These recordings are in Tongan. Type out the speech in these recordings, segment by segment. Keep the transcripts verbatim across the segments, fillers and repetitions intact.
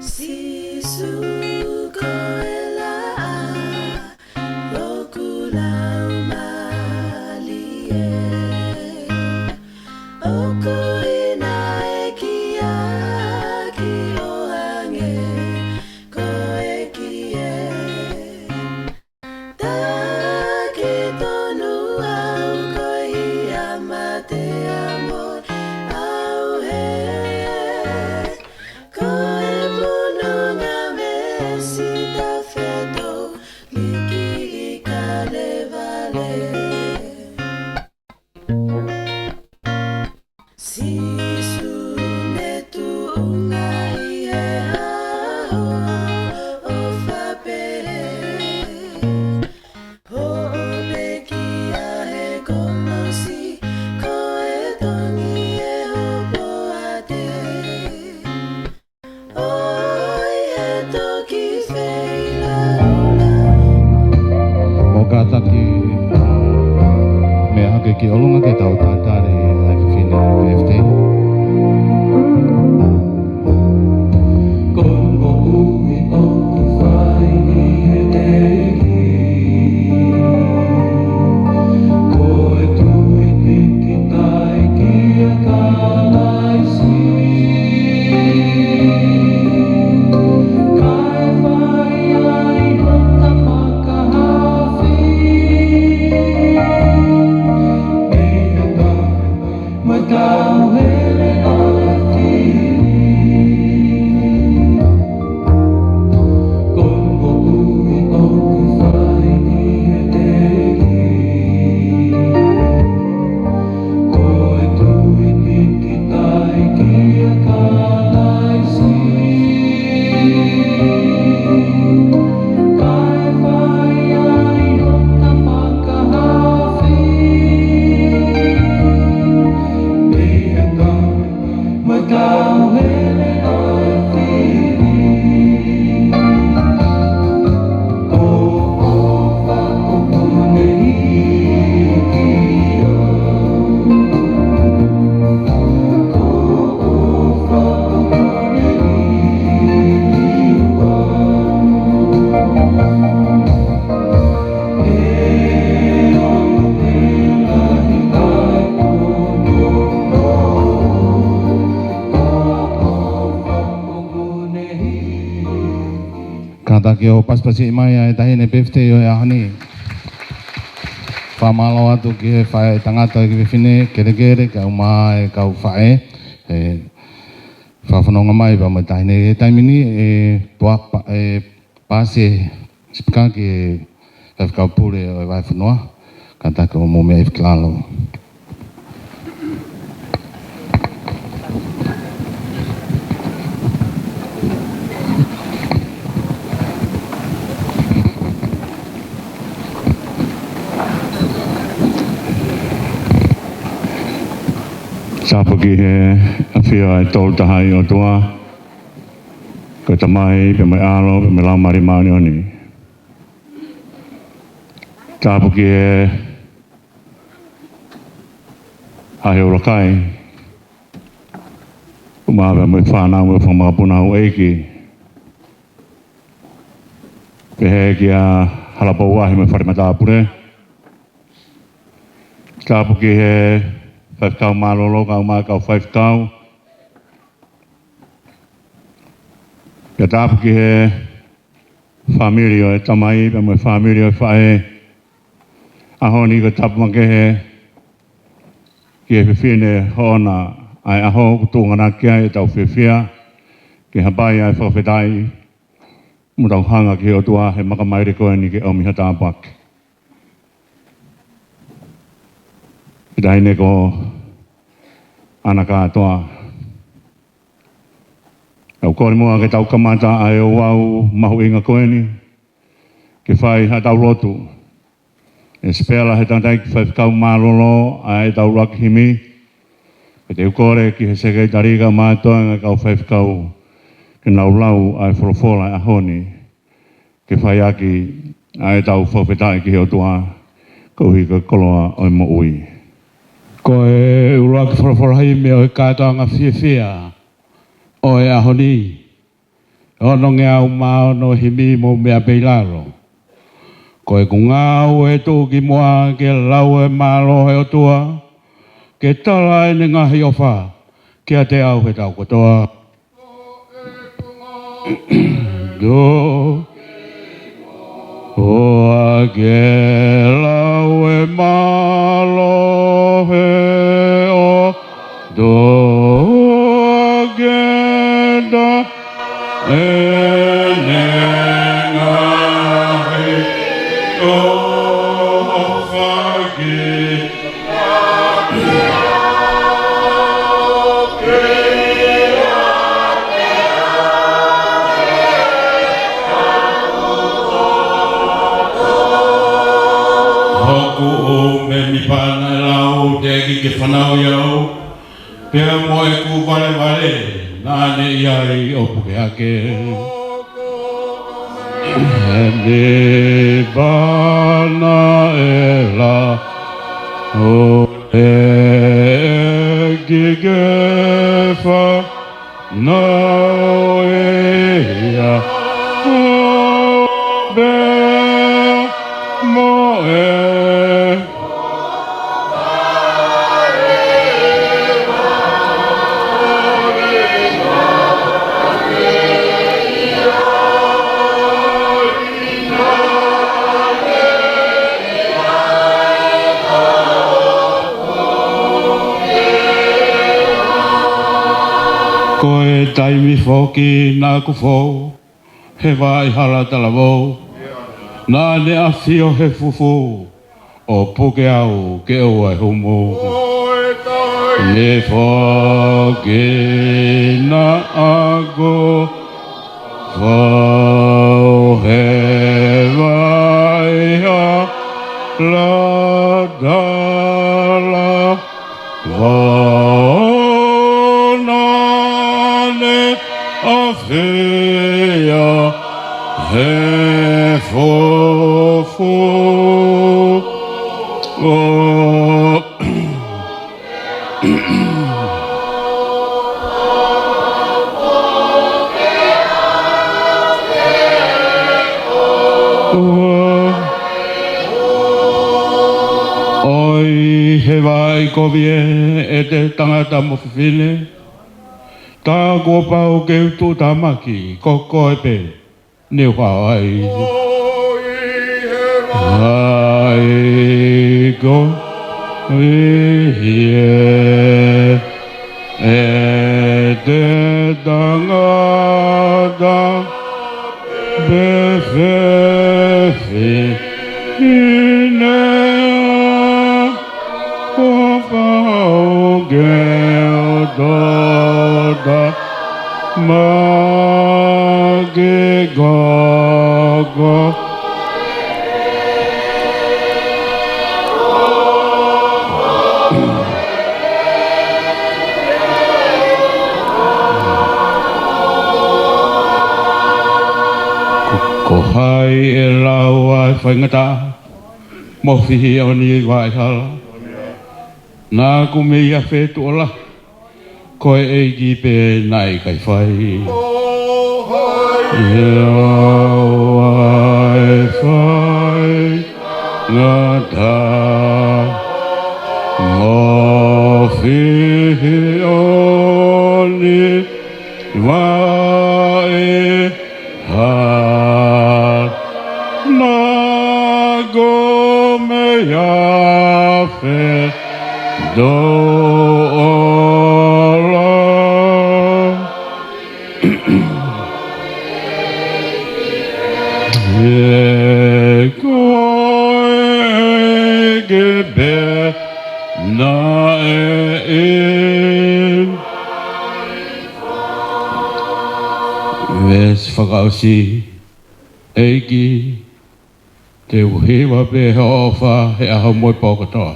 Sīsū ko e laʻā ʻoku laumālie, ʻoku ʻi ai e kiʻi ʻoange ko e kie. Taki tonu au ko ia mate amo au he. Ko e monūʻia mei he sita feto liki i Kalevale. Sīsū ne tuʻunga ʻi he ʻaho ʻo fapele. Hoʻo pekia he kolosi, ko e tongi e hopoate. ʻOi e toki feilaulau. Mou kātaki mea hake ki ʻolunga ke tau tatali ʻa e fefine Pefite. Ko e moʻui ʻoku fai ʻi he ʻEiki. Ko e tui pīkitai kia Kalaisi. Kae fai ai hota fakahaofi. ʻI he tau mo e tauhele ʻo e fili. Ko e moʻui ʻoku fai ʻi he ʻEiki. Ko e tui pīkitai kia Kalaisi. Kae fai ai hota fakahaofi. ʻI he tau mo e tauhele ʻo e fili. Ko ʻOfa ʻoku ne hiki au. Ko ʻOfa ʻoku ne hiki au. Kātaki ʻo pasipasi mai ʻa e taʻahine Pefite ʻo e ʻaho ni. Fakamālō atu ki he faʻētangata ʻo e kiʻi fefine, kelekele, kae ʻumaʻā e kau faʻē, ʻe fakafononga mai pea mo e taʻahine he taimi ni, ʻe pua-, pa-, ʻe paasi e sipika ki he Faifekau Pule ʻo e Vahefonua, kātaki ʻo mou meʻa hifo ki lalo. Tāpuaki he ʻafio ʻa e Tolu Tahaʻi ʻOtua, ko e Tamai, pea mo e ʻAlo, pea mo e Laumālie Māʻoniʻoni. Tāpuaki he Hahake ʻUluaki, ʻumaʻā pea mo e fānau mo e fanga makapuna houʻeiki. Pehē kia Halapouahi mo e fale matāpule. Tāpuaki he Faifekau Mālōlō kae ʻumaʻā e kau faifekau. Pea tāpuaki he fāmili ʻo e tamai, pea mo e fāmili ʻo e faʻē. ʻAho ni ko e tapu makehe ki he fefine hoʻona ʻa e ʻaho ʻoku tuʻunga ʻaki ai ʻetau fiefia, ke hapai ʻa e fakafetaʻi, mo tau hanga ki he ʻOtua he makamaile ko eni ke ʻomi ha tāpuaki. Ki he taʻahine ko ʻAna Kātoa. ʻOku ou kole muʻa ke tau kamata ʻa e ouau mahuʻinga ko eni, ke fai haʻatau lotu. ʻEsepela he tangataʻeiki faifekau mālōlō ʻa ʻetau ʻuluaki himi. Pea te u kole ki he sekelitali kae ʻumaʻā e toenga e kau faifekau, ke nau lau ʻa e folofola ʻo e ʻaho ni, ke fai ʻaki ʻa ʻetau fakafetaʻi ki he ʻOtua, koeʻuhi ko e koloa ʻo e moʻui. Ko e ʻuluaki folofola himi ʻo e kātoanga fiefia ʻo e ʻaho ni, onongeau mā ono, himi mo meʻa pē ʻi lalo. Ko ʻeku ngāue ʻe tuʻu ki muʻa ke lau e mālō ʻo e ʻOtua, ke tala ʻene ngaahi ʻofa kiate au he taʻu kotoa. Tō ua ke lau e mālō he ʻOtua, ke tala ʻene ngaahi ʻofa ki Hoku ʻumemi pana lau te ki ke fanauʻi au, pea mo ʻeku valevale naʻa ne ʻi ai ʻo puke hake. Emi pana ʻe la o te ki ke fanauʻi au, pea mo e Ko e taimi foki naʻa ku fou he vaʻa ʻi hala talavou, naʻa ne ʻafio he fufū ʻo puke au ke ʻoua ʻe humu. Taimi foki naʻa ku fou he vaʻa ʻi hala talavou, naʻa ne ʻafio he fufū ʻo ʻOi, he vaʻa ʻi kovi ē, ʻe te tangata mo fefine, tā kuo pau ke u tuʻutāmaki, ko koe pē ne u hao ai. Ai ko ia ē, ʻe te tangata pe fefine, kuo pau ke u tuʻutāmaki, ko koe. Ko hai ʻe lau ʻa e faingataʻa mo fihi ʻo e vaʻa ʻi hala? Naʻa ku mei afe tuʻo lahi, ko e ʻEiki pē naʻe ʻikai fai. ʻE lau ʻa e faingataʻa mo fihi ʻo e vaʻa ʻi hala, naʻa ku mei afe tuʻo lahi. ʻE ko e ʻEiki pē naʻe ʻi. Veesi fakaʻosi. ʻEiki, te u hiva pē hoʻo ʻofa he ʻaho mo e pō kotoa,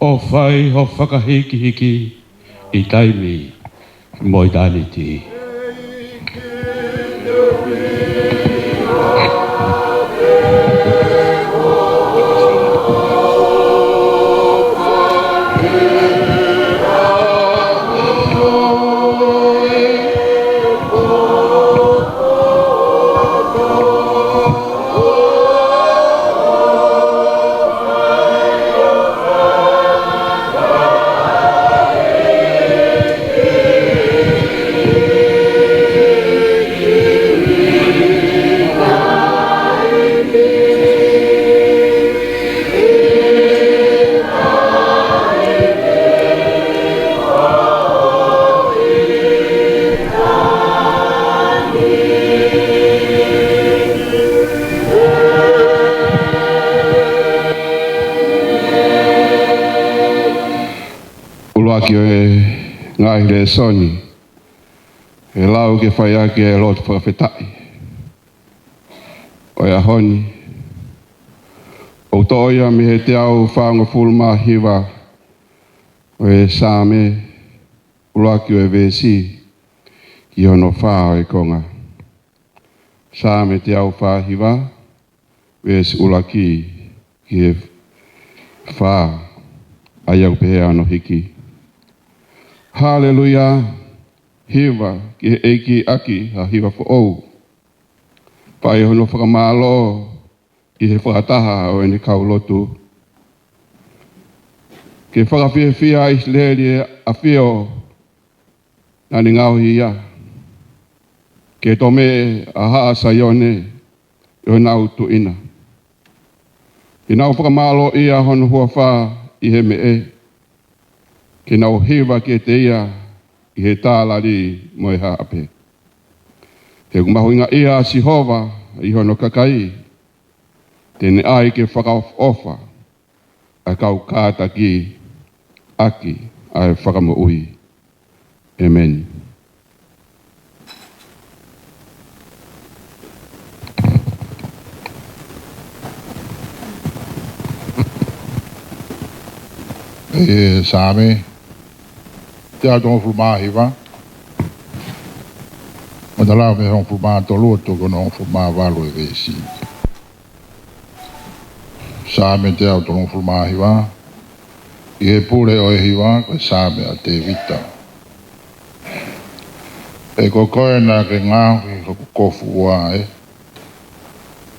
ʻo fai ho fakahīkihiki ʻi taimi mo ʻitāniti. ngaahi lēsoni ʻe lau ke fai ʻaki e lotu fakafetaʻi ʻo e ʻaho ni. ʻOku toʻo ia mei he teau fāngofulu mā hiva ʻo e Saame, ʻuluaki ʻo e veesi ki hono fā ʻo e konga. Saame teau fā hiva, veesi ʻuluaki ki he fā, ʻa ia ʻoku pehē hono hiki: Haleluia, hiva ki he ʻEiki ʻaki ha hiva foʻou. Fai hono fakamālō ki he fakataha ʻo ʻene kau lotu. Ke fakafiefia ʻa ʻIsileli ʻa e ʻAfio naʻa ne ngaohi ia. Ke tomeʻe ʻa Haʻa Saione ʻi honau tuʻi na. Ke nau fakamālōʻia hono huafa ʻi he meʻe. Ke nau hiva kiate ia ʻi he tālali mo e haʻape. He ʻoku mahuʻingaʻia ʻa Sihova ʻi hono kakai. Te ne ʻai ke fakaʻofoʻofa ʻa e kau kātaki ʻaki ʻa e fakamoʻui. ʻĒmeni. ʻI he Saame teau tolungofulu mā hiva, ʻo na lau mei he hongofulu mā tolu ʻo aʻu ki hono hongofulu mā valu e veesi. Saame teau tolungofulu mā hiva. ʻI he pule ʻo e hiva, ko e Saame ʻa Tēvita. He ko koe naʻa ke ngaohi hoku kofu ua ē,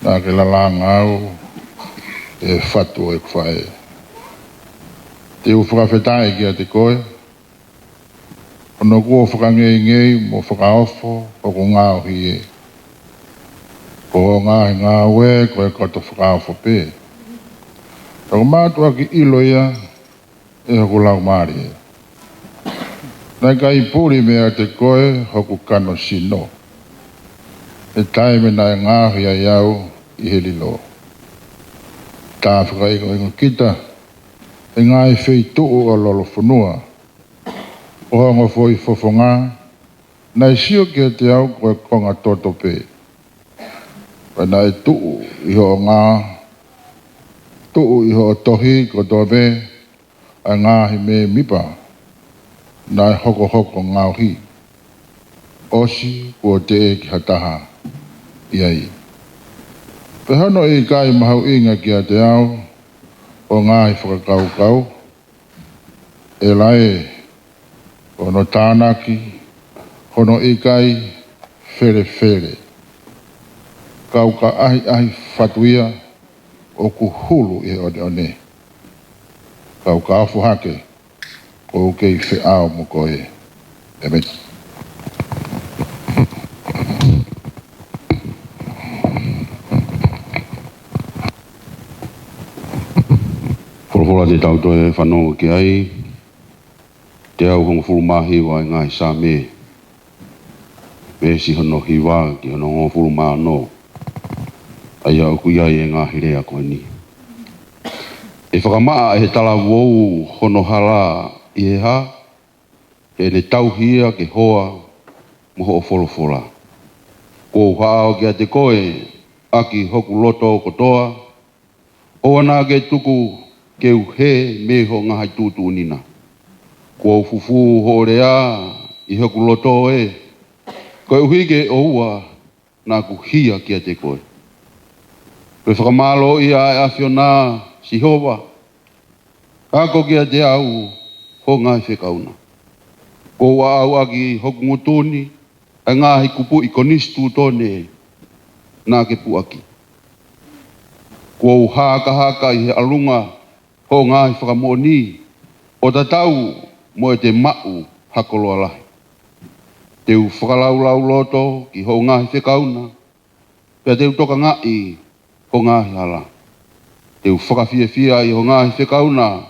naʻa ke lalanga au ʻi he fatu ʻo ʻeku faʻē. Te u fakafetaʻi kiate koe, hono kuo fakangeingei mo fakaofo hoku ngaohi ē. Ko hoʻo ngaahi ngāue ko e koto fakaofo pē. Ka ʻoku mātuʻaki ʻilo ia ʻe hoku laumālie. Naʻe ʻikai puli meiate koe hoku kano sino, he taimi naʻe ngaohi ai au ʻi he lilo. Tā fakaʻingoʻingo kita ʻi he ngaahi feituʻu ʻo Lolofonua, ʻo ho ongo foʻi fofonga naʻe sio kiate au ko e konga toto pē. Pea naʻe tuʻu ʻi hoʻo ngā, tuʻu ʻi hoʻo tohi kotoa pē ʻa e ngaahi mēmipa naʻe hokohoko ngaohi, ʻosi kuo teʻeki ha taha ʻi ai. Pea hono ʻikai mahuʻinga kiate au hoʻo ngaahi fakakaukau, ʻe lae, hono tānaki, hono ʻikai felefele. Ka ʻoku ʻahiʻahi fatu ia ʻoku hulu ʻi he ʻoneʻone. Ka ʻoku ou ofo hake, ʻoku ou kei feʻao mo koe. ʻĒmeni. Folofola te tau toe fanongo ki ai, teau hongofulu mā hiva ʻi he ngaahi Saame, veesi hono hiva ki hono hongofulu mā ono, ʻa ia ʻoku ʻi ai e ngaahi lea ko eni. ʻE fakamaʻa ʻe he talavou hono hala ʻi he hā? He ʻe tauhi ia ke hoa mo hoʻo folofola. Kuo u haʻao kiate koe ʻaki hoku loto kotoa, ʻoua naʻa ke tuku ke u hē mei hoʻo ngaahi tuʻutuʻuni na. Kuo u fufū hoʻo lea ʻi hoku loto ē, koeʻuhi ke ʻoua naʻa ku hia kiate koe. Ko e fakamālōʻia ʻa e ʻAfiona, Sihova, ako kiate au hoʻo ngaahi fekau na. Kuo u aʻau ʻaki hoku ngutu ni ʻa e ngaahi kupuʻi konisitūtone naʻa ke puʻaki. Kuo u hakahaka ʻi he ʻalunga hoʻo ngaahi fakamoʻoni, ʻo tatau mo ʻete maʻu ha koloa lahi. Te u fakalaulauloto ki hoʻo ngaahi fekau na, pea te u tokangaʻi hoʻo ngaahi hala. Te u fakafiefia ʻi hoʻo ngaahi fekau na,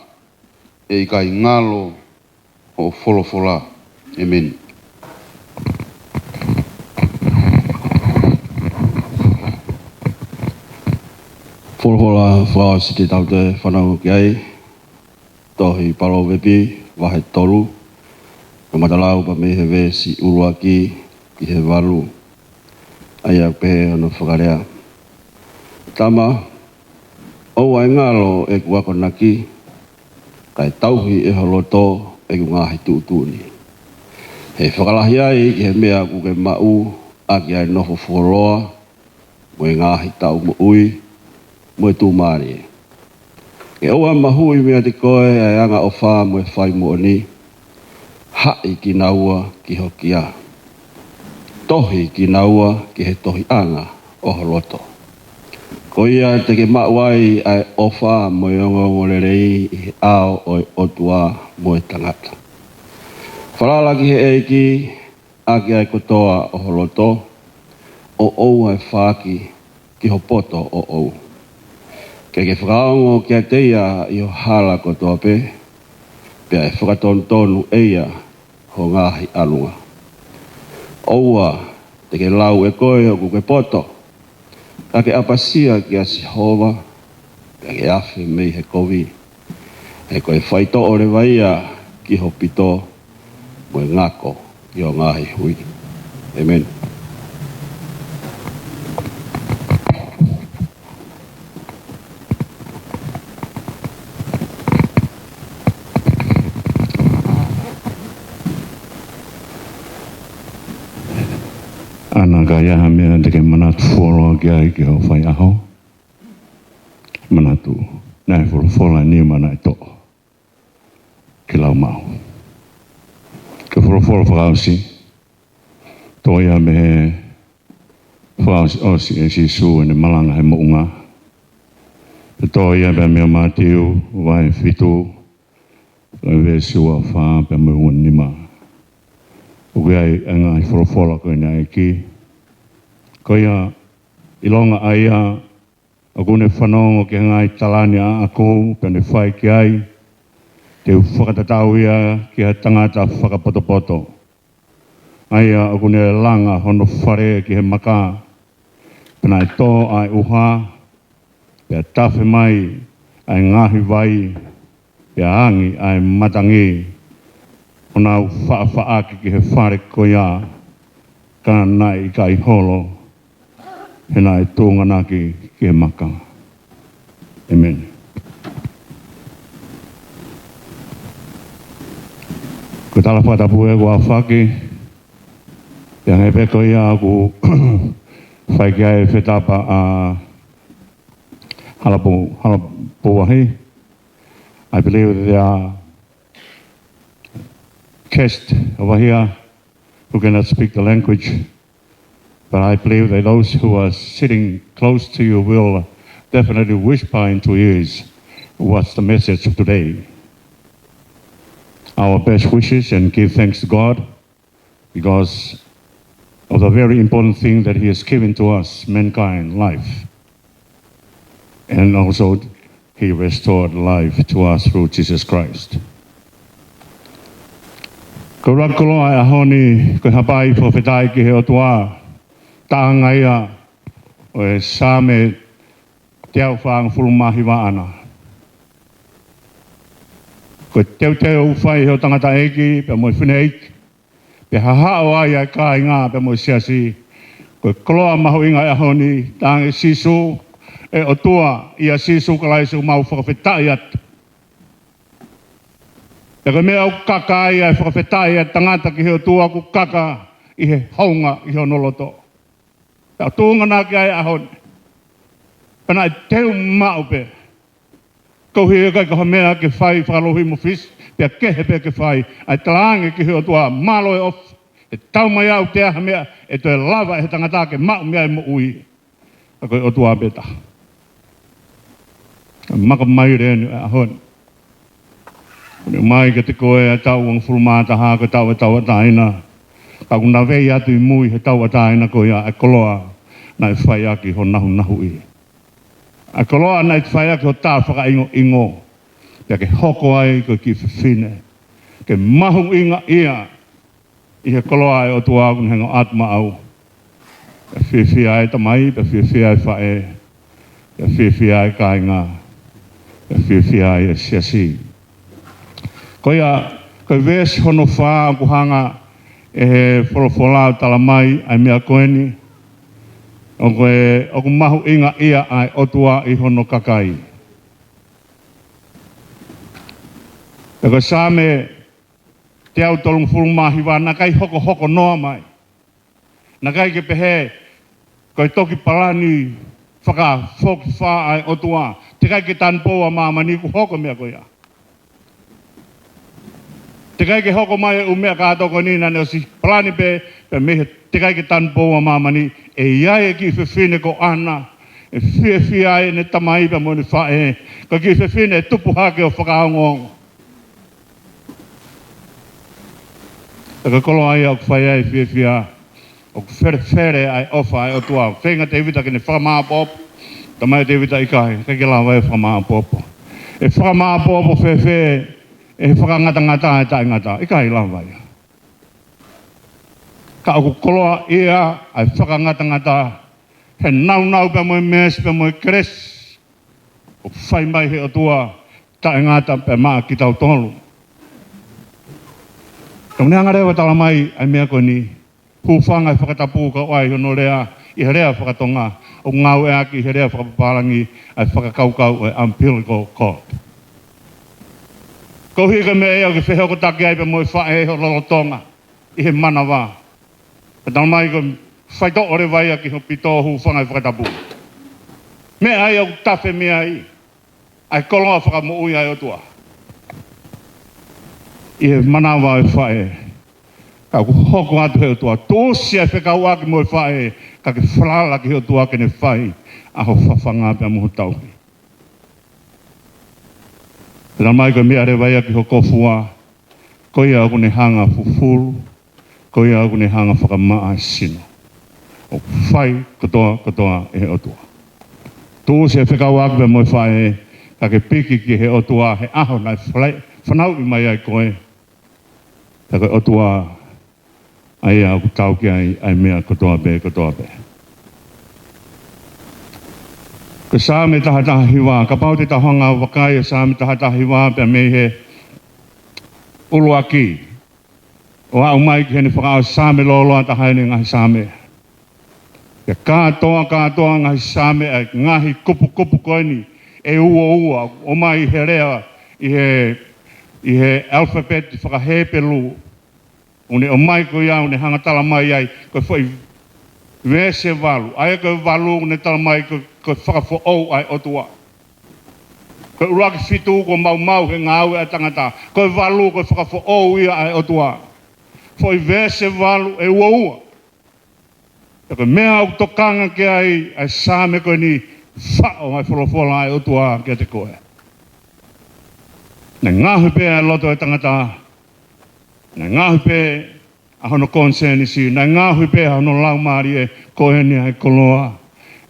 ʻe ʻikai ngalo hoʻo folofola. ʻĒmeni. Folofola fakaʻosi te tau toe fanongo ki ai, tohi Palōvepi, vahe tolu, ʻa e Fakalau pē mei he veesi ʻuluaki ki he valu. ʻA ia ʻoku pehē hono fakalea: Tama, ʻoua ʻe ngalo ʻeku akonaki, kae tauhi ʻe ho loto ʻeku ngaahi tuʻutuʻuni. He fakalahi ai ki he meʻa ʻoku ke maʻu ʻaki ʻa e nofo fuoloa, mo e ngaahi taʻu moʻui, mo e tuʻumālie. Ke ʻoua ʻe mahuʻi meiate koe ʻa e angaʻofa mo e fai moʻoni. Haʻi kinaua ki ho kia. Tohi kinaua ki he tohiʻanga ʻo ho loto. Ko ia te ke maʻu ai ʻa e ʻofa mo e ongoongolelei ʻi he ʻao ʻo e ʻOtua mo e tangata. Falala ki he ʻEiki ʻaki ʻa e kotoa ʻo ho loto, ʻo ʻoua ʻe faaki ki ho poto ʻoʻou. Ke ke fakaongo kiate ia ʻi ho hala kotoa pē, pea ʻe fakatonutonu ʻe ia ho ngaahi ʻalunga. ʻOua te ke lau ʻe koe ʻoku ke poto, ka ke ʻapasia kia Sihova, pea ke afe mei he kovi. He ko e faitoʻo leva ia ki ho pito, mo e ngako ki ho ngaahi hui. ʻĒmeni. Ana ka ʻi ai ha meʻa te ke manatu fuoloa ki ai ki hoʻo faiʻaho, manatu, naʻe folofola ʻe nima naʻe toʻo ke lau maʻu. Ko e folofola fakaʻosi, tō ia mei he fakaʻosiʻosi ʻe Sīsū ʻene malanga he moʻunga. Pea tō ia pea mei he Mātiu vahe fitu, ko e veesi ua fā pea mo e ua nima. ʻOku ʻi ai ʻa e ngaahi folofola ko eni ʻa e ʻEiki. Ko ia, ʻilonga ʻa ia ʻoku ne fanongo ki he ngaahi tala ni ʻaʻaku, pea ne fai ki ai, te u fakatatau ia ki ha tangata fakapotopoto, ʻa ia ʻoku ne langa hono fale ki he maka, pea naʻe tō ʻa e ʻuha, pea tafe mai ʻa e ngaahi vai, pea angi ʻa e matangi, ʻo nau faʻafaʻaki ki he fale ko ia, ka naʻe ʻikai holo, he naʻe tuʻunganaki ki he maka. ʻĒmeni. Ko e tala fakatapu ē kuo aofaki, pea hangē pē ko ia ʻoku fai ki ai e fetapa ʻa Halapu-, Halapuahi. I believe there are guests over here who cannot speak the language, but I believe that those who are sitting close to you will definitely whisper into your ears what's the message of today. Our best wishes and give thanks to God because of the very important thing that He has given to us, mankind, life. And also, He restored life to us through Jesus Christ. Ko e ʻuluaki koloa ʻo e ʻaho ni, ko e hapai fakafetaʻi ki he ʻOtua, taʻanga ia ʻo e Saame teau fāngofulu mā hiva ʻana. Ko e teuteu ʻoku fai ʻe he tangataʻeiki pea mo e fineʻeiki, pea hahaʻo ai ʻa e kāinga pea mo e siasi. Ko e koloa mahuʻinga ʻo e ʻaho ni, talange Sīsū, ʻe ʻOtua, ʻia Sīsū Kalaisi ʻoku mau fakafetaʻi atu. Pea ko e meʻa ʻoku kaka ai ʻa e fakafetaʻi ʻa e tangata ki he ʻOtua, ʻoku kaka ʻi he hounga ʻi hono loto. Pea tuʻunga naʻa ke ʻi ai he ʻaho ni. Pea naʻe teu maʻu pē. Koeʻuhi ʻoku ʻikai ko ha meʻa ke fai fakalouhi mo fisi, pea kehe pē ke fai, ʻa e talange ki he ʻOtua, mālō e ʻofa, ʻe tau mai au te aha meʻa ʻe toe lava ʻe he tangata ke maʻu mei ai e moʻui. Ka ko e ʻOtua pē taha. Ka maka mai leni ʻa e ʻaho ni. Kuo ne ʻomai kiate koe ʻa e taʻu uangofulu mā taha, ko e taʻu ʻo e tauʻatāina. Ka ʻoku navei atu ʻi mui he tauʻatāina ko ia ʻa e koloa naʻe fai ʻaki ho nahunahuʻi. ʻA e koloa naʻe fai ʻaki ho tā fakaʻingoʻingo. Pea ke hoko ai ko e kiʻi fefine ke mahuʻinga ia ʻi he koloa ʻo e ʻOtua ʻoku ne hanga ʻo ʻatu maʻau. Pea fiefia ai e tamai, pea fiefia ai e faʻē, pea fiefia ai e kāinga, pea fiefia ai e siasi. Ko ia, Ko e veesi hono fā ʻoku hanga ʻe he folofola ʻo talamai ʻa e meʻa ko eni, ʻoku, ʻoku mahuʻingaʻia ʻa e ʻOtua ʻi hono kakai. Pea ko e Saame teau tolungofulu mā hiva, naʻe ʻikai hokohoko noa mai. Naʻe ʻikai ke pehē, ko e toki palani fakafokifā ʻa e ʻOtua, teʻeki ai ke tanupou ʻa māmani, kuo hoko e meʻa ko ia. Teʻeki ai ke hoko mai e ʻū meʻa kātoa ko eni naʻa ne ʻosi palani pē, pea mei he teʻeki ai ke tanupou ʻa māmani, ʻe ʻi ai e kiʻi fefine ko ʻAna, ʻe fiefia ai ʻene tamai pea mo ʻene faʻē, ko e kiʻi fefine ʻe tupu hake ʻo fakaongoongo. Pea ko e koloa ia ʻoku fai ai e fiefia, ʻoku felefele ʻa e ʻofa ʻa e ʻOtua. Feinga ʻa Tēvita ke ne fakamāʻopoʻopo. Talamai ʻe Tēvita ʻikai, ʻikai ke lava ia ʻo fakamāʻopoʻopo. ʻE fakamāʻopoʻopo fēfē ʻe he fakangatangata ʻa e taʻengata? ʻIkai lava ia. Ka ʻoku koloaʻia ʻa e fakangatangata he nāunau pea mo e meesi pea mo e kelesi ʻoku fai mai ʻe he ʻOtua taʻengata pea maʻa kitautolu. Ka ʻoku ne hanga leva ʻo talamai ʻa e meʻa ko eni, hūfanga he fakatapu kae ʻai hono lea ʻi he lea fakatonga, ʻoku ngāueʻaki ʻi he lea fakapapālangi ʻa e fakakaukau ʻo e umbilical cord. Koeʻuhi ko e meʻa ia ʻoku ke fehokotaki ai pea mo e faʻē ho lolotonga ʻi he manava. Pea talamai ko e faitoʻo leva ia ki hoʻo pito, hūfanga he fakatapu. Meʻa ia ʻoku tafe mei ai ʻa e koloa fakamoʻui ʻa e ʻOtua ʻi he manava ʻo e faʻē. Ka ʻoku hoko atu ʻe he ʻOtua, tuʻusi ʻa e fekauʻaki mo e faʻē, ka ke falala ki he ʻOtua ke ne fai ʻa ho fafanga pea mo ho tauhi. Talamai ko e meʻa leva ia ki ho kōfua, ko ia ʻoku ne hanga ʻo fufulu, ko ia ʻoku ne hanga ʻo fakamaʻa e sino. ʻOku fai kotoa kotoa ʻe he ʻOtua. Tuʻusi e fekauʻaki pea mo e faʻē, ka ke piki ki he ʻOtua he ʻaho naʻe fala-, fanauʻi mai ai koe. Pea ko e ʻOtua ʻa ia ʻoku tau ki ai ʻa e meʻa kotoa pē, kotoa pē. Ko e Saame taha taha hiva, kapau te tau hanga ʻo vakai e Saame taha taha hiva pea mei he ʻuluaki ʻo aʻu mai ki heʻene fakaʻosi, Saame lōloa taha eni e ngaahi Saame. Pea kātoa, kātoa ngaahi Saame, ʻa e ngaahi kupukupu ko eni ʻe uaua, ʻomai he lea ʻi he, ʻi he alphabet faka-Hepelū. ʻOku ne ʻomai ko ia, ʻoku ne hanga ʻo talamai ai, ko e foʻi veesi ʻe valu. ʻA ia ko e valu ʻoku ne talamai ko, ko e fakafoʻou ʻa e ʻOtua. Ko e ʻuluaki fitu kuo maumau he ngāue ʻa e tangata. Ko e valu ko e fakafoʻou ia ʻa e ʻOtua. Foʻi veesi ʻe valu ʻe uaua. Pea ko e meʻa ʻoku tokanga ki ai ʻa e Saame ko eni, faʻo ʻa e folofola ʻa e ʻOtua kiate koe. Naʻe ngaohi pē ʻa e loto ʻo e tangata. Naʻe ngaohi pē ʻa hono konisēnisi. Naʻe ngaohi pē ʻa hono laumālie, ko eni ʻa e koloa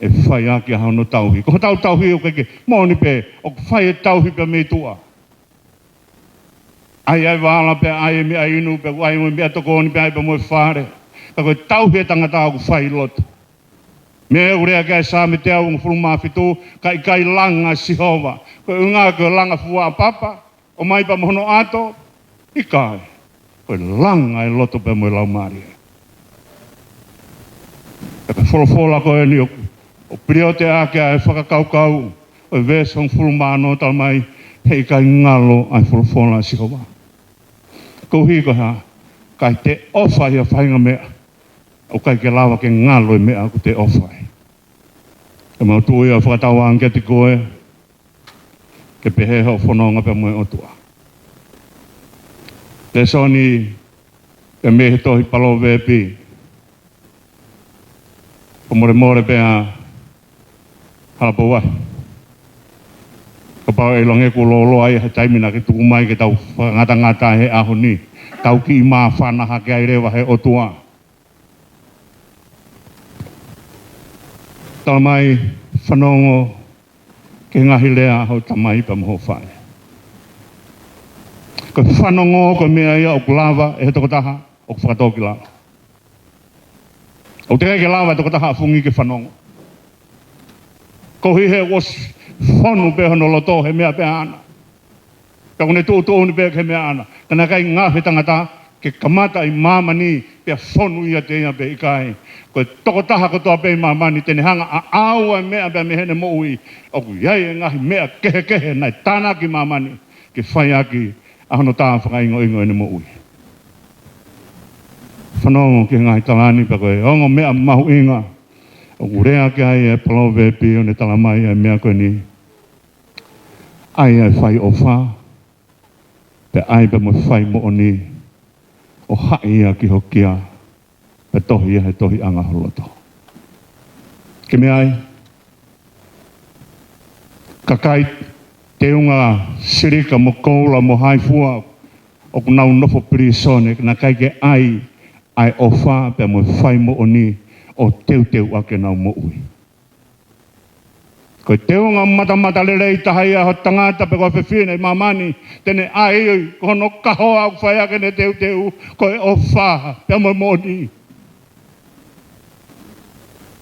ʻe fai ʻaki ʻa hono tauhi. Ko hotau tauhi ʻoku ʻikai ke, moʻoni pē, ʻoku fai e tauhi pē mei tuʻa. ʻAi ʻa e vala pea ʻai e meʻa inu, pea ʻai mo e meʻatokoni pea ʻai pea mo e fale. Ka ko e tauhi ʻa e tangata ʻoku fai ʻi loto. Meʻa ʻoku lea ki ai e Saame teau hongofulu mā fitu, ka ʻikai langa ʻa Sihova. Ko e ʻuhinga ko e langa fua ʻa papa, ʻomai pea mo hono ʻato, ʻikai. Ko e langa e loto pea mo e laumālie. Pea ko e folofola ko eni ʻoku, ʻoku piliote ʻaki ʻa e fakakaukau ʻo e veesi hongofulu mā ono, talamai, heʻikai ngalo ʻa e folofola ʻa Sihova. Koeʻuhi ko e hā? Ka te ʻofa ʻi ha faʻahinga meʻa, ʻoku ʻikai ke lava ke ngalo e meʻa ʻoku te ʻofa ai. Ka mau tuʻu ia ʻo fakatauange kiate koe, ke pehē hoʻo fononga pea mo e ʻOtua. Lēsoni pea mei he tohi Palōveepi. Fakamolemole pē ʻa Halapouahi. Kapau ʻe ʻiloange kuo lōloa ia he taimi naʻa ke tuku mai ke tau fakangatangata he ʻaho ni. Tau kiʻi māfana hake ai leva he ʻOtua. Talamai, fanongo ki he ngaahi lea ʻa hoʻo tamai pea mo hoʻo faʻē. Ko e fanongo ko e meʻa ia ʻoku lava ʻe he tokotaha ʻoku fakatōkilalo. ʻOku teʻeki ke lava e tokotaha ʻafungi ke fanongo. Koeʻuhi he ʻosi fonu pē hono loto he meʻa pē ʻaʻana. Pea ʻoku ne tuʻutuʻuni pē ki he meʻa ʻana. Ka naʻe ʻikai ngaohi e tangata ke kamata ʻi māmani pea fonu ʻiate ia pe ʻikai. Ko e tokotaha kotoa pē ʻi māmani te ne hanga ʻo ʻaʻau ʻa e meʻa pea mei heʻene moʻui, ʻoku ʻi ai e ngaahi meʻa kehekehe naʻe tānaki māmani ke fai ʻaki ʻa hono tā fakaʻingoʻingo ʻene moʻui. Fanongo ki he ngaahi tala ni pea ko e ongo meʻa mahuʻinga ʻoku lea ki ai e palōveepi ʻo ne talamai ʻa e meʻa ko eni. ʻAi ʻa e fai ʻofa, pea ʻai pea mo e fai moʻoni, ʻo haʻi ia ki ho kia, pea tohi ia he tohiʻanga ho loto. Ke meʻa ai, kakai teunga silika mo koula mo haifua ʻoku nau nofo pilīsone, naʻe ʻikai ke ʻai ʻa e ʻofa pea mo e fai moʻoni ʻo teuteu ʻaki ʻenau moʻui. Ko e teunga matamatalelei taha ia ho tangata pe ko ha fefine ʻi māmani te ne ʻai, ko hono kahoa ʻoku fai ʻaki ʻene teuteu ko e ʻofa pea mo e moʻoni.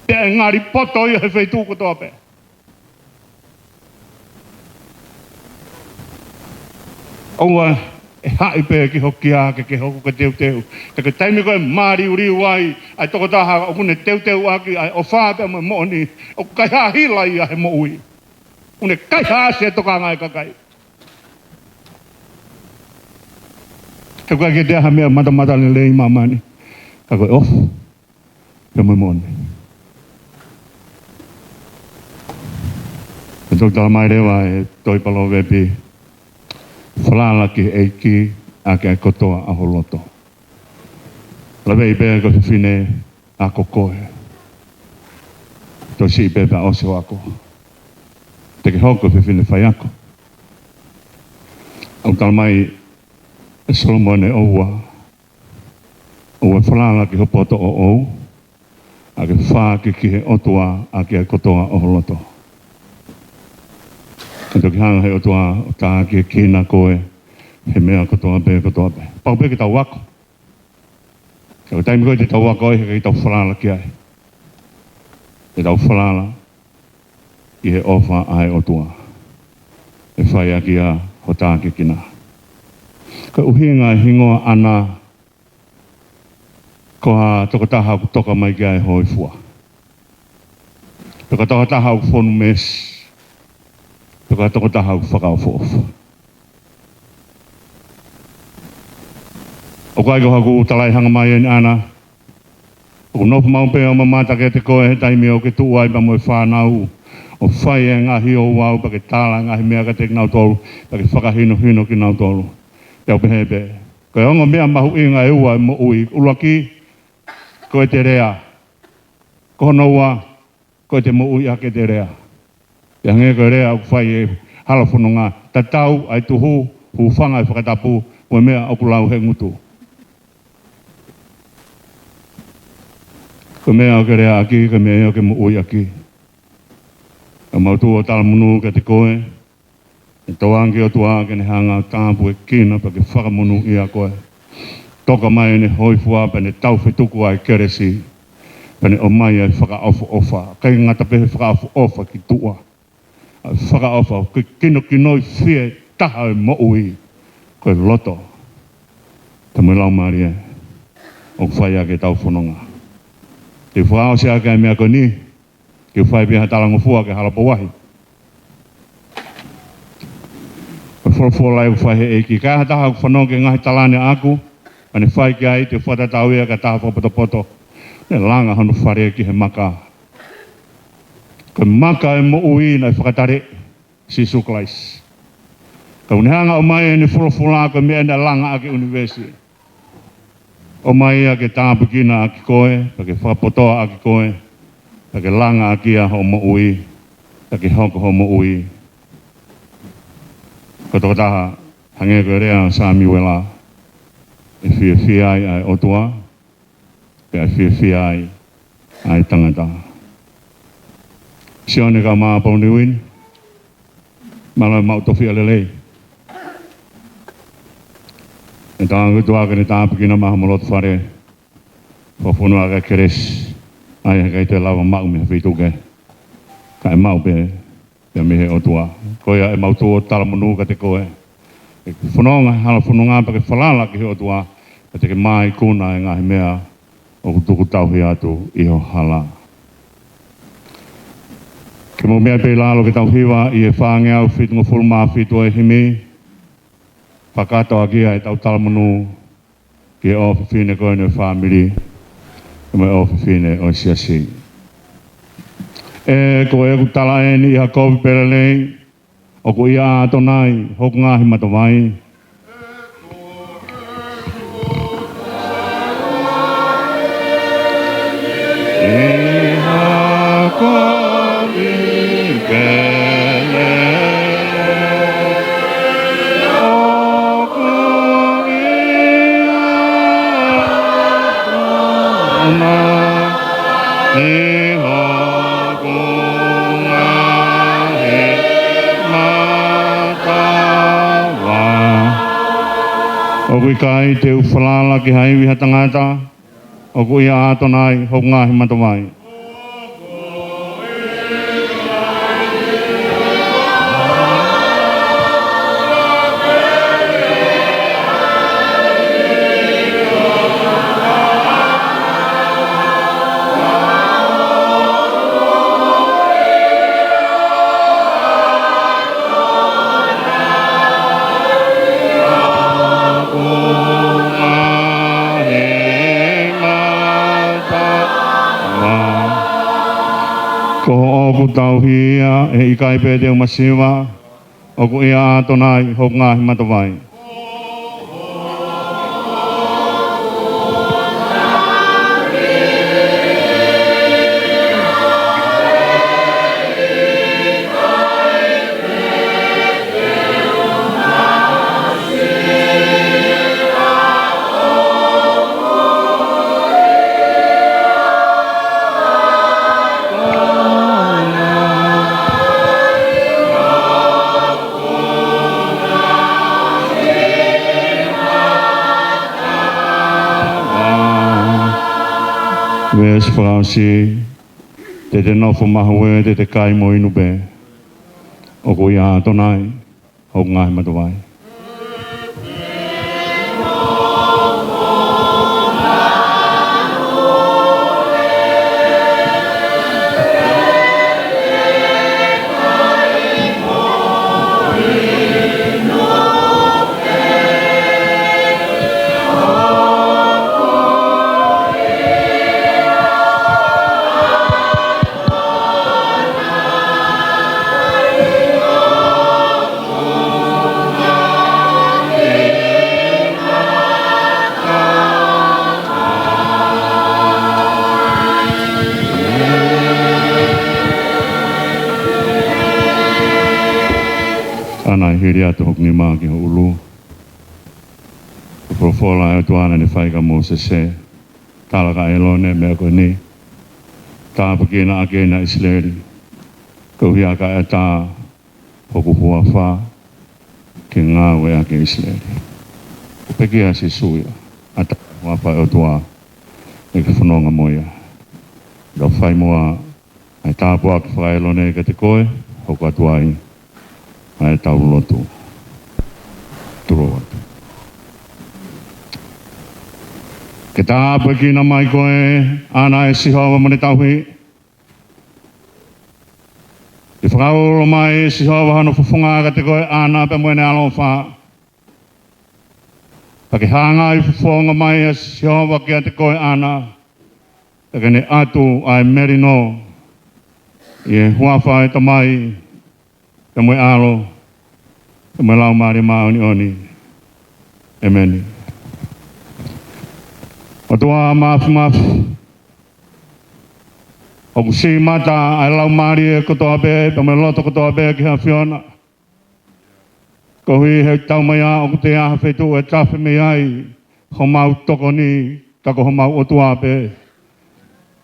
Pea ʻe ngali poto ia he feituʻu kotoa pē. ʻOua ʻe haʻi pē ki ho kia ke ke hoko ko e teuteu. Ka ko e taimi ko ē ʻe māliuliu ai ʻa e tokotaha ʻoku ne teuteu ʻaki ʻa e ʻofa pea mo e moʻoni, ʻoku kaihaʻa hila ia he moʻui. ʻOku ne kaihaʻasi e tokanga ʻa e kakai. He ʻoku ʻikai ke toe ʻi ai ha meʻa matamatalelei ʻi māmani ka ko e ʻofa pea mo e moʻoni. Pea toki talamai leva ʻe he tohi palōveepi, falala ki he ʻEiki ʻaki ʻa e kotoa ʻa ho loto. Laveʻi pē ko e fefine ako ko ē. Toe siʻi pē pea ʻosi hoʻo ako, te ke hoko ko e fefine faiako. ʻOku talamai ʻe Solomone, ʻoua ʻoua ʻe falala ki ho poto ʻoʻou, ka ke fāki ki he ʻOtua ʻaki ʻa e kotoa ʻo ho loto. Ka toki hanga he ʻOtua ʻo tākiekina koe he meʻa kotoa pē, kotoa pē. Pau pē ke tau ako. Ka ko e taimi ko ē te tau ako ai, he ʻikai ke tau falala ki ai. Te tau falala ki he ʻofa ʻa e ʻOtua ʻe fai ʻaki ia ho tākiekina. Ko e ʻuhinga e hingoa ʻAna, ko ha tokotaha ʻoku toka mai ki ai e hōifua. Pe ko e tokotaha ʻoku fonu meesi. Pe ko e tokotaha ʻoku fakaʻofoʻofa. ʻOku ʻi ai ko haku talaʻehanga mai ʻeni ʻAna. ʻOku nofo maʻu pē ʻo mamata kiate koe he taimi ʻoku ke tuʻu ai pea mo e fānau, ʻo fai e ngaahi ouau pea ke tala e ngaahi meʻa kiate kinautolu, pea ke fakahinohino kinautolu. Pea u pehē pē, ko e ongo meʻa mahuʻinga ʻe ua ʻi he moʻui. ʻUluaki, ko ʻete lea. Ko hono ua, ko ʻete moʻui ʻaki ʻete lea. Pea hangē ko e lea ʻoku fai ʻe he hala fononga, tatau ʻa e tuhu, hūfanga he fakatapu, ko e meʻa ʻoku lau he ngutu. Ko e meʻa ʻoku ke lea ʻaki, ko e meʻa ia ʻoku ke moʻui ʻaki. ʻOku mau tuʻu ʻo talamonū kiate koe, ʻe tauange ki he ʻOtua ke ne hanga ʻo tāpuekina pea ke fakamonūʻia koe. Toka mai ʻene hōifua pea ne taufetuku ʻa e kelesi, pea ne ʻomai ʻa e fakaʻofoʻofa. ʻIkai ngata pē he fakaʻofoʻofa ki tuʻa, ʻa e fakaʻofa ʻoku kinokinoi fie taha e moʻui, ko e loto pea mo e laumālie ʻoku fai ʻaki ʻetau fononga. Te u fakaʻosi ʻaki ʻa e meʻa ko eni, ke u fai pē ha talangofua ki he hala pō vahi. Ko e folofola ʻoku fai he ʻEiki, ka ai ha taha ʻoku fanongo ki he ngaahi tala ni ʻaʻaku, pea ne fai ki ai, te u fakatatau ia ki ha taha fakapotopoto, ne langa hono fale ki he maka. Ko e maka ʻo e moʻui naʻe fakataleʻi, Sīsū Kalaisi. Ka ʻoku ne hanga ʻo ʻomai ʻene folofola ko e meʻa naʻe langa ʻaki e ʻunivēsi. ʻOmai ia ke tāpuekina ʻaki koe, pea ke fakapotoa ʻaki koe, pea ke langa ʻaki ia hoʻo moʻui, pea ke hoko hoʻo moʻui ko e tokotaha hangē ko e lea ʻa Samiuela, ʻe fiefia ai ʻa e ʻOtua, pea ʻe fiefia ai ʻa e tangata. Sione kae ʻumaʻā Pōniuini, mālō e maʻu tofiʻa lelei. ʻE tauange ki he ʻOtua ke ne tāpuekina mai homou loto fale, fakafonua ʻaki e kelesi, ʻa ia he ʻikai te lava maʻu mei ha feituʻu kehe, kae maʻu pē ia mei he ʻOtua. Ko ia ʻemau tuʻu ʻo talamonū kiate koe, Ke fononga he hala fononga pea ke falala ki he ʻOtua, pea te ke māikuna e ngaahi meʻa ʻoku tuku tauhi atu ʻi ho hala. Ke mou meʻa pē ʻi lalo ke tau hiva ʻi he fāngeau fitungofulu mā fitu ʻo e himi, fakataha ʻaki ʻetau talamonū ki he ʻofefine ko eni ʻo e fāmili, mo e ʻofefine ʻo e siasi. ʻE, ko ʻeku tala eni ʻi ha kovi pea lelei, ʻoku ʻia ʻAtonai hoku ngaahi matavai. ʻI ha kovi pea lelei, ʻoku ʻia ʻAtonai hoku ngaahi matavai. ʻOku ʻikai te u falala ki ha ivi ʻa ha tangata, ʻoku ʻia ʻAtonai hoku ngaahi matavai. Ko hoʻoku tauhi ia, ʻe ʻikai pē te u masiva, ʻoku ʻia ʻAtonai hoku ngaahi matavai. Veesi fakaʻosi, te te nofo mahuʻinga, te te kai mo inu pē. ʻOku ʻia ʻAtonai hoku ngaahi matavai. ʻAna, ʻe hili atu hoku nima ki ho ʻulu. Ko e folofola ʻa e ʻOtua naʻa ne fai kia Mōsese, tala kia ʻĒlone, meʻa ko eni: Tāpuekina ʻa e kakai ʻIsileli, koeʻuhi ʻa e ʻatā hoku huafa ke ngāueʻaki ʻe ʻIsileli. Ko e pekia ʻa Sīsū ia, ʻatā e huafa ʻo e ʻOtua ʻi he fononga mo ia. Tau fai muʻa ʻa e tāpuaki faka-ʻĒlone kiate koe, hoko atu ai ʻa ʻetau lotu. Tulou atu. Ke tāpuekina mai koe, ʻAna, ʻe Sihova mo ʻene tauhi. Ke fakaulo mai ʻe Sihova hono fofonga kiate koe, ʻAna, pea mo ʻene ʻaloʻofa. Pea ke hanga ʻo fofonga mai ʻa Sihova kiate koe, ʻAna, pea ke ne ʻatu ʻa e melino ʻi he huafa ʻo e Tamai, pea mo e ʻAlo, pea mo e Laumālie Māʻoniʻoni. ʻEmeni. ʻOtua Māfimafi, ʻoku sīmata ʻa e laumālie kotoa pē, pea mo e loto kotoa pē ki he ʻAfiona. Koeʻuhi he ʻoku tau mai ʻa ʻoku teʻeki ai ha feituʻu ʻe tafe mei ai homau tokoni, ka ko homau ʻOtua pē.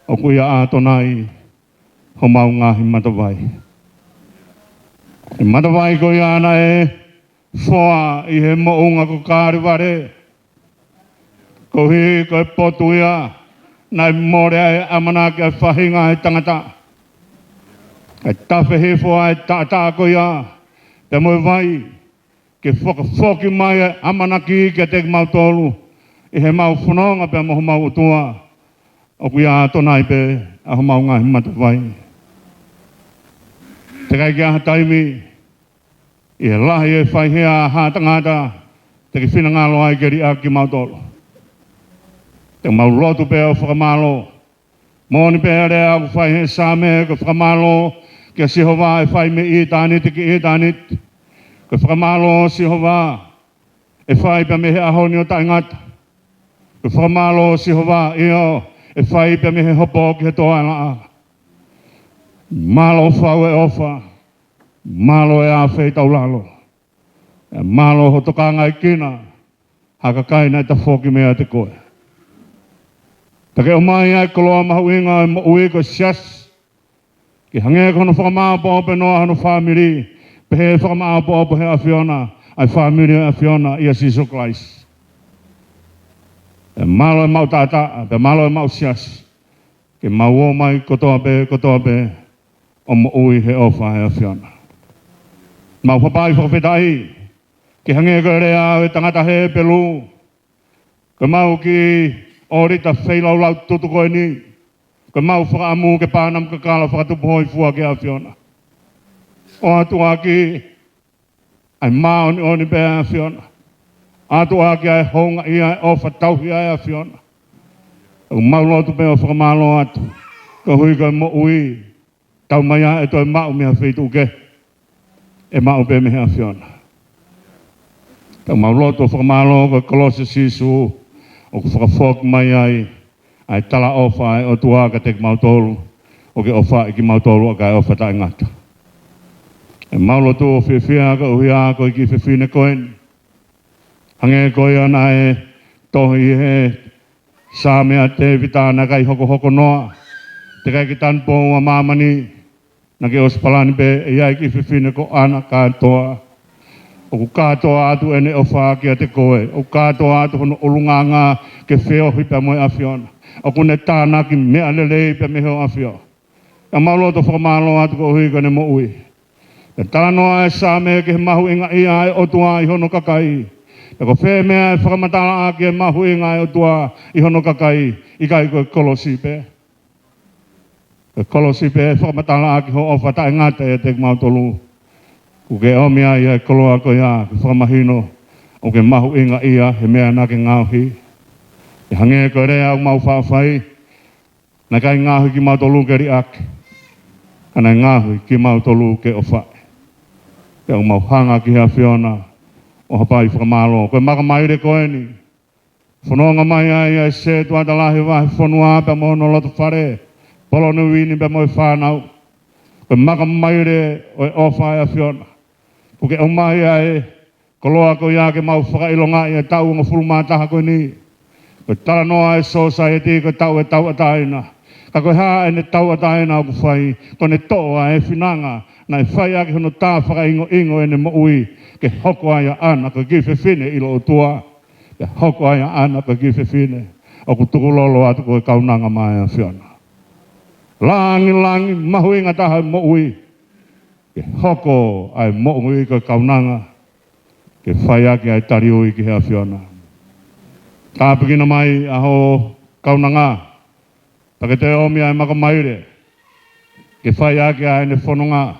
ʻOku ʻia ʻAtonai homau ngaahi matavai. ʻE matavai ko ia naʻe foa ʻi he moʻunga ko Kalevale. Koeʻuhi ko e potu ia naʻe mole ai e ʻamanaki ʻa e faʻahinga ʻo e tangata. ʻE tafe hifo ʻa e taʻataʻa ko ia pea mo e vai, ke fakafoki mai ʻa e ʻamanaki kiate kimautolu ʻi heʻemau fononga pea mo homau ʻOtua, ʻoku ʻi ʻAtonai pē ʻa homau ngaahi matavai. Teʻeki ai ke ʻi ai ha taimi ʻi he lahi e faihia ʻa ha tangata te ke finangalo ai ke liʻaki kimautolu. Te mau lotu pē ʻo fakamālō. Moʻoni pē ʻa e lea ʻoku fai he Saame, ko e fakamālō kia Sihova ʻe fai mei ʻitāniti ki ʻitāniti. Ko e fakamālō Sihova ʻe fai pea mei he ʻaho ni ʻo taʻengata. Ko e fakamālō Sihova, ʻio, ʻe fai pea mei he hopo ki he toalaʻā. Mālō fau e ʻofa, mālō e ʻafeitaulalo, ʻe mālō hoʻo tokangaekina ha kakai naʻe tafoki meiate koe. Pea ke ʻomai ʻa e koloa mahuʻinga ʻo e moʻui ko e siasi, ke hangē ko hono fakamāʻopoʻopo noa hono fāmili, pehē fakamāʻopoʻopo he ʻAfiona ʻa e fāmili ʻo e ʻAfiona ʻia Sīsū Kalaisi. ʻE mālō e maʻu taʻataʻa, pea mālō e maʻu siasi, ke mau ō mai kotoa pē, kotoa pē, ʻo moʻui he ʻofa he ʻAfiona. Mau hapai fakafetaʻi, ke hangē ko e lea ʻa e tangata Hepelū, ko ʻemau kiʻi ʻōlita feilaulau tutu ko eni, ko ʻemau fakaʻamu ke pānamu kakala fakatupu hōifua ki he ʻAfiona. ʻOatu ʻaki ʻa e māʻoniʻoni pē ʻa e ʻAfiona. ʻOatu ʻaki ʻa e houngaʻia ʻa e ʻofa tauhi ʻa e ʻAfiona. ʻOku mau lotu pē ʻo fakamālō atu, koeʻuhi ko e moʻui tau mai ʻa e toe maʻu mei ha feituʻu kehe, ʻe maʻu pē mei he ʻAfiona. Pea mau lotu ʻo fakamālō ko e kolosi ʻo Sīsū, ʻoku fakafoki mai ai ʻa e talaʻofa ʻa e ʻOtua kiate kimautolu, ʻo ke ʻofaʻi kimautolu ʻaki ʻa e ʻofa taʻengata. ʻE mau lotu ʻo fiefia koeʻuhi ko e kiʻi fefine ko eni. Hangē ko ia naʻe tohi he Saame ʻa Tēvita, naʻe ʻikai hokohoko noa, teʻeki ai ke tanupou ʻa māmani, naʻa ke ʻosi palani pē ʻe ʻi ai e kiʻi fefine ko ʻAna kātoa. ʻOku kātoa atu ʻene ʻofa kiate koe, ʻoku kātoa atu hono ʻulungaanga ke feohi pea mo e ʻAfiona. ʻOku ne tānaki meʻa lelei pea mei ho ʻAfio. Pea mau lotu ʻo fakamālō atu koeʻuhi ko ʻene moʻui. Pea talanoa e Saame ki he mahuʻingaʻia ʻa e ʻOtua ʻi hono kakai. Pea ko fē meʻa ʻe fakamatala ʻaki e mahuʻinga ʻa e ʻOtua ʻi hono kakai, ʻikai ko e kolosi pē? Ko e kolosi pē ʻe fakamatala ʻaki hoʻo ʻofa taʻengata ʻiate kimautolu. Kuo ke ʻomi ai ʻa e koloa ko ia ke fakamahino ʻoku ke mahuʻingaʻia he meʻa naʻa ke ngaohi. Pea hangē ko e lea ʻoku mau faʻa fai, naʻe ʻikai ngaohi kimautolu ke liʻaki, ka naʻe ngaohi kimautolu ke ʻofaʻi. Pea ʻoku mau hanga ki he ʻAfiona ʻo hapai fakamālō. Ko e maka maile ko eni, fononga mai ai ʻa e setuata lahi vahefonua pea mo hono lotofale, Polonevini pea mo e fānau. Ko e maka maile ʻo e ʻofa ʻa e ʻAfiona. Kuo ke ʻomai ʻa e koloa ko ia ke mau fakaʻilongaʻi ʻa e taʻu hongofulu mā taha ko eni. Ko e talanoa e sōsaieti ko e taʻu ʻe tauʻatāina. Ka ko e hā ʻene tauʻatāina ʻoku fai? Ko ʻene toʻo ʻa e finanga naʻe fai ʻaki hono tā fakaʻingoʻingo ʻene moʻui, ke hoko ai ʻa ʻAna ko e kiʻi fefine ʻilo ʻOtua. Pea hoko ai ʻa ʻAna ko e kiʻi fefine ʻoku tukulolo atu ko e kaunanga maʻa e ʻAfiona. Langilangi mahuʻinga taha e moʻui, ke hoko ʻa e moʻui ko e kaunanga, ke fai ʻaki ʻa e taliui ki he ʻAfiona. Tāpuekina mai ʻa hoʻo kaunanga, pea ke toe ʻomi ʻa e maka maile ke fai ʻaki ʻa ʻene fononga,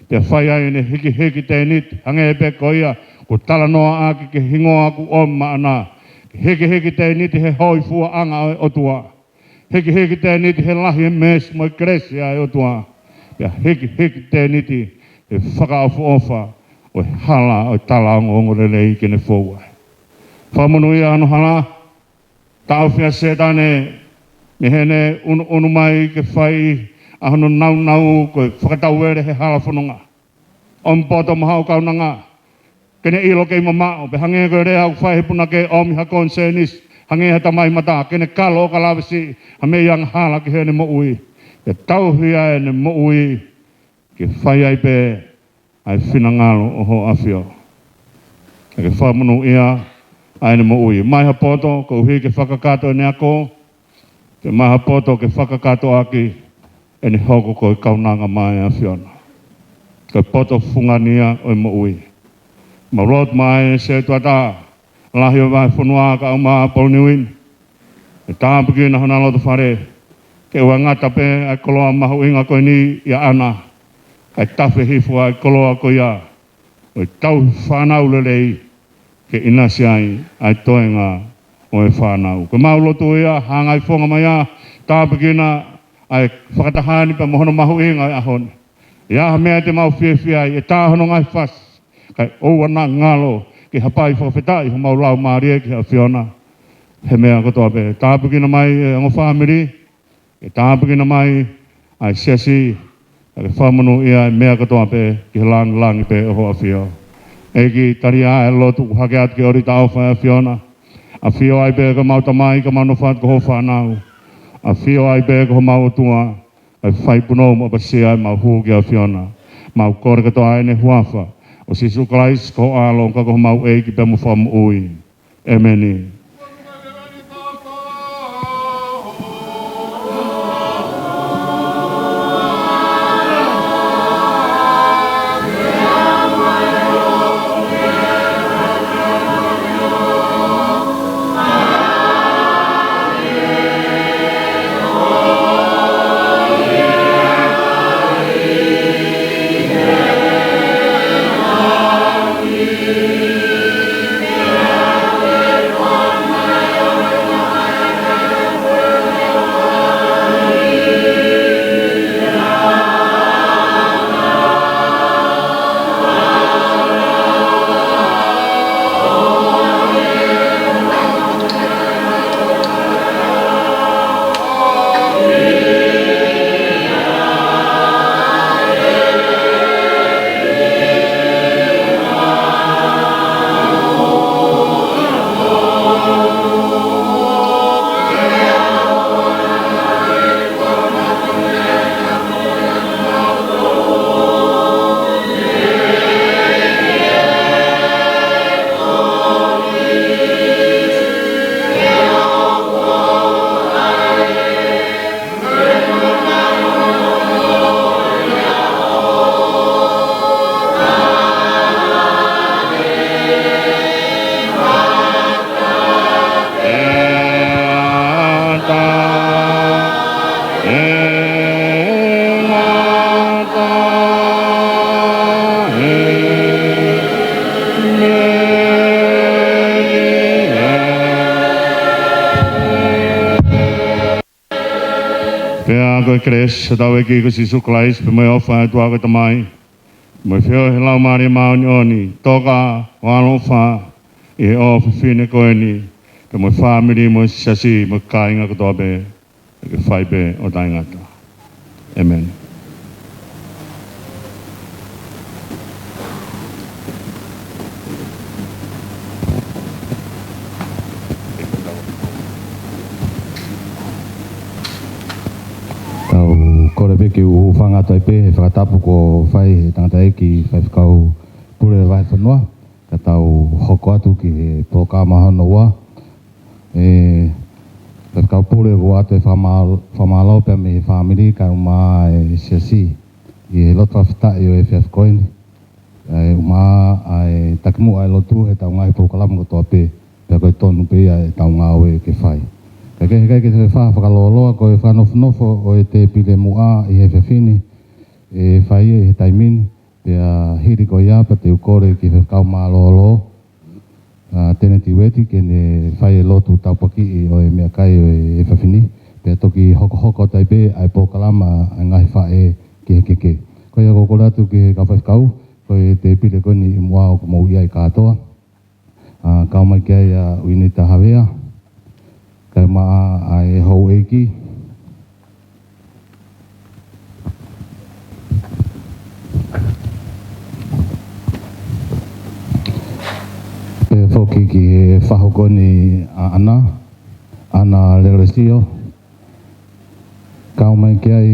pea fai ai ʻene hikihiki tēniti, hangē pē ko ia kuo talanoa ʻaki ki he hingoa kuo ʻomi maʻana, ke hikihiki tēniti he hōifuaʻanga ʻo e ʻOtua. Hikihiki tēniti he lahi e meesi mo e kelesi ʻa e ʻOtua. Pea hikihiki tēniti he fakaʻofoʻofa ʻo e hala ʻo e tala ongoongolelei ke ne fou ai. Fakamonūʻia hono hala, taʻofi ʻa Sētane mei heʻene ʻunuʻunu mai ke fai ʻa hono naunau ko e fakatauele he hala fononga. ʻOmi poto mo haʻo kaunanga ke ne ʻilo kei mamaʻo, pea hangē ko e lea ʻoku fai he punake, ʻomi ha konisēnisi hangē ha tamai mata, ke ne kalo ʻo ka lave siʻi ha meʻi angahala ki heʻene moʻui. Pea tauhi ʻa ʻene moʻui ke fai ai pē ʻa e finangalo ʻo ho ʻAfio. Ke fakamonūʻia ʻa ʻene moʻui. ʻOmai ha poto koeʻuhi ke fakakakato ʻene ako, ke ʻomai ha poto ke fakakakato ʻaki ʻene hoko ko e kaunanga maʻa e ʻAfiona. Ko e poto fungani ia ʻo e moʻui. Mau lotu mai e setuata lahi ʻo e vahefonua kae ʻumaʻā Papua Niu ʻIni. ʻE tāpuekina hona lotofale, ke ʻoua ʻe ngata pē ʻa e koloa mahuʻinga ko eni ʻia ʻAna, kae tafe hifo ʻa e koloa ko ia ʻo e tauhi fānau lelei, ke ʻinasi ai ʻa e toenga ʻo e fānau. Ko ʻemau lotu ia, hangai fofonga mai ā, tāpuekina ʻa e fakataha ni pea mo hono mahuʻinga ʻo e ʻaho ni. ʻI ai ha meʻa te mau fiefia ai, ʻe tā hono ngaahi fasi, kae ʻoua naʻa ngalo ke hapai fakafetaʻi homau laumālie ki he ʻAfiona he meʻa kotoa pē. Tāpuekina mai e ongo fāmili, ke tāpuekina mai ʻa e siasi, kae fakamonūʻia e meʻa kotoa pē ki he langilangi pē ʻo ho ʻafio. ʻEiki, tali ā e lotu ʻoku hake atu ki he ʻōlita ʻofa ʻa e ʻAfiona. ʻAfio ai pē ko homau Tamai, ka mau nofo atu ko ho fānau. ʻAfio ai pē ko homau ʻOtua, kae fai punou mo ʻapasia ʻemau hū ki he ʻAfiona. Mau kole kotoa ʻi he huafa ʻo Sīsū Kalaisi ko ho ʻAlo, ka ko homau ʻEiki pea mo Fakamoʻui. ʻEmeni. Pea ko e kelesi ʻa hotau ʻEiki ko Sīsū Kalaisi, pea mo e ʻofa ʻa e ʻOtua ko e Tamai, mo e feohi ʻa e Laumālie Māʻoniʻoni, toka ʻo e ʻaloʻofa ʻi he ʻofefine ko eni, pea mo e fāmili, mo e siasi, mo e kāinga kotoa pē, ke fai pē ʻo taʻengata. ʻEmeni. Tau kole pē ke u hūfanga atu ai pē he fakatapu kuo fai ʻe he tangataʻeiki faifekau pule vahefonua, ka tau hoko atu ki he polokalama hono ua. ʻE, faifekau pule, ʻoku ʻoatu e fakamāl-, fakamālō pea mei he fāmili kae ʻumaʻā e siasi ʻi he lotu fakafetaʻi ʻo e efiafi ko eni. ʻE, ʻumaʻā ʻa e takimuʻa ʻa e lotu heʻetau ngaahi polokalama kotoa pē, pea ko e tonu pē ia ʻetau ngāue ke fai. Kae kehe, kae kehe, faʻa fakalōloa ko e fakanofonofo ʻo e tēpile muʻa ʻi he efiafi ni, ʻe fai ia ʻi he taimi ni, pea hili ko ia pea te u kole ki he faifekau mālōlō, ʻa Tēneti Ueti, ke ne fai e lotu tāpuakiʻi ʻo e meʻakai ʻo e efiafi ni, pea toki hokohoko atu ai pē ʻa e polokalama ʻa e ngaahi faʻē ki he keke. Ko ia ʻoku ou kole atu ki he kau faifekau, ko e tēpile ko eni ʻi muʻa ʻoku mou ʻi ai kātoa. ʻA, kau mai ki ai ʻa Uini Tahavea, kae ʻumaʻā ʻa e houʻeiki. Pea foki ki he fahu ko eni ʻa ʻAna, ʻAna Lelesio. Kau mai ki ai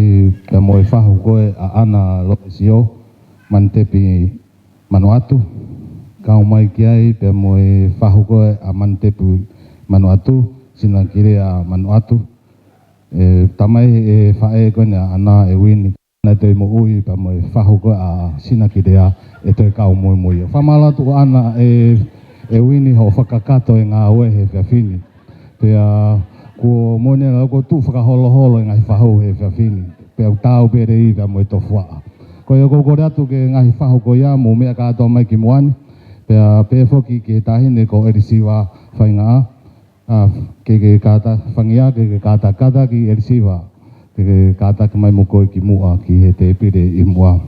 pea mo e fahu ko ē ʻa ʻAna Lelesio, Manutepi Manuʻatu. Kau mai ki ai pea mo e fahu ko ē ʻa Manutepi Manuʻatu, Sinakilea Manuʻatu. ʻE, tamai e faʻē ko eni ʻa ʻAna, ʻe Uini. naʻe toe moʻui pea mo e fahu ko ē ʻa Sina Kilea ʻe toe kau muimui. Fakamālō atu ʻAna ʻe, ʻe Uini hoʻo fakakakato e ngāue he efiafi ni. Pea kuo moʻoni ʻa e lau ko e tuʻu fakaholoholo e ngaahi fahu he efiafi ni. Pea ʻoku taau pē lelei pea mo e tofuaʻa. Ko ia ʻoku ou kole atu ki he ngaahi fahu ko ia mou meʻa kātoa mai ki muʻa ni. Pea pehē foki ki he taʻahine ko ʻElisiva Faingaʻa. ʻA, ke ke kātaki, Fangia, ke ke kātaki, kātaki ʻElisiva, ke ke kātaki mai mo koe ki muʻa ki he tēpile ʻi muʻa.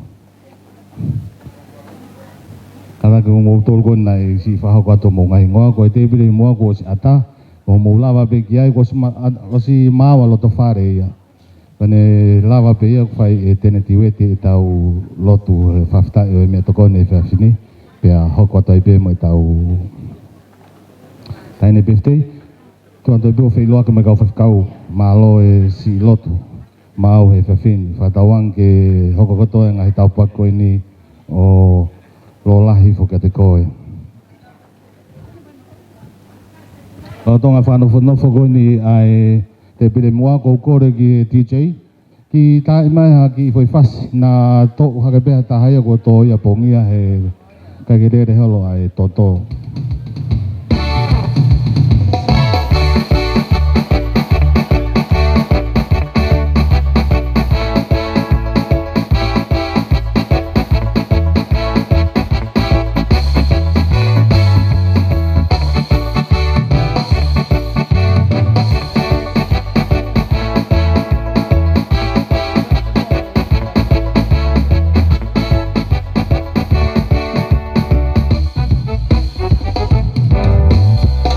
Kātaki mo moutolu ko ē naʻe siʻi fakahoko atu homou ngaahi hingoa, ko e tēpile ʻi muʻa kuo ʻosi ʻatā, ʻo mou lava pē ki ai, kuo ʻosi ma-, a-, ʻosi maau ʻa e loto fale ia. Pea ne lava pē ia ʻoku fai ʻe Teneti Uete ʻetau lotu he fakafetaʻi ʻo e meʻatokoni he efiafi ni, pea hoko atu ai pē mo ʻetau taʻahine birthday. Tuʻu atu ai pē ʻo feʻiloaki mo e kau faifekau, mālō e siʻi lotu maau he efiafi ni. Fakatauange ke hoko kotoa e ngaahi tāpuaki ko eni ʻo lōlahi foki kiate koe. Lolotonga e fakanofonofo ko eni ʻa e tēpile muʻa, ʻoku ou kole ki he D J ke taaʻi mai ha kiʻi foʻi fasi, naʻa toʻu hake pē ha taha ia kuo tō ia pongia he ʻikai ke lele holo ʻa e toto.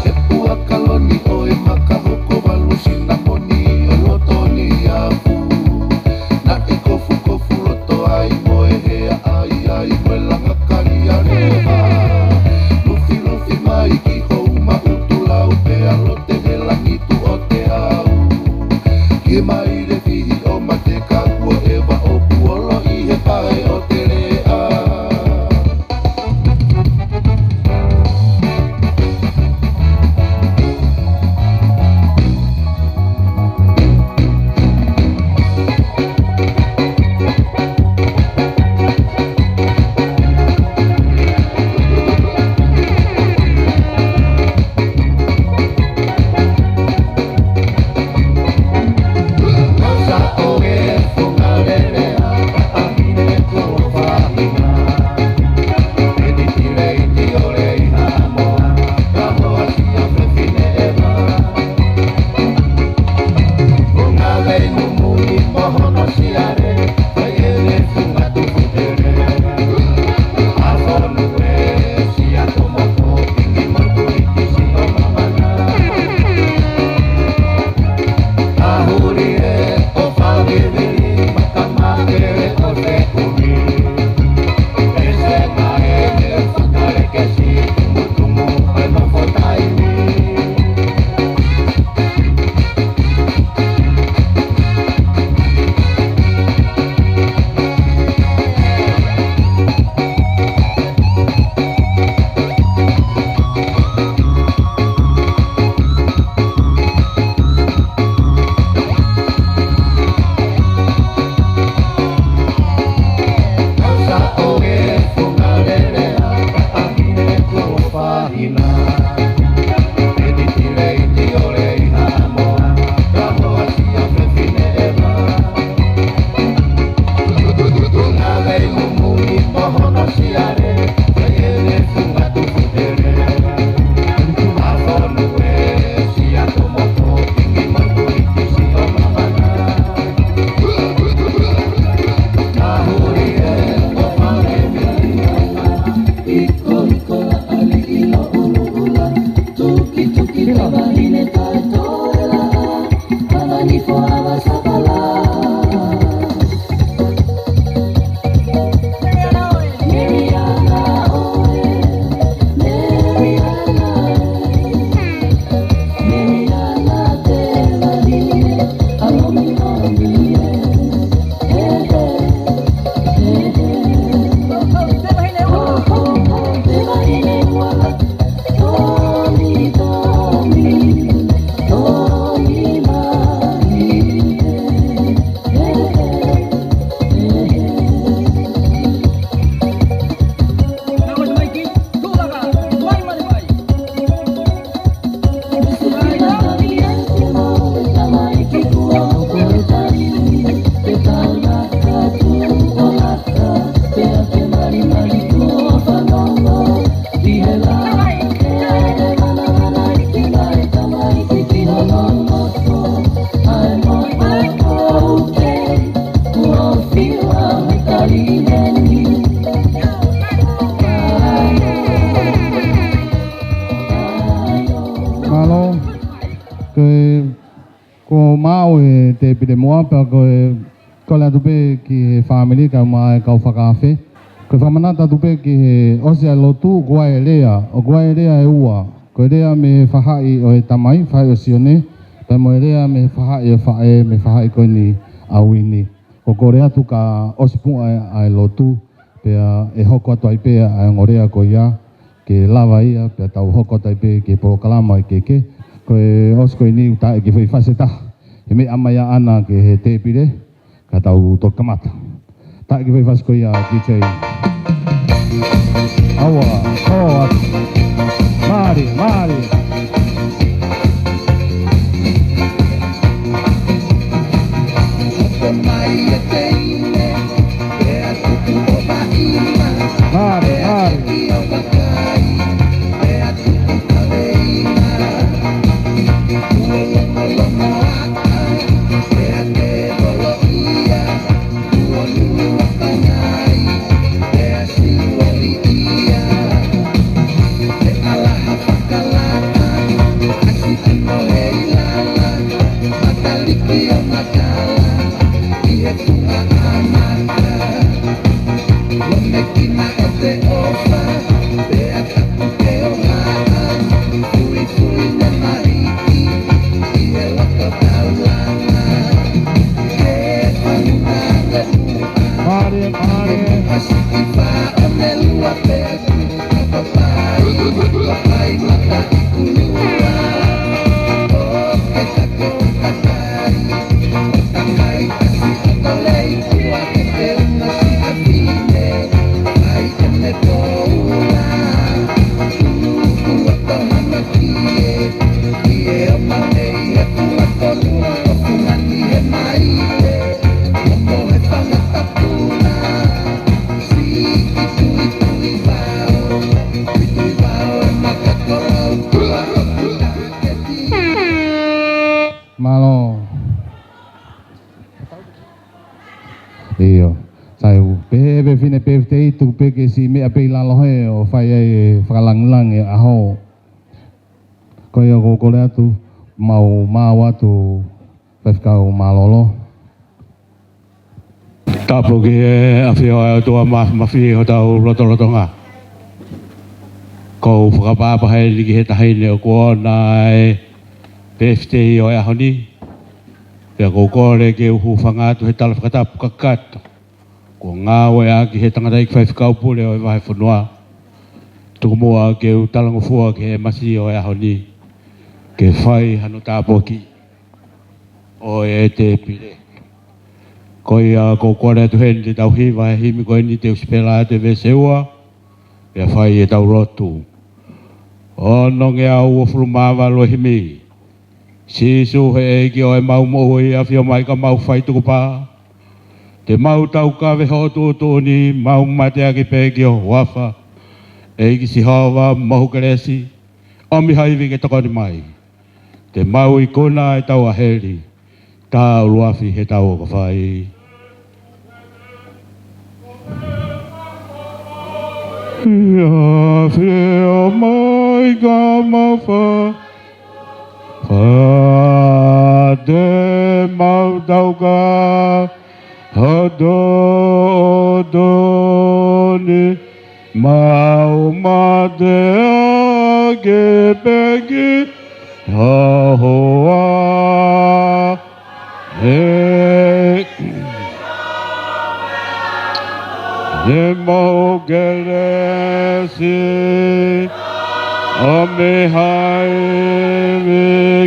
He puaka loni ʻo e maka hoko valu sinamoni ʻo loto ni afu. Naʻe kofukofu loto ai mo e hea ʻaiʻai mo e langa kali ʻa Leva. Lufilufi mai ki hou maʻutu lau pea lote he langi tuʻo teau. Ki mai le fihi ʻo mate ka kuo ʻeva ʻoku olo ʻi he pae ʻo teleʻa. ʻo e tēpile muʻa pea ko e kole atu pē ki he fāmili kae ʻumaʻā e kau fakaafe. Ko e fakamanatu atu pē ki he ʻosi ʻa e lotu, ʻoku ʻi ai e lea, ʻoku ʻi ai e lea ʻe ua. Ko e lea mei he faʻahi ʻo e tamai, faʻahi ʻo Sione, pea mo e lea mei he faʻahi ʻo e faʻē, mei he faʻahi ko eni ʻa Uini. ʻOku kole atu ka ʻosi pē ʻa e, ʻa e lotu, pea ʻe hoko atu ai pē ʻa e ongo lea ko ia, ke lava ia, pea tau hoko atu ai pē ki he polokalama ʻi he kehekehe. Ko e ʻosi ko eni ʻoku taʻe ke faifasi ʻe taha he meʻa mai ʻaʻana ki he tēpile, ka tau toki kamata. Taʻe ke faifasi ko ia, D J. ʻAua, ʻoua, mālie, mālie. Mālie, mālie. Mālie, mālie. Mālō. ʻIo. Sai, pehē pē fefine pē te i tuku pē ke siʻi meʻa pē ʻi lalo hē ʻo fai ai e fakalāngilangi ʻaho. Ko ia ʻoku ou kole atu, mau maʻu atu, Faifekau Mālōlō. Tapu ki he ʻafio ʻa e ʻOtua Māfimafi ʻi hotau lotolotonga. ʻOku ou fakapapau heni ki he taʻahine ʻoku ʻoʻona e pēfitehi ʻo e ʻaho ni. Pea ʻoku ou kole ke u hūfanga atu he tala fakatapu kakato kuo ngāueʻaki he tangataʻeiki faifekau pule ʻo e vahefonua. Tuku muʻa ke u talangofua ki he M C ʻo e ʻaho ni, ke fai hano tāpuakiʻi ʻo e tēpile. Ko ia ʻoku ou kole atu heni te tau hiva e himi ko eni, te u sipela atu e veesi ʻe ua, pea fai ʻetau lotu. Onongeau uofulu mā valu e himi. Sīsū he ʻEiki ʻo ʻemau moʻui, ʻafio mai ka mau fai tukupā. Te mau taukave hoʻo tuʻutuʻuni, mau mateaki pē ki ho huafa. ʻEiki Sihova, mohu kelesi, ʻomi ha ivi ke tokoni mai. Te mau ikuna ʻetau ʻaheli, tā ʻuluafi he tau ʻoku fai. ʻIo, ʻafio mai ka mau fai, fai te mau taukave hoʻo tuʻutuʻuni, mau mateaki pē ki ho huafa. ʻE, ʻe mohu kelesi, ʻomi ha ivi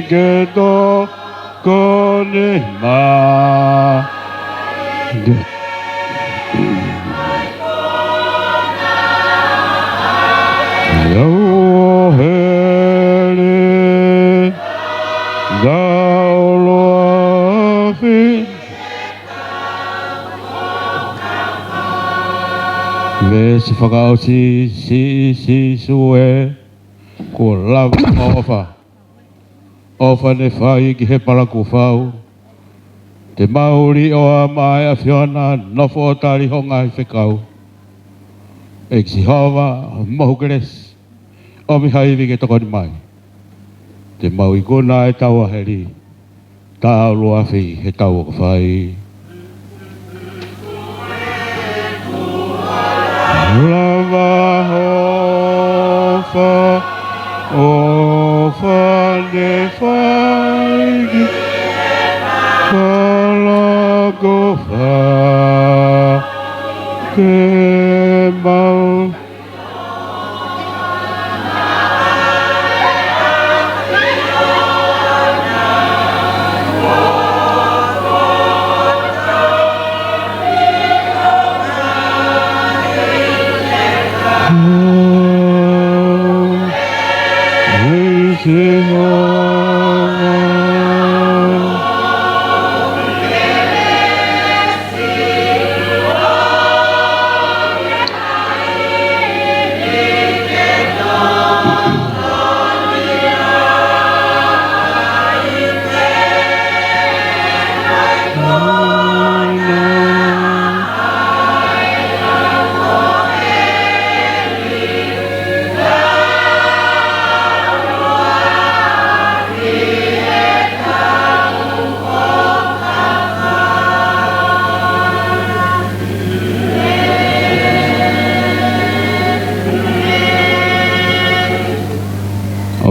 ke tokoni mai. ʻAheli, tā ʻuluafi. Veesi fakaʻosi, Sī, Sīsū ē, kuo lava hoʻo ʻofa. ʻOfa ne fai ki he palakufau. Te mau liʻoa maʻa e ʻAfiona, nofo ʻo tali ho ngaahi fekau. ʻEiki Sihova, mohu kelesi, ʻomi ha ivi ke tokoni mai. Te mau ikuna ʻetau ʻaheli, Taʻu ʻuluafi he tau ʻoku fai. Lava ho fakaʻofa ne fai ki he koloa, ke mau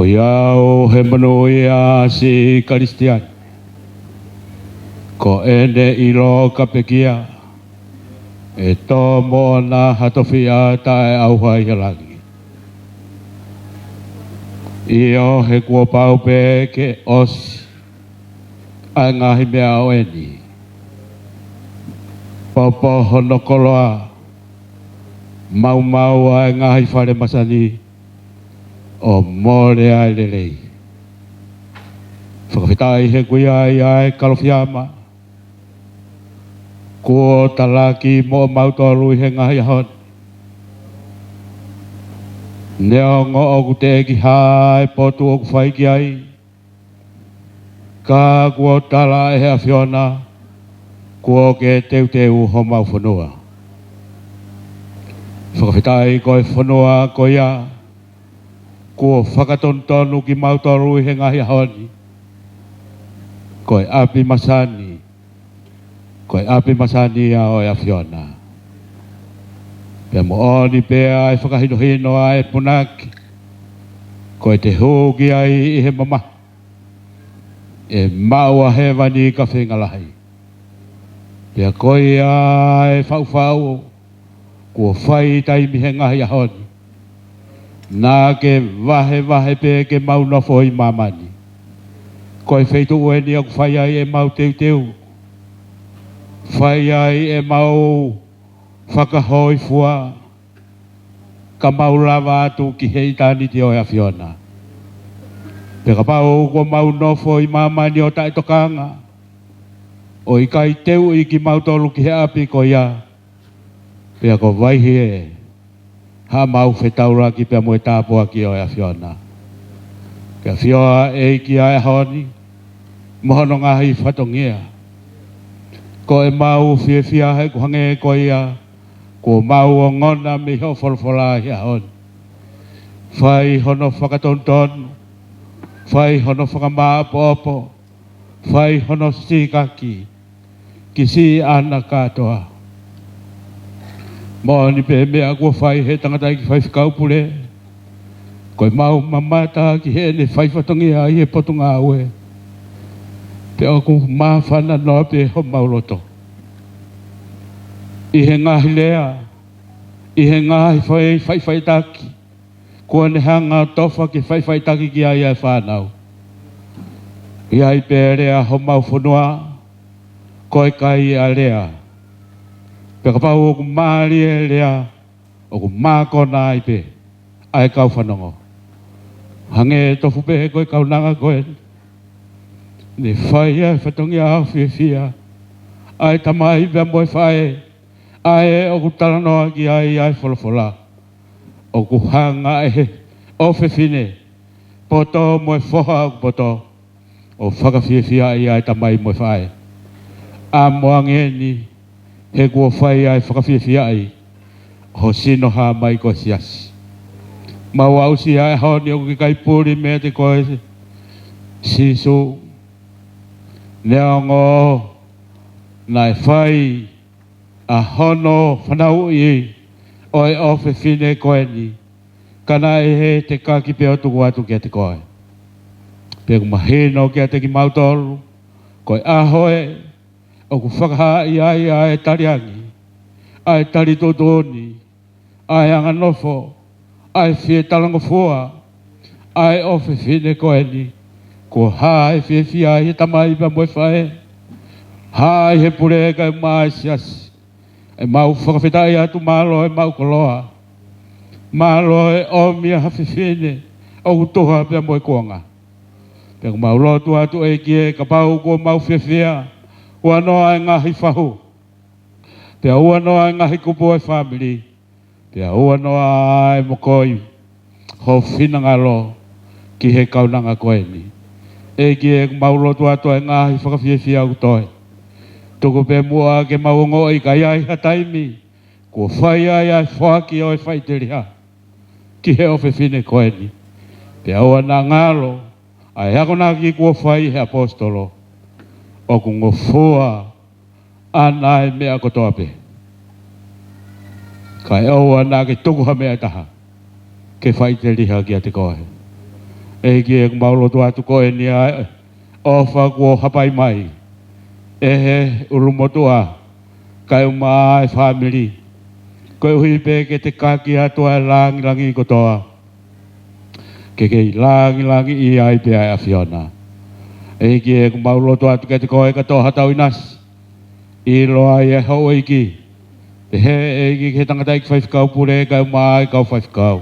ʻOiauē, he monūʻia siʻi Kalisitiane, ko ʻene ʻilo ka pekia, ʻe tō moʻona ha tofiʻa taʻeʻauha ʻi he langi. ʻIo, he kuo pau pē ke ʻosi ʻa e ngaahi meʻa ʻo eni. Popo hono koloa, maumau ʻa e ngaahi fale masani, ʻo mole ʻa e lelei. Fakafetaʻi he kuia ia e kalofiama kuo talaki moʻomautolu ʻi he ngaahi ʻaho ni. Neongo ʻoku teʻeki hā e potu ʻoku fai ki ai, ka kuo tala ʻe he ʻAfiona, kuo ke teuteu homau fonua. Fakafetaʻi ko e fonua ko ia kuo fakatonutonu kimautolu ʻi he ngaahi ʻaho ni, ko e ʻapi masani, ko e ʻapi masani ia ʻo e ʻAfiona. Pea moʻoni pē ʻa e fakahinohino ʻa e punake, ko e te hū ki ai ʻi he mamahi, ʻe maʻu ʻa hēvani ka feinga lahi. Pea ko ia e faʻufaʻu kuo fai taimi he ngaahi ʻaho ni, naʻa ke vahevahe pē ke mau nofo ʻi māmani. Ko e feituʻu eni ʻoku fai ai ʻemau teuteu, fai ai ʻemau fakahōifua, ka mau lava atu ki he ʻitāniti ʻo e ʻAfiona. Pea kapau kuo mau nofo ʻi māmani ʻo taʻetokanga, ʻo ʻikai teuʻi kimautolu ki he ʻapi ko ia, pea ko e vahe ē haʻamau fetaulaki pea mo e tāpuaki ʻo e ʻAfiona. Ke ʻafioʻi ʻEiki ʻa e ʻaho ni mo hono ngaahi fatongia. Ko ʻemau fiefia he ʻoku hangē ko ia kuo mau ongona mei hoʻo folofola ʻi he ʻaho ni. Fai hono fakatonutonu, fai hono fakamāʻopoʻopo, fai hono sīkaki ki siʻi ʻAna kātoa. Moʻoni pē meʻa kuo fai he tangataʻeiki faifekau pule, ko ʻemau mamata ki heʻene fai fatongia ʻi he potungāue, pea ʻoku māfana noa pē homau loto ʻi he ngaahi lea, ʻi he ngaahi fai, faʻifaʻitaki kuo ne hanga ʻo tofa ke faʻifaʻitaki ki ai ʻa e fānau. ʻI ai pē lea homau fonua, ko e kai ʻa e lea. Pea kapau ʻoku mālie e lea, ʻoku mākona ai pē ʻa e kau fanongo. Hangē tofu pē ko e kaunanga ko ē, ne fai ʻa e fatongia ʻo fiefia ʻa e tamai pea mo e faʻē, ʻa ē ʻoku talanoa ki ai ʻa e folofola. ʻOku hanga ʻe he ʻofefine poto mo e foha ʻoku poto ʻo fakafiefiaʻi ʻa e tamai mo e faʻē. ʻAmo ange eni, he kuo fai ʻa e fakafiefiaʻi ho sino hā mai ko e siasi. Mau aʻusia e ʻaho ni ʻoku ʻikai puli meiate koe Sīsū, Neongo naʻe fai ʻa hono fanauʻi ʻo e ʻofefine ko eni, ka naʻe ʻi he tekaki pē ʻo tuku atu kiate koe. Pea ʻoku mahino kiate kimautolu, ko e ʻaho ē ʻoku fakahaaʻi ai ʻa e taliangi, ʻa e talituʻutuʻuni, ʻa e anganofo, ʻa e fie talangofua ʻa e ʻofefine ko eni. Kuo hā e fiefia ʻi he tamai pea mo e faʻē, hā ʻi he pule kae ʻumaʻā e siasi. ʻE mau fakafetaʻi atu, mālō e maʻu koloa, mālō e ʻomi ʻa ha fefine ʻoku tuha pea mo e kuonga. Pea ʻoku mau lotu atu, ʻEiki ē, kapau kuo mau fiefia, ua noa e ngaahi fahu, pea ua noa e ngaahi kupu ʻo e fāmili, pea ua noa e mokoi ho finangalo ki he kaunanga ko eni. ʻEiki ē, ʻoku mau lotu atu ʻa e ngaahi fakafiefia ʻoku toe. Tuku pē muʻa ke mau ongoʻi ka ʻi ai ha taimi kuo fai ai ʻa e foaki ʻo e faʻiteliha ki he ʻofefine ko eni. Pea ʻoua naʻa ngalo ʻa e akonaki kuo fai he ʻaposetolo, ʻoku ngofua ʻana e meʻa kotoa pē, kae ʻoua naʻa ke tuku ha meʻa ʻe taha ke faʻiteliha kiate koe. ʻEiki ē, ʻoku mau lotu atu ko eni ʻa e ʻofa kuo hapai mai ʻe he ʻulumotuʻa kae ʻumaʻā e fāmili, koeʻuhi pē ke tekaki atu ʻa e langilangi kotoa, ke kei langilangiʻia ai pē ʻa e ʻAfiona. ʻEiki ē, ʻoku mau lotu atu kiate koe ka tō ha tau ʻinasi, ʻiloa ʻa e houʻeiki, pehē ʻEiki ki he tangataʻeiki faifekau pule kae ʻumaʻā e kau faifekau,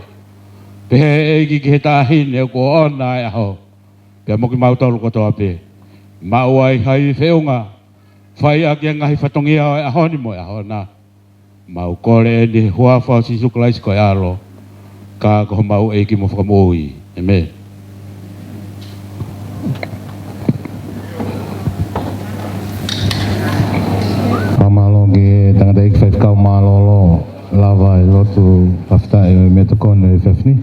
pehē ʻEiki ki he taʻahine ʻoku ʻoʻona e ʻaho, pea mo kimautolu kotoa pē. Maʻu ai ha ivi feʻunga, fai ʻaki e ngaahi fatongia ʻo e ʻaho ni mo e ʻaho na. Mau kole eni he huafa ʻo Sīsū Kalaisi ko e ʻAlo, ka ko homau ʻEiki mo Fakamoʻui. ʻĒmeni. Fakamālō ki he tangataʻeiki faifekau mālōlō, lava e lotu fakafetaʻi ʻo e metokoni ʻo e efiafi ni.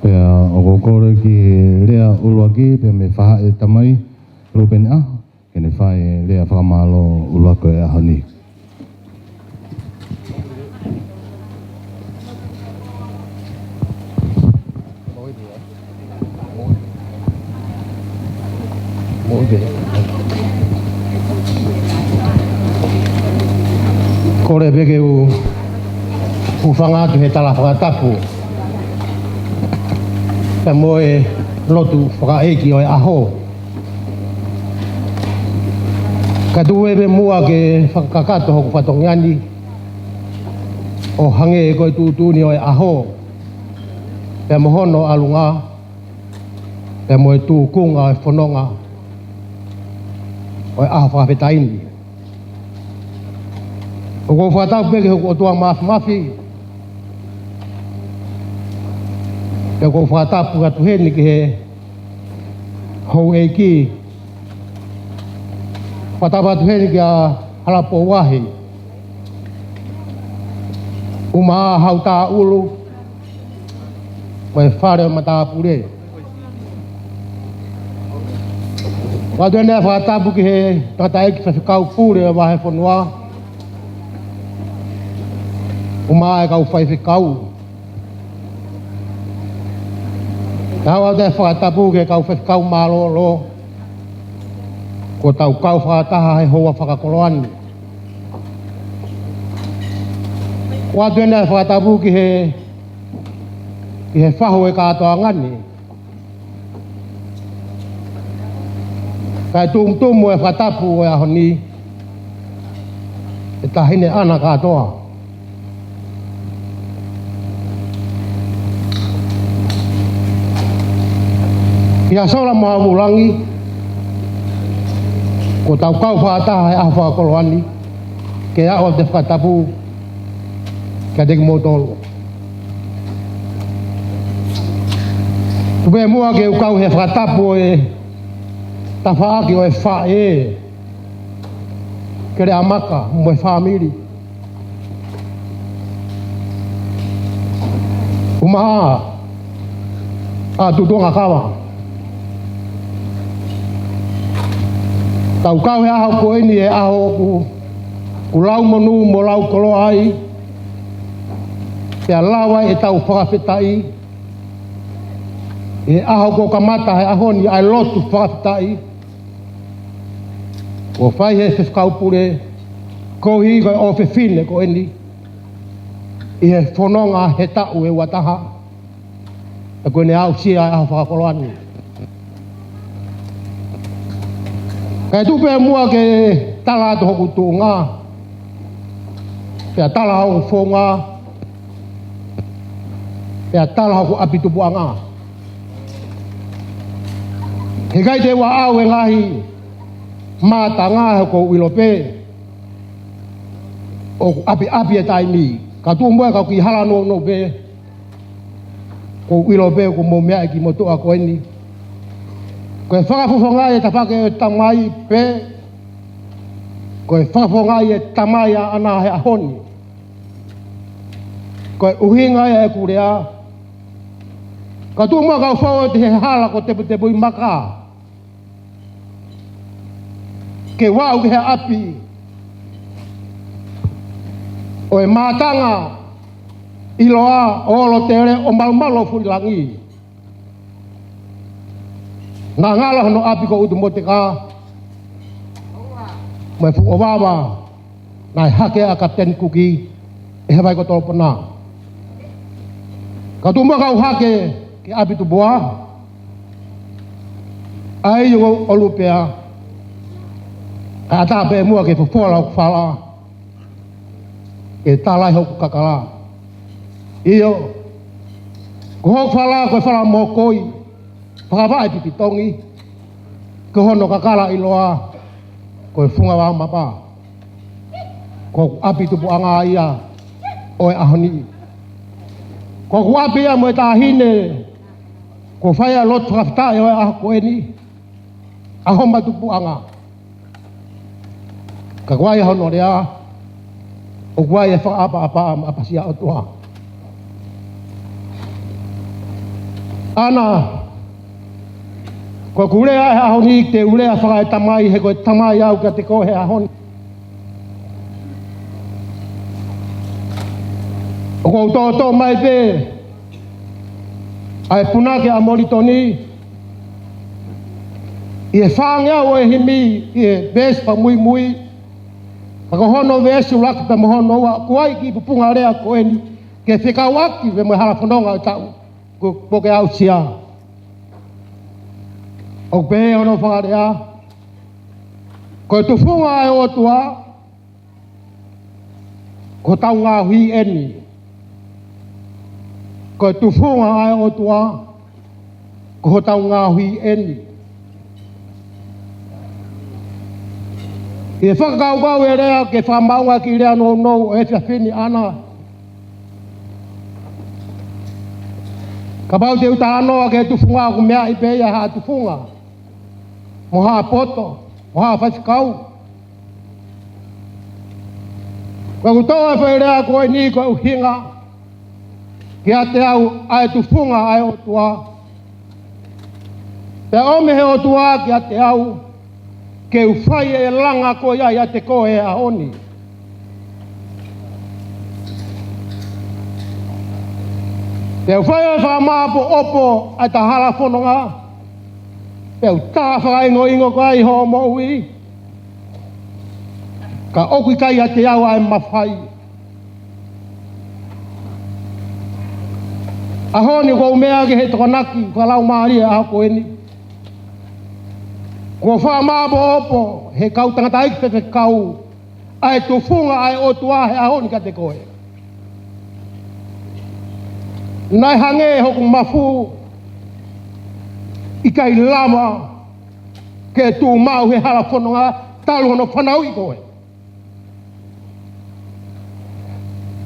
Pea ʻoku ou kole ki he lea ʻuluaki, pea mei he faʻē tamai, Lupeni ʻAho, ke ne fai e lea fakamālō ʻuluaki ʻo e ʻaho ni. Kole pē ke u hūfanga atu he tala fakatapu pea mo e lotu fakaʻeiki ʻo e ʻaho. Kae tuku pē muʻa ke fakakakato hoku fatongia ni ʻo hangē ko e tuʻutuʻuni ʻo e ʻaho, pea mo hono ʻalunga, pea mo e tūkunga ʻo e fononga ʻo e ʻaho fakafetaʻi ni. ʻOku ou fakatapu pē ki hoku ʻOtua Māfimafi. Pea ʻoku ou fakatapu atu heni ki he houʻeiki. Fakatapu atu heni kia Halapouahi, ʻumaʻā Hautaʻulu, mo e fale ʻo e matāpule. ʻOatu ʻeni ʻa e fakatapu ki he tangataʻeiki faifekau pule ʻo e vahefonua, ʻumaʻā e kau faifekau. Tau ʻoatu ʻa e fakatapu ki he kau faifekau mālōlō kuo tau kau fakataha he houa fakakoloa ni. ʻOatu ʻeni ʻa e fakatapu ki he, ki he fahu ʻo e kātoanga ni. Kae tumutumu e fakatapu ʻo e ʻaho ni he taʻahine ʻana kātoa. ʻIa Sola mo Havulangi, kuo tau kau fakataha he ʻaho fakakoloa ni, ke aʻu ʻa e fakatapu kiate kimoutolu. Tuku pē muʻa ke u kau he fakatapu ʻo e tafaʻaki ʻo e faʻē, Keleʻamaka mo e fāmili, ʻumaʻā ʻa Tutuʻangakava. Tau kau he ʻaho ko eni he ʻaho ʻoku, ʻoku lau monū mo lau koloa ai, pea lava ai ʻetau fakafetaʻi, he ʻaho kuo kamata he ʻaho ni ʻa e lotu fakafetaʻi, kuo fai he Faifekau Pule, koeʻuhi ko e ʻofefine ko eni, ʻi he fononga he taʻu ʻe ua taha, ʻa ia ko eni aʻusia ʻa e ʻaho fakakoloa ni. Kae tuku pē muʻa ke tala atu hoku tuʻunga, pea tala hoku founga, pea tala hoku ʻapi tupuʻanga. He ʻikai te u aʻu he ngaahi mātanga he ʻoku ou ʻilo pē ʻoku ʻapiʻapi e taimi. Ka tuku muʻa ka u kiʻi hala nounou pē, ʻoku ou ʻilo pē ʻoku mou meaʻi ki motuʻa ko eni. Ko e fakafofongaʻi e tafaʻaki ʻo e Tamai pē, ko e fakafofongaʻi e Tamai ʻaʻana he ʻaho ni. Ko e ʻuhinga ia ʻeku lea. Ka tuku muʻa ka u fou atu he hala ko Teputepuimaka, ke u aʻu ki he ʻapi ʻo e mātanga ʻiloa ʻo Lotele ʻo Malumalu ʻo Fulilangi. Naʻe ngalo hono ʻapi ko ʻUtumoteka mo e fuʻu ʻovava naʻe hake ʻa Kapiteni Kuki ʻe he vai ko Tolopona. Ka tuku muʻa ka u hake ki ʻapi tupuʻa, ʻa ia ʻoku ou ʻalu pē, kae ʻatā pē muʻa ke fofola hoku fala, ke tala ai hoku kakala. ʻIo, ko hoku fala ko e fala mokoi, fakavaʻe pipitongi, ko hono kakala ʻiloa ko e Funga Vaomapa. Ko hoku ʻapi tupuʻanga ia ʻo e ʻaho ni. Ko hoku ʻapi ia mo e taʻahine kuo fai ai e lotu fakafetaʻi ʻo e ʻaho ko eni, ʻa homa tupuʻanga. Ka ko e ʻai hono lea, ʻoku ʻai e fakaʻapaʻapa mo ʻapasia ʻOtua. ʻAna, ko ʻeku lea he ʻaho ni, te u lea fakaetamai, he ko e tamai au kiate koe he ʻaho ni. ʻOku ou tōtō mai pē ʻa e punake ʻa Molitoni ʻi he fāngeau ʻo e himi, ʻi he veesi fakamuimui, ka ko hono veesi ʻuluaki pea mo hono ua, ʻoku ʻai e kiʻi pupunga lea ko eni ke fekauʻaki pea mo e hala fononga ʻo e taʻu kuo, kuo ke aʻusia. ʻOku pehē hono fakalea, ko e tufunga ʻa e ʻOtua ko hotau ngaohi eni. Ko e tufunga ʻa e ʻOtua ko hotau ngaohi eni. ʻI he fakakaukau e lea ke fakamaʻunga ki he lea nounou ʻo e efiafi ni, ʻAna, kapau te u talanoa ki he tufunga, ʻoku meaʻi pē ia ha tufunga, mo ha poto, mo ha faifekau. Ka ʻoku tō e foʻi lea ko eni ko e ʻuhinga kiate au ʻa e tufunga ʻa e ʻOtua. Pea ʻomi ʻe he ʻOtua kiate au ke u fai e langa ko ia ʻiate koe he ʻaho ni. Pea u fai ʻo fakamāʻopoʻopo ʻa e ta hala fononga. Pea u tā fakaʻingoʻingo ko ia ʻi hoʻo moʻui. Ka ʻoku ʻikai ʻiate au ʻa e mafai. ʻAho ni ʻoku ou meʻa ki he tokonaki fakalaumālie ʻaho ko eni. Kuo fakamāʻopoʻopo ʻe he kau tangataʻeiki faifekau ʻa e tufunga ʻa e ʻOtua he ʻaho ni kiate koe. Naʻe hangē hoku mafu ʻikai lava ke tuʻu maʻu he hala fononga talu hono fanauʻi koe.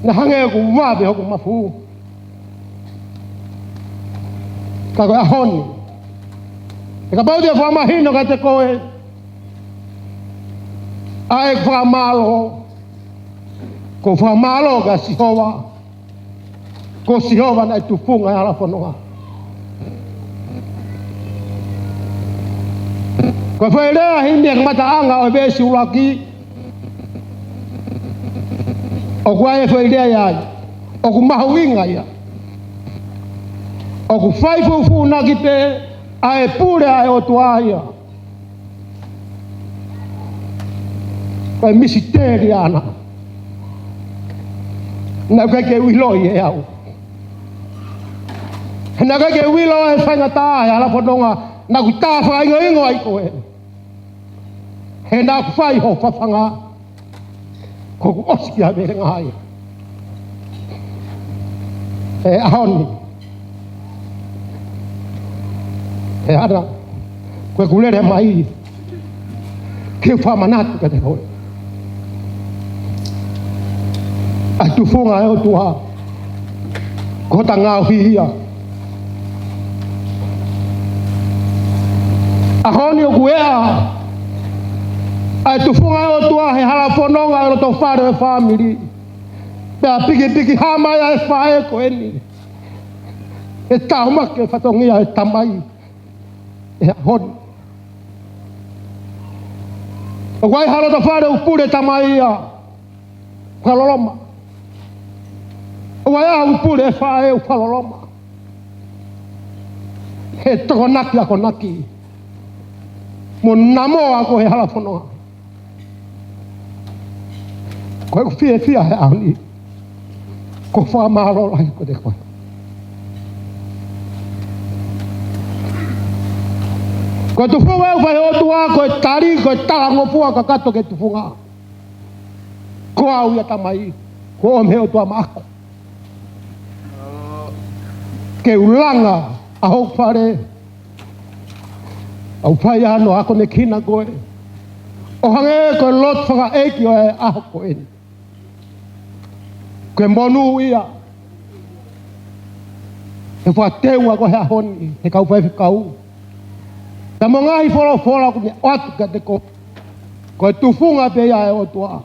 Naʻe hangē ʻoku vave hoku mafu. Ka ko e ʻaho ni, ʻe kapau te u fakamahino kiate koe ʻa e fakamālō, ko e fakamālō kia Sihova. Ko Sihova naʻe tufunga e hala fononga. Ko e foʻi lea heni ʻi he kamataʻanga ʻo e veesi ʻuluaki, ʻoku ʻi ai e foʻi lea ia ai, ʻoku mahuʻinga ia. ʻOku fai fufuunaki pē ʻa e pule ʻa e ʻOtua ia. Ko e misiteli ʻana. Naʻe ʻikai ke u ʻiloʻi ʻe au. He naʻe ʻikai ke u ʻilo ʻa e faingataʻa ʻa e hala fononga naʻa ku tā fakaingoingo ai koe. He naʻa ku fai ho fafanga. Ko ʻeku ʻosi kia vele ngai. ʻE ʻaho ni. ʻE ʻAna, ko ʻeku lele mai ke u fakamanatu kiate koe ʻa e tufunga ʻa e ʻOtua. Ko hota ngaohi ia. ʻAho ni ʻoku ʻea ʻa e tufunga ʻa e ʻOtua he hala fononga ʻo e loto fale ʻo e fāmili. Pea pikipiki hā mai ʻa e faʻē ko eni. ʻE tāumaki e fatongia ʻo e tamai he ʻaho ni. ʻOku ʻi ai ha loto fale ʻoku pule tamai ia, fakaloloma. ʻOku ʻi ai ʻoku pule faʻē, fakaloloma. He tokonaki akonaki mo namoa koe he hala fononga. Ko ʻeku fiefia he ʻaho ni, ko e fakamālō lahi kiate koe. Ko e tufunga ʻoku fai ʻe he ʻOtua, ko e tali, ko e talangofua kakato ki he tufunga. Ko au ia tamai, kuo ʻomi ʻe he ʻOtua maʻaku ke u langa ʻa hoku fale. ʻOku fai hano akonekina koe ʻo hangē ko e lotu fakaʻeiki ʻo e ʻaho ko eni. Ko e monū ia he fakateua ko e he ʻaho ni he kau faifekau. Ka mo e ngaahi folofola ʻoku ne ʻoatu kiate koe, ko e tufunga pē ia ʻa e ʻOtua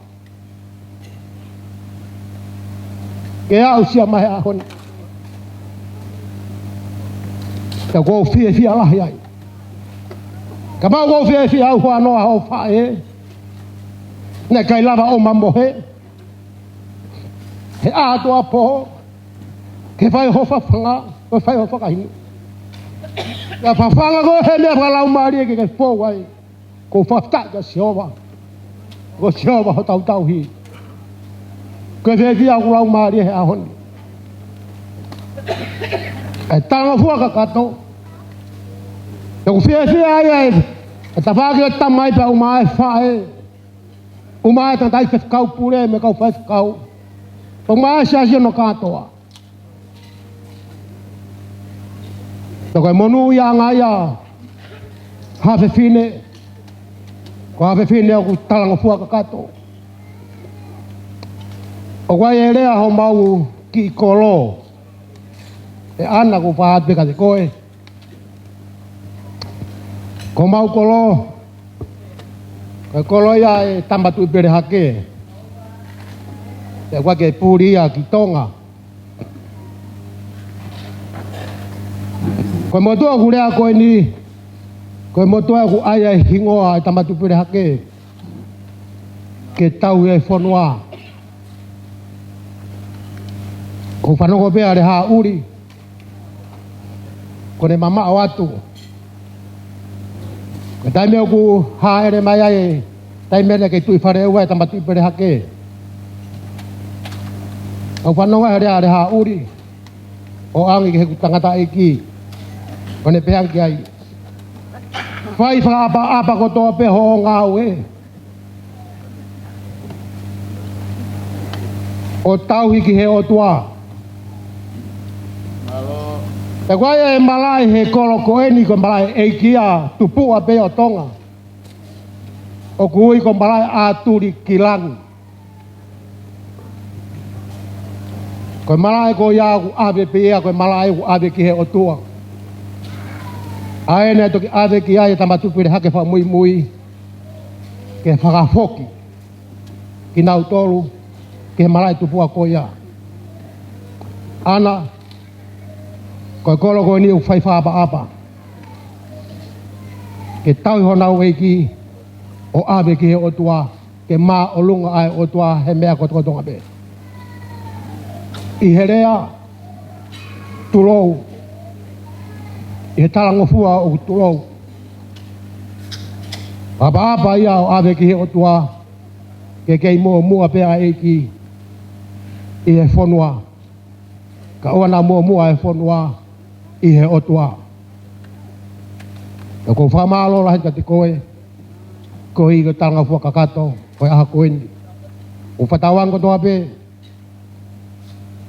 ke aʻusia mai he ʻaho ni. Pea ʻoku ou fiefia lahi ai. Ka mau ʻoku ou fiefia au hoʻo noa ho faʻē. Naʻe ʻikai lava ʻo mamohe he ʻatoʻa pō ke fai ho fafanga, ke fai ho fakahinu. Ka fafanga koe he meʻa fakalaumālie ke ke fou ai. Ko e fakafetaʻi kia Sihova. Ko Sihova hotau tauhi. Ko e fiefia ʻoku laumālie he ʻaho ni. ʻE talangofua kakato. ʻOku fiefia ai ʻa e, ʻa e tafaʻaki ʻo e tamai pea ʻumaʻā e faʻē. ʻUmaʻā e tangataʻeiki faifekau pule mo e kau faifekau. ʻUmaʻā e siasi hono kātoa. Pea ko e monū ia ʻanga ia ha fefine, ko ha fefine ʻoku talangofua kakato. ʻOku ʻi ai e lea homau kiʻi kolo, ʻe ʻAna, ʻoku ou fai atu pē kiate koe. Ko homau kolo, ko e kolo ia ʻa e Tama Tuʻi Pele Hake. Pea ʻoku ʻikai ke puli ia ki Tonga. Ko e motuʻa ʻoku lea ko eni, ko e motuʻa ʻoku ʻai ai e hingoa ʻa e Tama Tuʻi Pele Hake ke tauhi e fonua. ʻOku ou fanongo pē ʻa Lehaʻuli, ko ʻene mamaʻo atu. Ko e taimi ʻoku hāʻele mai ai, taimi ʻene kei tuʻi fale ua e Tama Tuʻi Pele Hake, ʻoku ou fanongo he lea ʻa Lehaʻuli ʻo ʻange ki heʻeku tangataʻeiki, ʻo ne pehē ki ai, fai fakaʻapaʻapa kotoa pē hoʻo ngāue ʻo tauhi ki he ʻOtua. Pea ʻoku ʻi ai e malaʻe he kolo ko eni, ko e malaʻe ʻeiki ia tupuʻa pē ʻo Tonga, ʻoku ui ko e malaʻe ʻAtuli ki Langi. Ko e malaʻe ko ia ʻoku ʻave pē ia, ko e malaʻe ʻoku ʻave ki he ʻOtua. ʻA ē naʻe toki ʻave ki ai e Tama Tuʻi Pele Hake fakamuimui ke fakafoki kinautolu ki he malaʻe tupuʻa ko ia. ʻAna, ko e kolo ko eni ʻoku fai fakaʻapaʻapa. ke tauhi honau ʻeiki ʻo ʻave ki he ʻOtua, ke māʻolunga ʻa e ʻOtua he meʻa kotokotoa pē. ʻI he lea, tulou, ʻi he talangofua ʻoku tulou. ʻApaʻapa ia ʻo ʻave ki he ʻOtua, ke kei muʻomuʻa pē ʻa e ʻeiki ʻi he fonua. Ka ʻoua naʻa muʻomuʻa e fonua ʻi he ʻOtua. ʻOku ou fakamālō lahi kiate koe, koeʻuhi ko e talangofua kakato ʻo e ʻaho ko eni. ʻOku fakatauange kotoa pē,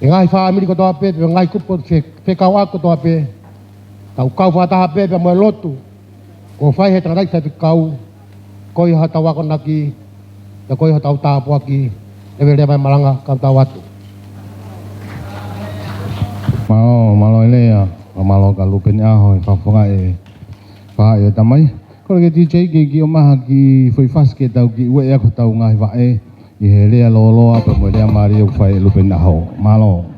e ngaahi fāmili kotoa pē, pe ngaahi kupu fe-, fekauʻaki kotoa pē, tau kau fakataha pē pea mo e lotu kuo fai he tangataʻeiki faifekau, ko ia hotau akonaki, pea ko ia hotau tāpuaki. Leveleva e malanga, kau tau atu. Mālō, mālō e lea, mālō kia Lupeni ʻAho, e fakafofongaʻi e faʻē ʻo e tamai. Kole ki he D J ke kiʻi ʻomai ha kiʻi foʻi fasi ke tau kiʻi ueʻi ʻaki hotau ngaahi faʻē ʻi he lea lōloa pea mo e lea mālie ʻoku fai ʻe Lupeni ʻAho. Mālō.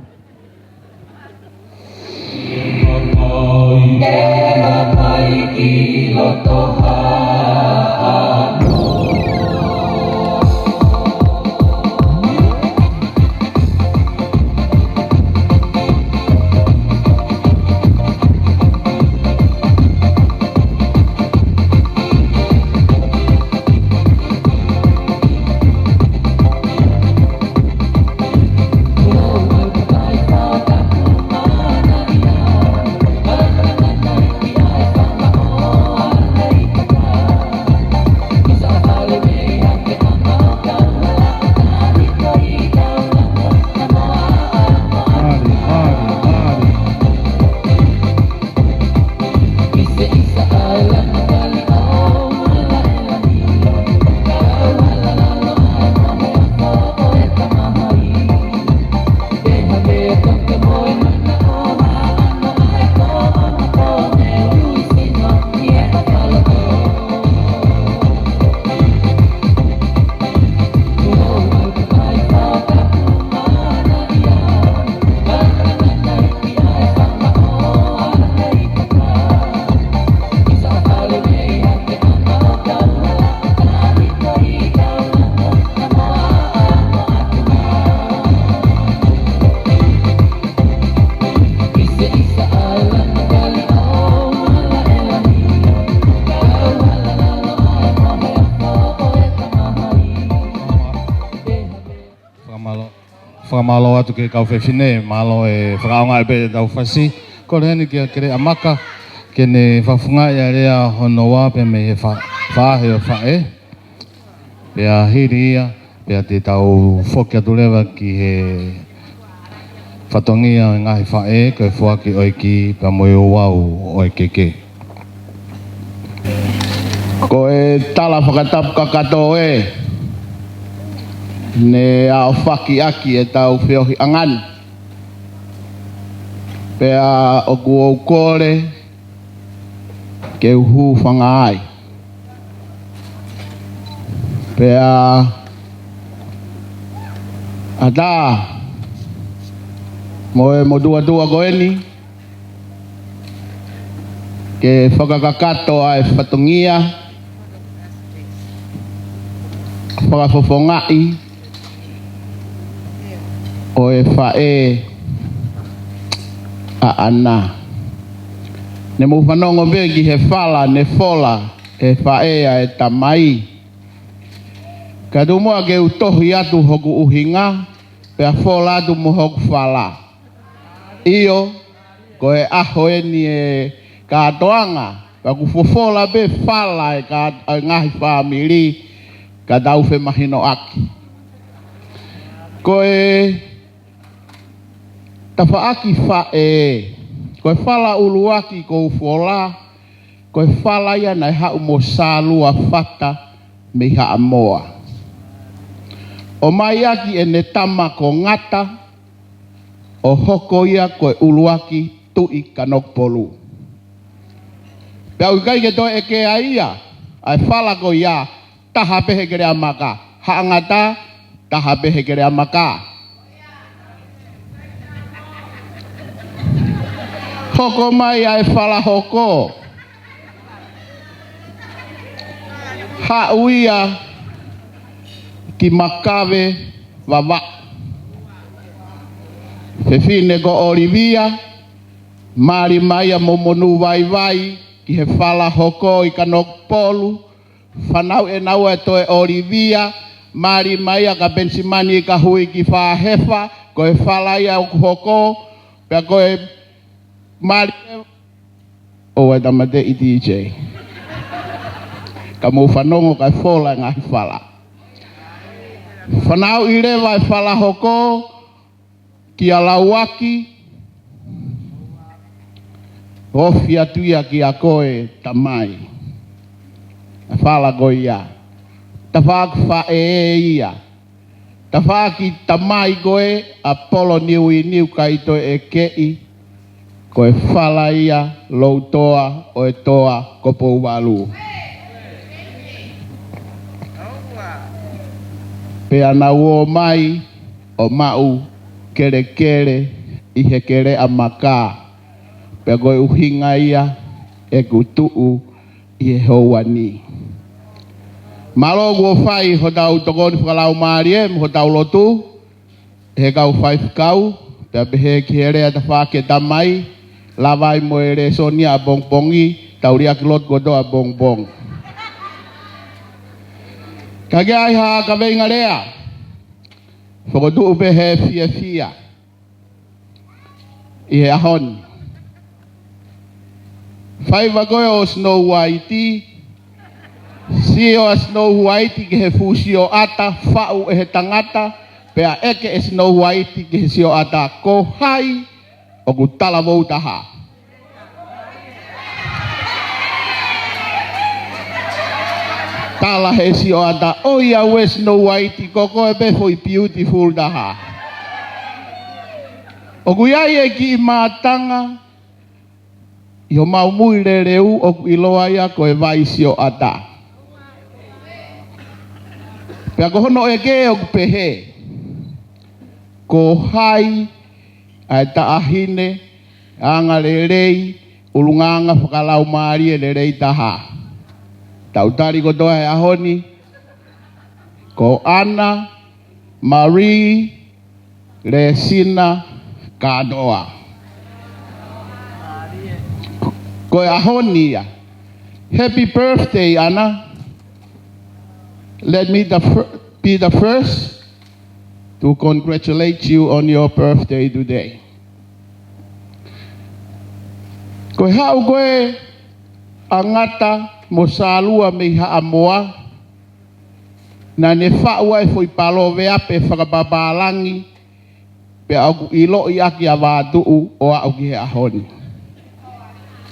Fakamālō, fakamālō atu ki he kau fefine, mālō e fakaʻaongaʻi pē ʻetau fasi. Kole heni kia Keleʻamaka ke ne fakafofongaʻi ʻa e lea hono ua pea mei he fa-, faʻahi ʻo e faʻē. Pea hili ia, pea te tau foki atu leva ki he fatongia ʻo e ngaahi faʻē, ko e foaki ʻo e kī pea mo e ouau ʻo e keke. Ko e tala fakatapu kakato ē, ne aofaki ʻaki ʻetau feohiʻanga ni. Pea ʻoku ou kole ke u hūfanga ai. Pea ʻatā mo e motuʻa ko eni ke fakakakato ʻa e fatongia fakafofongaʻi ʻo e faʻē ʻaʻana. Ne mou fanongo pē ki he fala ne fola ʻe he faʻē ʻa e tamai. Ka tuku muʻa ke u tohi atu hoku ʻuhinga, pea fola atu mo hoku fala. ʻIo, ko e ʻaho eni e kātoanga, pea ʻoku fofola pē fala e kā-, e ngaahi fāmili, ka tau femahinoʻaki. Ko e tafaʻaki faʻē, ko e fala ʻuluaki ʻoku ou fola, ko e fala ia naʻe haʻu mo Sālua Fata mei Haʻamoa. ʻOmai ʻaki ʻene tama ko Ngata, ʻo hoko ia ko e ʻuluaki Tuʻi Kanokupolu. Pea ʻoku ʻikai ke toe ʻeke ai ia, ʻa e fala ko ia, taha pē he Keleʻamaka. Haʻa Ngata, taha pē he Keleʻamaka. Hoko mai ʻa e fala hoko. Haʻu ia ki Makave Vavaʻu. Fefine ko ʻOlivia, mali mai ia mo Monū Vaivai ki he fala hoko ʻi Kanokupolu. Fanauʻi ʻe naua ʻe Toe ʻOlivia, mali mai ia kia Penisimani ʻIkahui ki Fāhefa, ko e fala ia ʻoku hoko, pea ko e mali ʻo e tāmateʻi D J. Ka mou fanongo kae fola e ngaahi fala. Fanauʻi leva e fala hoko kia Lauaki, ofi atu ia kia koe Tamai. E fala ko ia. Tafaʻaki faʻē ia. Tafaʻaki tamai ko ē ʻa Polo Niuiniu Kaitoeʻekeʻi, ko e fala ia Loutoa ʻo e Toa ko Pouvalu. Pea nau ō mai ʻo maʻu kelekele ʻi he keleʻa maka, pea ko e ʻuhinga ia ʻeku tuʻu ʻi he houa ni. Mālō kuo fai hotau tokoni fakalaumālie mo hotau lotu, he kau faifekau, pea pehē ki he lea tafaʻaki ʻa e Tamai, lava ai mo e lēsoni ʻapongipongi, tau liʻaki lotu kotoa ʻapongipongi. Ka ke ʻai ha kaveinga lea, fokotuʻu pē he fiefia ʻi he ʻaho ni. Faiva ko ē ʻo Snow White, sio ʻa Snow White ki he fuʻu sioʻata faʻu ʻe he tangata, pea ʻeke ʻe Snow White ki he sioʻata, ko hai ʻoku talavou taha? Tala he sioʻata, ʻoiauē Snow White, ko koe pē foʻi beautiful taha. ʻOku ʻi ai e kiʻi mātanga ʻi homau mui leleu ʻoku ʻiloa ia ko e vai sioʻata. Pea ko hono ʻeke ʻoku pehē, ko hai ʻa e taʻahine angalelei, ʻulungaanga fakalaumālie lelei taha? Tau tali kotoa he ʻaho ni, ko Ana Marie Lesina Kātoa. Ko e ʻaho ni ia. Happy birthday, Ana. Let me the fir-, be the first to congratulate you on your birthday today. Ko e haʻu ko ē ʻa Ngata mo Sālua mei Haʻamoa, naʻa ne faʻu ai e foʻi paloveape fakapapālangi, pea ʻoku ʻiloʻi ʻaki ʻa Vātuʻu ʻo aʻu ki he ʻaho ni.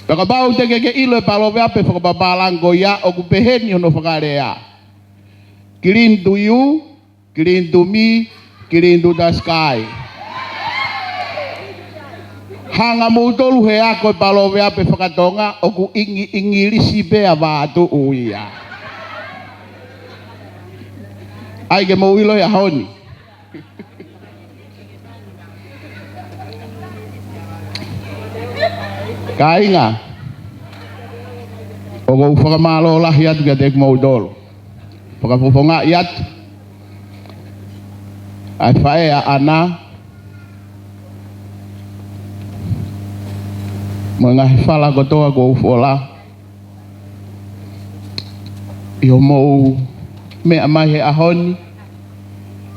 Pea kapau te ke ke ʻilo e paloveape fakapapālangi ko ia, ʻoku peheni hono fakalea: Green to you, green to me, green to the sky. Hanga moutolu he ako e paloveape fakatonga, ʻoku ʻIngi-, ʻIngilisi pē ʻa Vātuʻu ia. ʻAi ke mou ʻilo he ʻaho ni. Kāinga, ʻoku ou fakamālō lahi atu kiate kimoutolu. Fakafofongaʻi atu ʻa e faʻē ʻa Ana mo e ngaahi fala kotoa kuo u fola ʻi hoʻomou meʻa mai he ʻaho ni.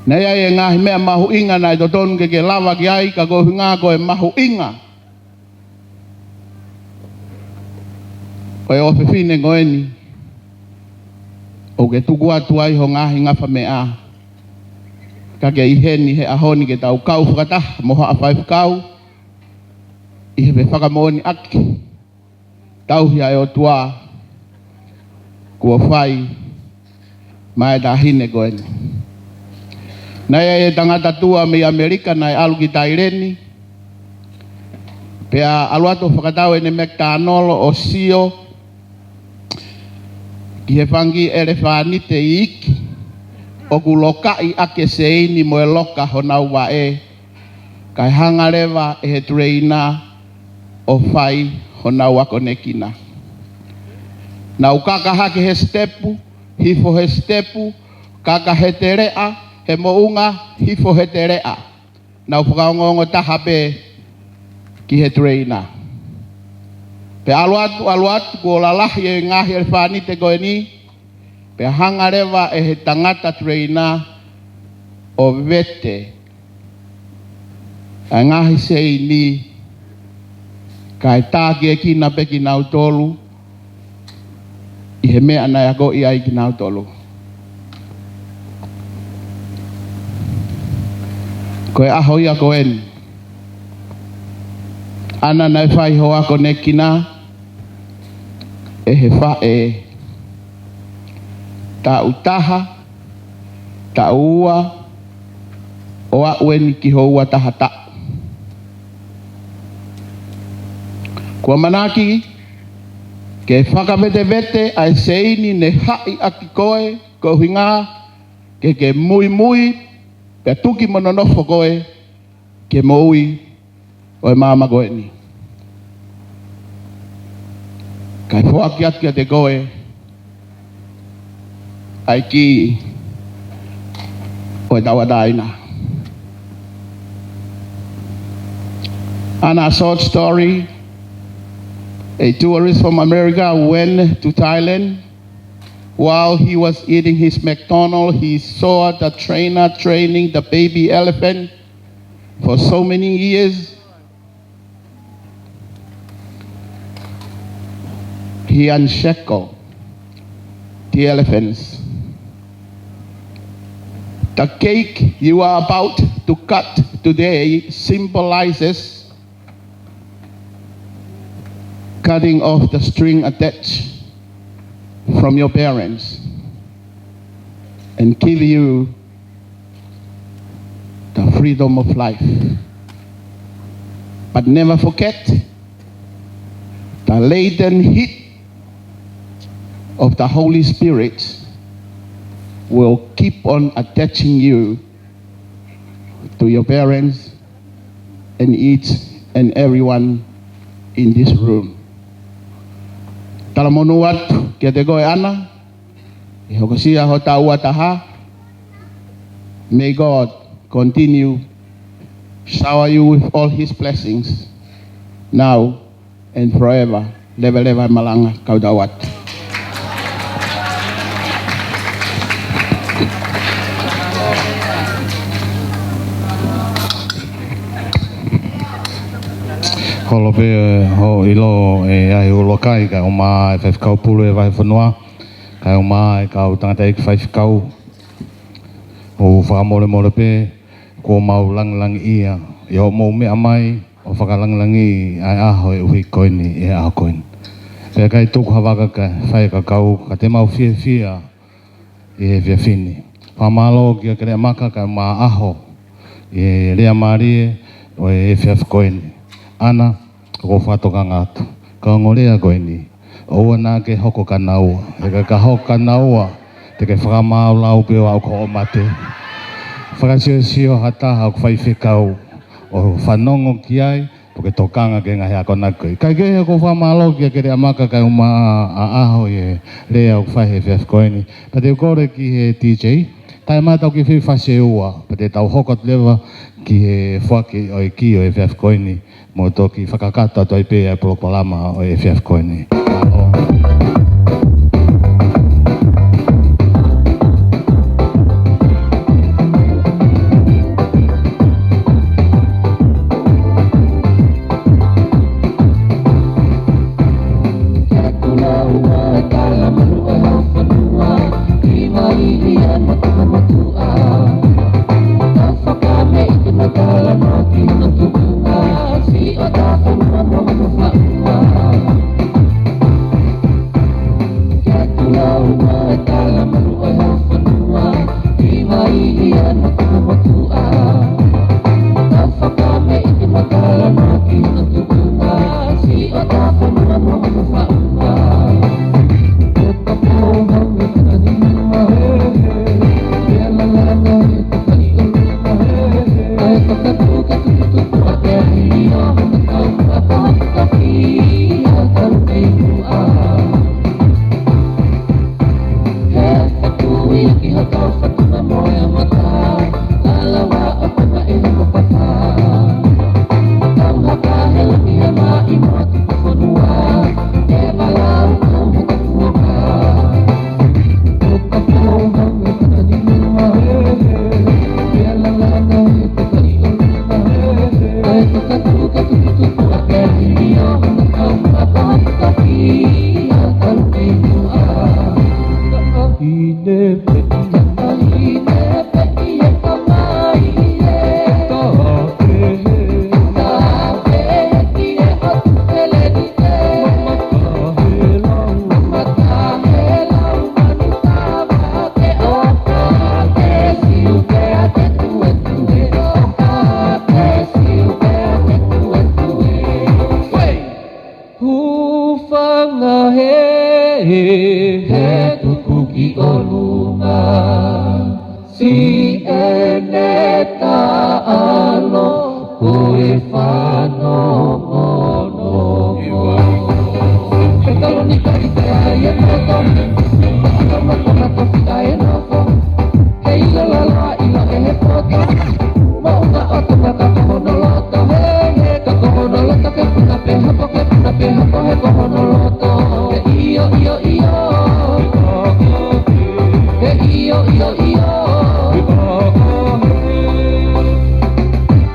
Naʻe ʻi ai e ngaahi meʻa mahuʻinga naʻe totonu ke ke lava ki ai, ka ko e ʻuhinga ko e mahuʻinga ʻo e ʻofefine ko eni, ʻoku ke tuku atu ai ho ngaahi ngafa meʻa. Ka ke ʻi heni he ʻaho ni ke tau kau fakataha mo haʻa faifekau ʻi he fefakamoʻoniʻaki tauhi ʻa e ʻOtua kuo fai maʻa e taʻahine ko eni. Naʻe ʻi ai e tangata tua mei ʻAmelika naʻe ʻalu ki Taileni, pea ʻalu atu ʻo fakatau ʻene mektānolo ʻo sio ki he fanga kiʻi ʻelefānite iiki ʻoku lokaʻi ʻaki e seini mo e loka honau vaʻe, kae hanga leva ʻe he telēina ʻo fai honau akonekina. Nau kaka hake he sitepu, hifo he sitepu, kaka he teleʻa, he moʻunga, hifo he teleʻa. Nau fakaongoongo taha pē ki he tureina. Pea ʻalu atu, ʻalu atu, kuo lalahi e ngaahi ʻelefānite ko eni, pea hanga leva ʻe he tangata tureina ʻo vete ʻa e ngaahi seini, kae tākiekina pē kinautolu ʻi he meʻa naʻe akoʻi ai kinautolu. Ko e ʻaho ia ko eni, ʻa ia naʻe fai hoʻo akonekina ʻe he faʻē taʻu taha, taʻu ua, ʻo aʻu eni ki hoʻo ua taha taʻu. Kuo ʻamanaki ke fakavetevete ʻa e seini ne haʻi ʻaki koe, ko e ʻuhinga ke ke muimui pea tuki mo nonofo koe ki he moʻui ʻo e maama ko eni. Kae foaki atu kiate koe ʻa e kī ʻo e tauʻatāina. And a short story, a tourist from America went to Thailand. While he was eating his McDonald's, he saw the trainer training the baby elephant for so many years. He unshackled the elephants. The cake you are about to cut today symbolizes cutting off the string attached from your parents and give you the freedom of life. But never forget, the latent heat of the Holy Spirit will keep on attaching you to your parents and each and everyone in this room. Talamonū atu kiate koe ʻAna, ʻi he hokosia hoʻo taʻu ua taha. May God continue shower you with all his blessings now and forever. Leveleva e malanga, kau tau atu. Holo pē hoʻo ʻilo ʻe ʻai ʻuluaki kae ʻumaʻā e faifekau pule e vahefonua, kae ʻumaʻā e kau tangataʻeiki faifekau. ʻOku fakamolemole pē, kuo mau langilangiʻia ʻi hoʻomou meʻa mai ʻo fakalangilangiʻi ʻa e ʻaho ʻo e ʻuhi ko eni, ʻi he ʻaho ko eni. Pea ʻikai tuku ha vaka kae fai e kakau, ka te mau fiefia ʻi he efiafi ni. Fakamālō kia Keleʻamaka kae ʻumaʻā ʻAho ʻi he lea mālie ʻo e efiafi ko eni. ʻAna, ʻoku ou fakatokanga atu, ka ongo lea ko eni, ʻoua naʻa ke hoko kanaua. He ka ka hoko kanaua, te ke fakamāulau pē ʻo aʻu ki hoʻo mate. Fakasiosio ha taha ʻoku faifekau ʻo fanongo ki ai, pe ke tokanga ki he ngaahi akonaki ko ē. Kae kehe, ʻoku ou fakamālō kia Keleʻamaka kae ʻumaʻā ʻa ʻAho ʻi he lea ʻoku fai he efiafi ko eni. Pea te u kole ki he D J, taʻe mata ʻoku ke fai fasi ʻe ua, pea te tau hoko atu leva ki he foaki ʻo e kī ʻo e efiafi ko eni, mo toki fakakakato atu ai pē ʻa e polokalama ʻo e efiafi ko eni. Mālō. Siʻene taʻalo ko e fanongonongo. He taloni kai pea ia moto, ʻa e mato mato pita e nofo. He ʻilo lalo ʻilo ʻe he poto. Moʻunga ʻo Tonga ka ko hono loto. He, he ka ko hono loto ke puna pē hopo, ke puna pē hopo, he ko hono loto. He ʻio, ʻio, ʻio. He ʻio, ʻio, ʻio.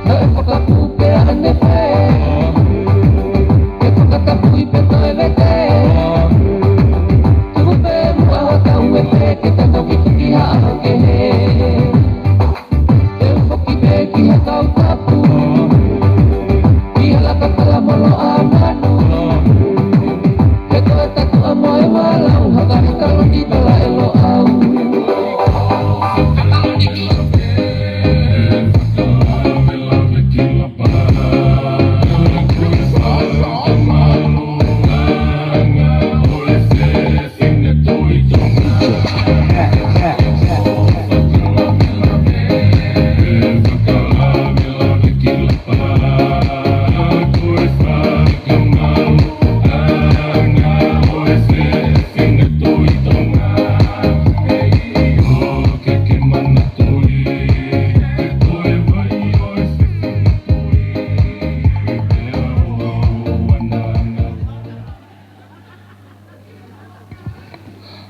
He fakapū pē ʻanefē. He fakatapui pē toe vete. Tuku pē muʻa hotau e pē ke tano ki tuki ha ʻaho kehe. Te u foki pē ki ha kau tapu. Ki ha laka kala molo ʻa manu. He ko e tatu ʻa moe walau haka he taloni tala e loʻau.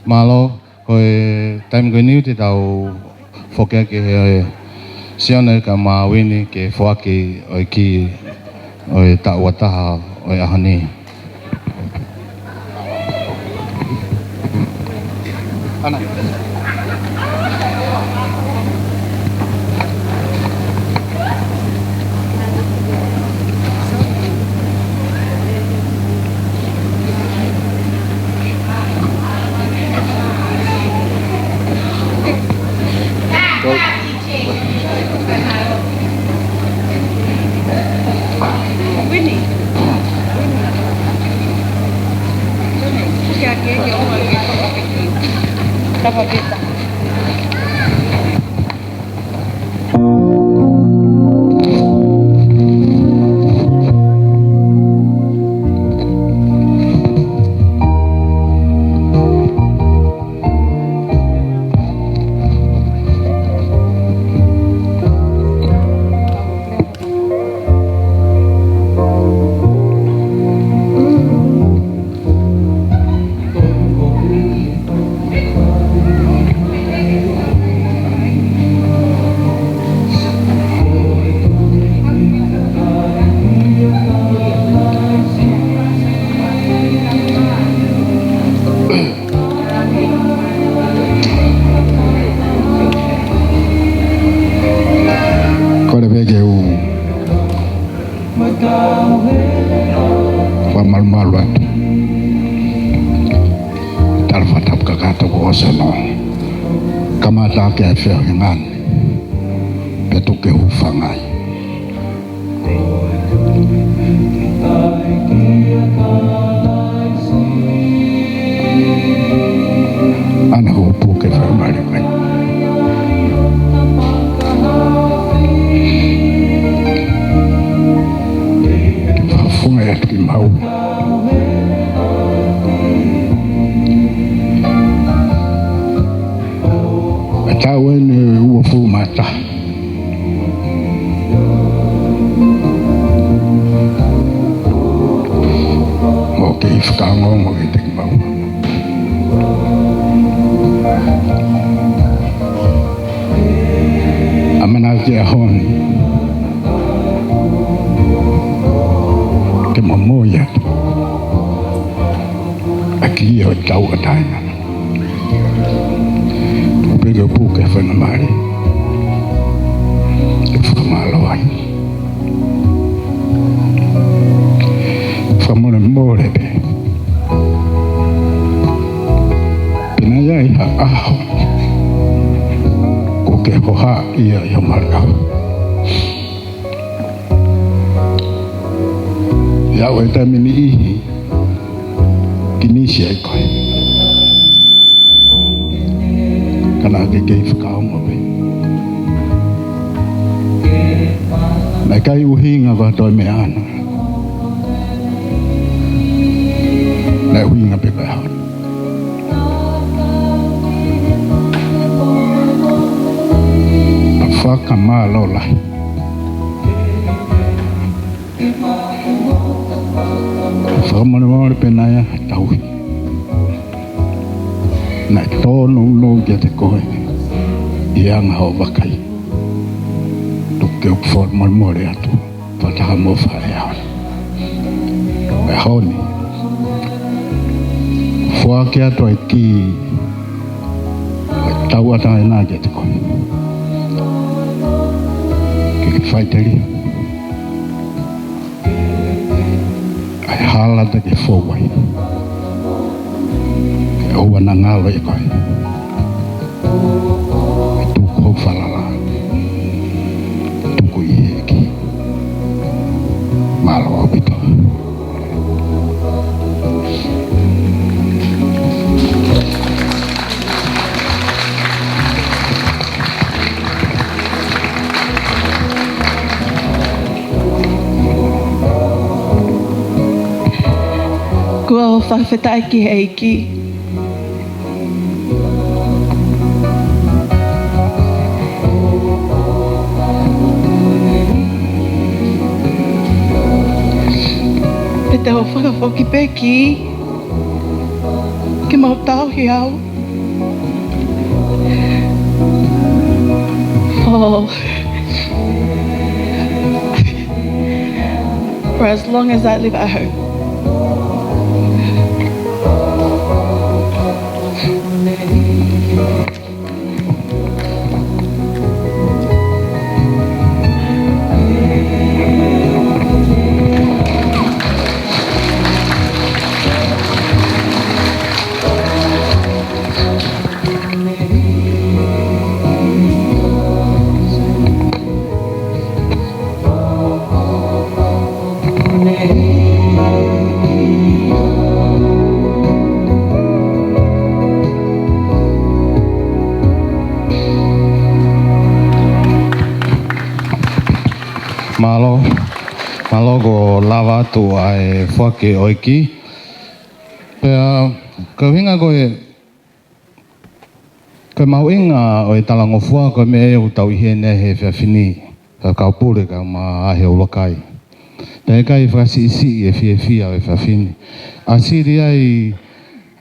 Mālō, ko e taimi ko eni te tau foki ki he Sione ka Mawini ke foaki ʻo e kī ʻo e taʻu ʻa taha ʻo e ʻaho ni. Kole pē ke u fakamalumalu atu. Tala fakatapu kakato ko ʻosi hono kamata ʻaki ʻa e feohi ngani. Pea tuku ke hūfanga ai. ʻAna hopo ke fakamālō mai. Ke fakafofonga atu ki maua. ʻE taʻu eni ʻe uofulu mā taha. ʻOku kei fakaongoongo kiate kimaua. ʻAmanaki ʻaho ni ke momoi atu ʻa e kī ʻo e taʻu ʻa taha ena. Tuku pē ke u puke faingamālie ke fakamālō ai. Fakamolemole pē. Pe naʻe ʻi ai ha ʻaho kuo ke hohaʻa ai ʻi ho malanga. ʻI he taimi ʻe niʻihi, ke misi ai koe. Ka naʻa ke kei fakaongo pē. ʻIkai ʻuhinga ko ha toe meʻa ʻana. Naʻe ʻuhinga pē ko e ʻaho ni. Fakamālō lahi. Fakamolemole pē naʻa ʻi ai ha tauhi naʻe tōnounou kiate koe ʻi he anga hoʻo vakai. Tuku ke u fakamolemole atu fakataha mo e faʻē he ʻaho ni. Foaki atu ʻa e kī ʻo e tauʻatāina kiate koe ke ke faʻiteliha ʻa e hala te ke fou ai. Ke ʻoua naʻa ngalo ʻiate koe. Tuku hoʻo falala, tuku ʻi he ʻEiki. Mālō ʻaupito. Kuo fakafetaʻi ki he ʻEiki. Pea te u fakafoki pē kī ke mau tauhi au. Oh. For as long as I live, I hope. Mālō, mālō kuo lava atu ʻa e foaki ʻo e kī. Pea, ko e ʻuhinga ko e, ko e mahuʻinga ʻo e talangofua, ko e meʻa ʻoku tau ʻi heni he efiafi ni, fakakaupule kae ʻumaʻā ʻa e ʻuluaki. Pea ʻikai fakasiʻisiʻi e fiefia ʻo e efiafi ni. ʻAsili ai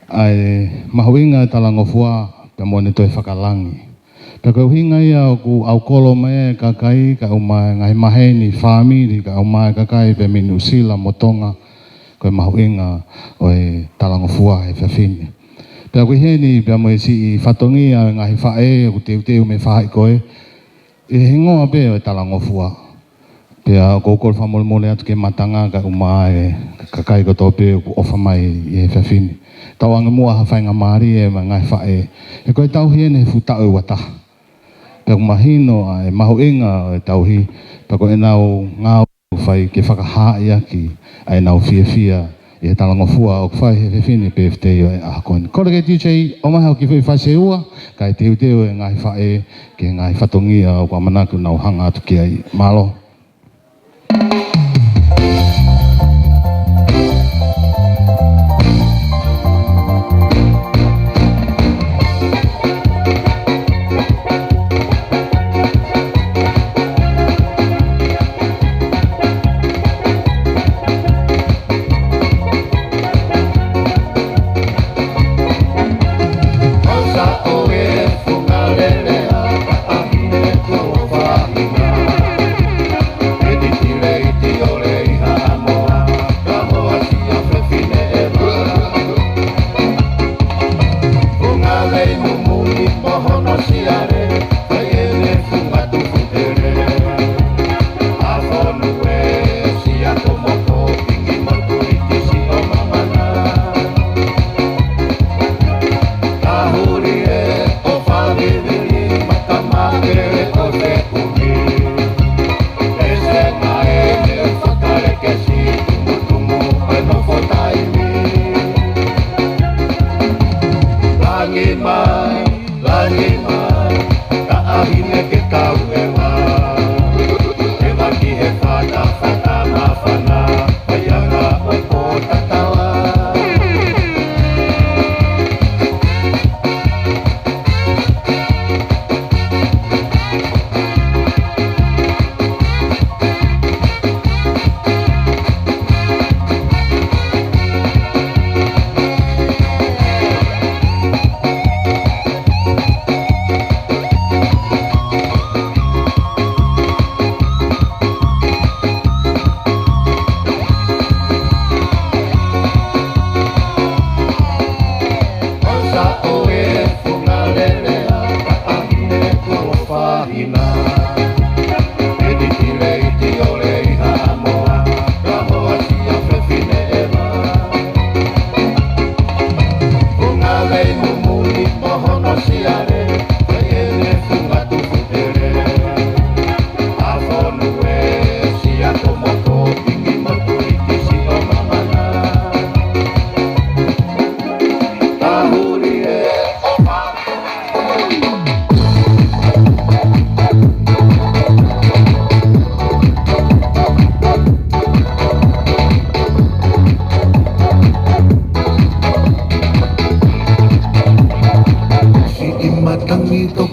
ʻa e mahuʻinga e talangofua, pea mo ʻene toe fakalangi. Pea ko e ʻuhinga ia ʻoku ʻaukolo mai e kakai, kae ʻumaʻā e ngaahi maheni, fāmili, kae ʻumaʻā e kakai pē mei Nuʻusila mo Tonga, ko e mahuʻinga ʻo e talangofua he efiafi ni. Pea ʻoku ʻi heni pea mo e siʻi fatongia ʻo e ngaahi faʻē ʻoku teuteu mei he faʻahi ko ē, ʻi he hingoa pē ʻo e talangofua. Pea ʻoku ou kole fakamolemole atu ki he matanga kae ʻumaʻā e kakai kotoa pē ʻoku ʻofa mai ʻi he efiafi ni. Tauange muʻa ha faingamālie maʻa e ngaahi faʻē. He ko e tauhi eni he fuʻu taʻu ʻe ua taha. Pea ʻoku mahino ʻa e mahuʻinga ʻo e tauhi, pea ko ʻenau ngāue ʻoku fai ke fakahaaʻi ʻaki ʻa ʻenau fiefia ʻi he talangofua ʻoku fai he efiafi ni, birthday ʻo e ʻaho ko eni. Kole ki he D J, ʻomai haʻo kiʻi foʻi fasi ʻe ua, kae teuteu e ngaahi faʻē ki he ngaahi fatongia ʻoku ʻamanaki ke nau hanga atu ki ai. Mālō.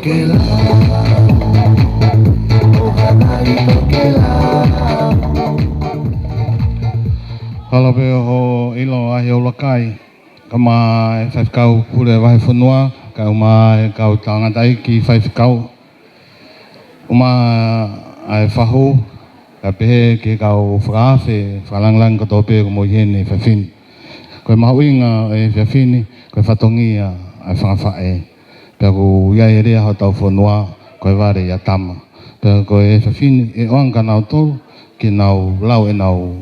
Kela, o ka nai to kela. Hala pē hoʻo ʻilo ʻa e ʻuluaki, kae ʻumaʻā e faifekau pule vahefonua, kae ʻumaʻā e kau tangataʻeiki faifekau. ʻUmaʻā e fahu, kae pehē ki he kau fakaafe, fakalāngilangi kotoa pē ʻoku mou ʻi heni he efiafi ni. Ko e mahuʻinga ʻo e efiafi ni, ko e fatongia ʻa e fanga faʻē. Pea ʻoku ʻi ai e lea hotau fonua, ko e vale ʻia tama. Pea ko e efiafi ni, ʻe ʻoange kia nautolu, ke nau lau ʻenau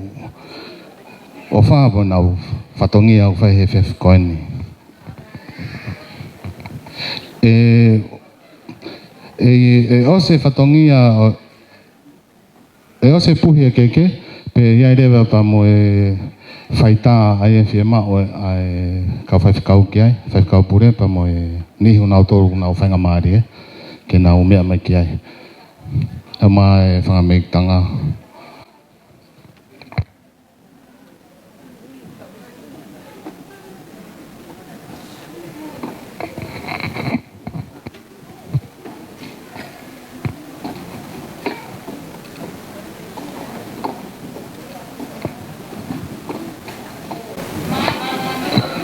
ʻofa mo ʻenau fatongia ʻoku fai he efiafi ko eni. ʻE, ʻe, ʻe ʻosi e fatongia ʻo, ʻe ʻosi e puhi e keke, pea ʻi ai leva pea mo e faitā ʻa ia ʻe fiemaʻu ʻe, ʻa e kau faifekau ki ai, faifekau pule pea mo e niʻihi ʻonautolu ʻoku nau faingamālie, ke nau meʻa mai ki ai. Kae ʻumaʻā e fanga meʻitanga.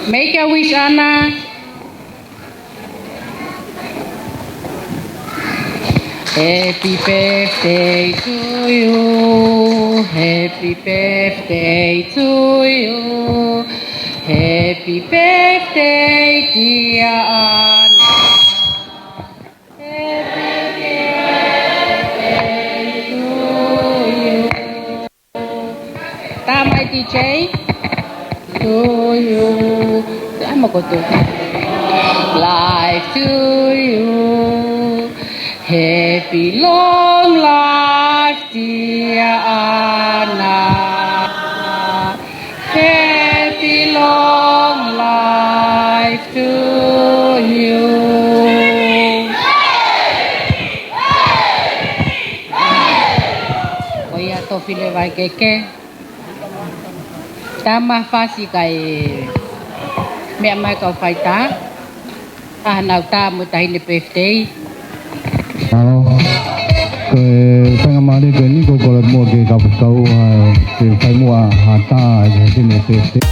Make a wish, Ana. Happy birthday to you. Happy birthday to you. Happy birthday, dear Ana. Happy birthday to you. Tama e D J. To you. Tama ko tu. Life to you. Happy long life, dear Ana. Happy long life to you. Ko ia tofi leva e keke. Tama fasi kae meʻa mai kau faitā. ʻA ʻenau tā mo e taʻahine birthday. Alo. Ko e faingamālie ko eni ʻoku ou kole muʻa ke kau faifekau, ʻa, ke fai muʻa ha tā ʻi he taʻahine birthday.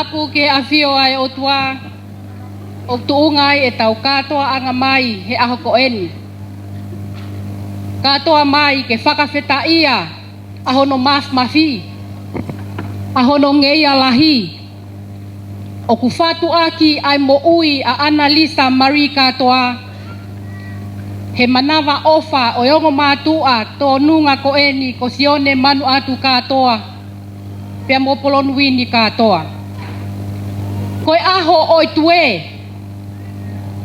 Tapu ki he ʻafio ʻa e ʻOtua, ʻoku tuʻunga ai ʻetau kātoaʻanga mai he ʻaho ko eni. Kātoa mai ke fakafetaʻia ʻa hono māfimafi, ʻa hono ngeia lahi. ʻOku fatu ʻaki ʻa e moʻui ʻa ʻAnalisa Marie Kātoa, he manavaʻofa ʻo e ongo mātuʻa tōnunga ko eni ko Sione Manuʻatu Kātoa, pea mo Polonu Uini Kātoa. Ko e ʻaho ʻo e tuē,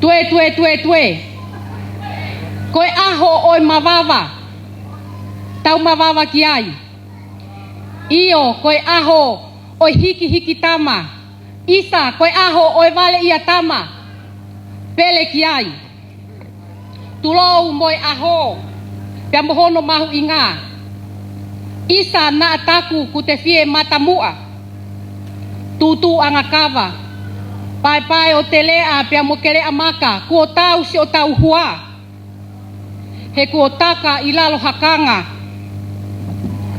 tuē, tuē, tuē, tuē. Ko e ʻaho ʻo e mavava, tau mavava ki ai. ʻIo, ko e ʻaho ʻo e hikihiki tama. ʻIsa, ko e ʻaho ʻo e valeʻia tama. Pele ki ai. Tulou mo e ʻaho, pea mo hono mahuʻinga. ʻIsa naʻa taku kuo te fie matamuʻa. Tūtūʻanga kava, paepae ʻo teleʻa pea mo keleʻa maka, kuo tau siʻotau hua. He kuo taka ʻi lalo ha kanga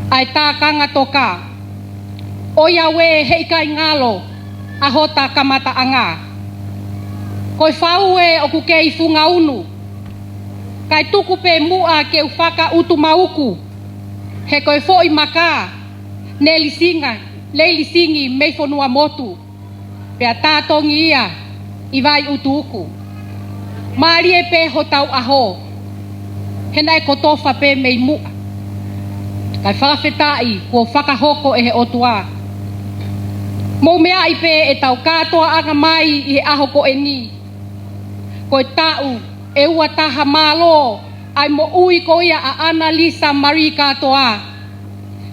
ʻa e tākanga toka. ʻOiauē, heʻikai ngalo ʻa hota kamataʻanga. Ko e faue ʻoku kei funga unu, kae tuku pē muʻa ke u fakaʻutumauku. He ko e foʻi maka ne lisinga, ne lisingi mei fonua motu, pea tātongi ia ʻi vai ʻutuuku. Mālie pē hotau ʻaho, he naʻe kotofa pē mei muʻa. Kae fakafetaʻi kuo fakahoko ʻe he ʻOtua. Mou meaʻi pē ʻetau kātoaʻanga mai ʻi he ʻaho ko eni. Ko e taʻu ʻe ua taha mālō ʻa e moʻui ko ia ʻa ʻAnalisa Marie Kātoa,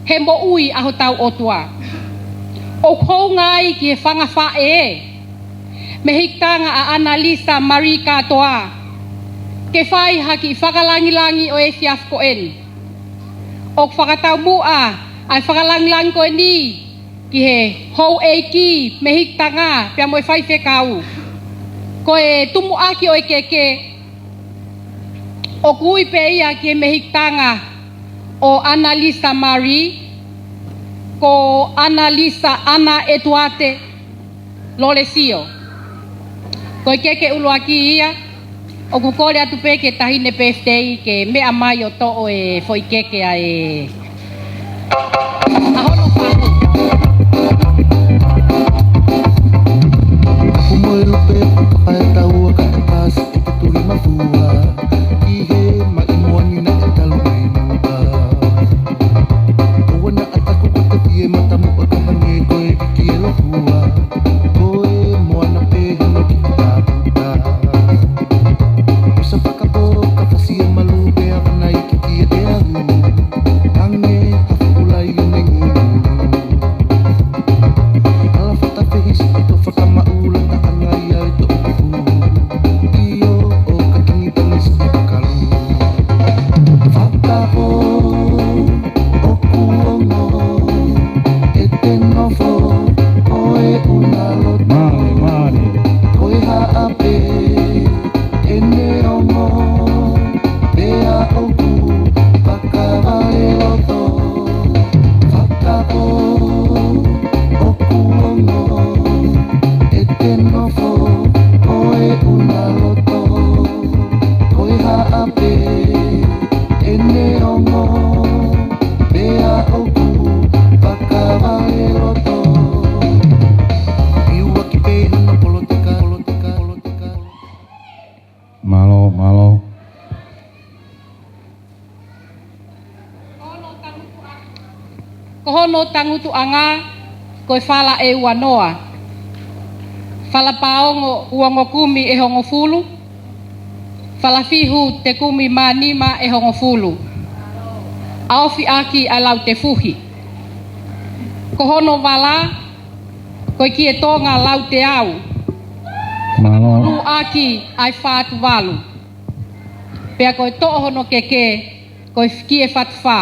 he moʻui ʻa hotau ʻOtua. ʻOku hounga ai ki he fanga faʻē mehikitanga ʻa ʻAnalisa Marie Kātoa ke fai ha kiʻi fakalangilangi ʻo e efiafi ko eni. ʻOku fakataumuʻa ʻa e fakalangilangi ko eni ki he houʻeiki mehikitanga pea mo e faifekau. Ko e tumuʻaki ʻo e keke, ʻoku ui pē ia ki he mehikitanga ʻo ʻAnalisa Marie, ko ʻAnalisa ʻAna ʻEtuate Lolesio. Ko e keke ʻuluaki ia, ʻoku kole atu pē ki he taʻahine pēfitei ke meʻa mai ʻo toʻo e foʻi keke ʻa e ʻa hono fahu. Kumoe lupe, kae taua kae pasi e te tui mafua. Ki he maʻi moani naʻe talu mai muʻa. ʻOua naʻa taku ko te fie matamuʻa ka hangē ko e piki e lokua. Ko e moana pē hono kiʻi taputa. Usa fakapō ka fasi e malu pea vanai ki kiate au. Hangē ha fuʻu laione ngulungulu. Ala fata fehisi e to fakamaʻula taʻanga ia e to uku. ʻIo ʻo ka kingi tangisi e kakalu. Fakapō ʻoku ongo e te nofo ʻo e ʻuna loto. Mālie, mālie. Ko e haʻa pē ʻene ongo, pea ʻoku fakavale loto. Fakapō ʻoku ongo e te nofo ʻo e ʻuna loto. Ko e haʻa pē ʻene ongo, pea ʻoku fakavale loto. Piuaki pē hano polotika, polotika, polotika. Mālō, mālō. Ko hono tangutuʻanga, ko e fala ʻe ua noa. Fala paongo ua ongo kumi ʻe hongofulu. Fala fihu te kumi mā nima ʻe hongofulu. ʻAofi ʻaki ʻa e lau tefuhi. Ko hono vala, ko e kie Tonga lau teau. Mālō. Luʻaki ʻa e fā tuvalu. Pea ko e toʻo hono keke, ko e kie fā tufā.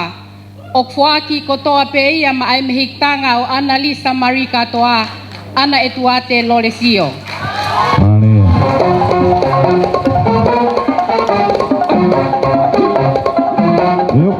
ʻOku foaki kotoa pē ia maʻa e mehikitanga ʻo ʻAnalisa Marie Kātoa, ʻAna ʻEtuate Lolesio. Mālie. Iu.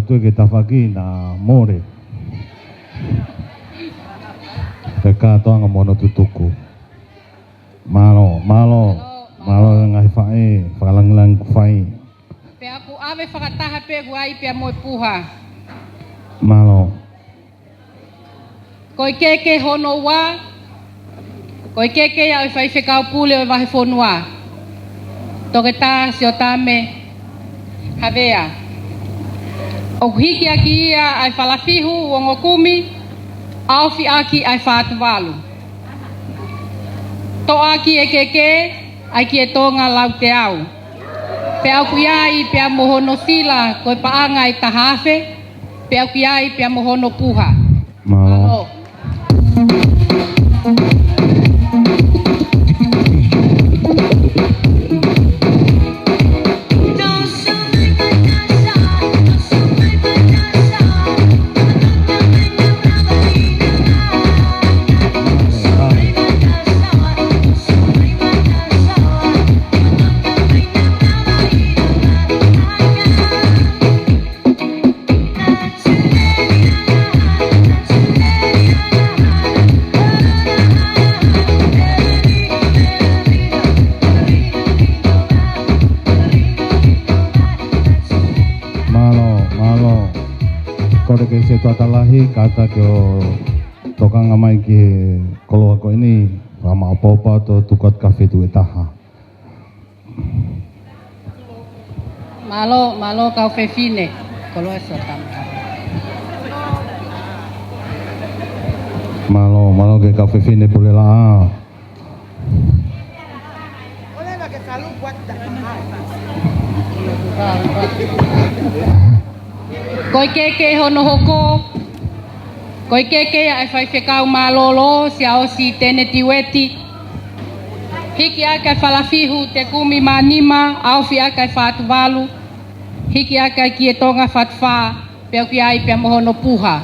Tuʻu ki he tafaʻaki naʻa mole. Pea kātoanga mo hono tutuku. Mālō, mālō, mālō e ngaahi faʻē, fakalāngilangi kuo fai. Pea ʻoku ʻave fakataha pē ʻoku ʻi ai pea mo e puha. Mālō. Ko e keke hono ua, ko e keke ia ʻo e faifekau pule ʻo e vahefonua, Toketā Siotame Havea. ʻOku hiki ʻaki ia ʻa e falafihu ʻo e ongo kumi, ʻaofi ʻaki ʻa e fā Tuvalu. Toʻo ʻaki e keke ʻa e Kietonga Lauteau. Pea ʻoku ʻi ai pea mo hono sila ko e paʻanga ʻe taha afe, pea ʻoku ʻi ai pea mo hono puha. Mālō. Mālō. Mālō, mālō. Kole ki he setuata lahi, kātaki ʻo tokanga mai ki he koloa ko eni, fakamaʻopoʻopo atu ʻo tuku atu ki he feituʻu ʻe taha. Mālō, mālō kau fefine. Koloa Siotame. Mālō, mālō ki he kau fefine Pulelaʻā. Ko e keke hono hoko, ko e keke ia ʻa e faifekau mālōlō, Siaosi Teneti Ueti. Hiki ʻaki ʻa e falafihu Te Kumi Mā Nima, ʻaofi ʻaki ʻa e fā Tuvalu. Hiki ʻaki ʻa e Kietonga Fatu Fā, pea ʻoku ʻi ai pea mo hono puha.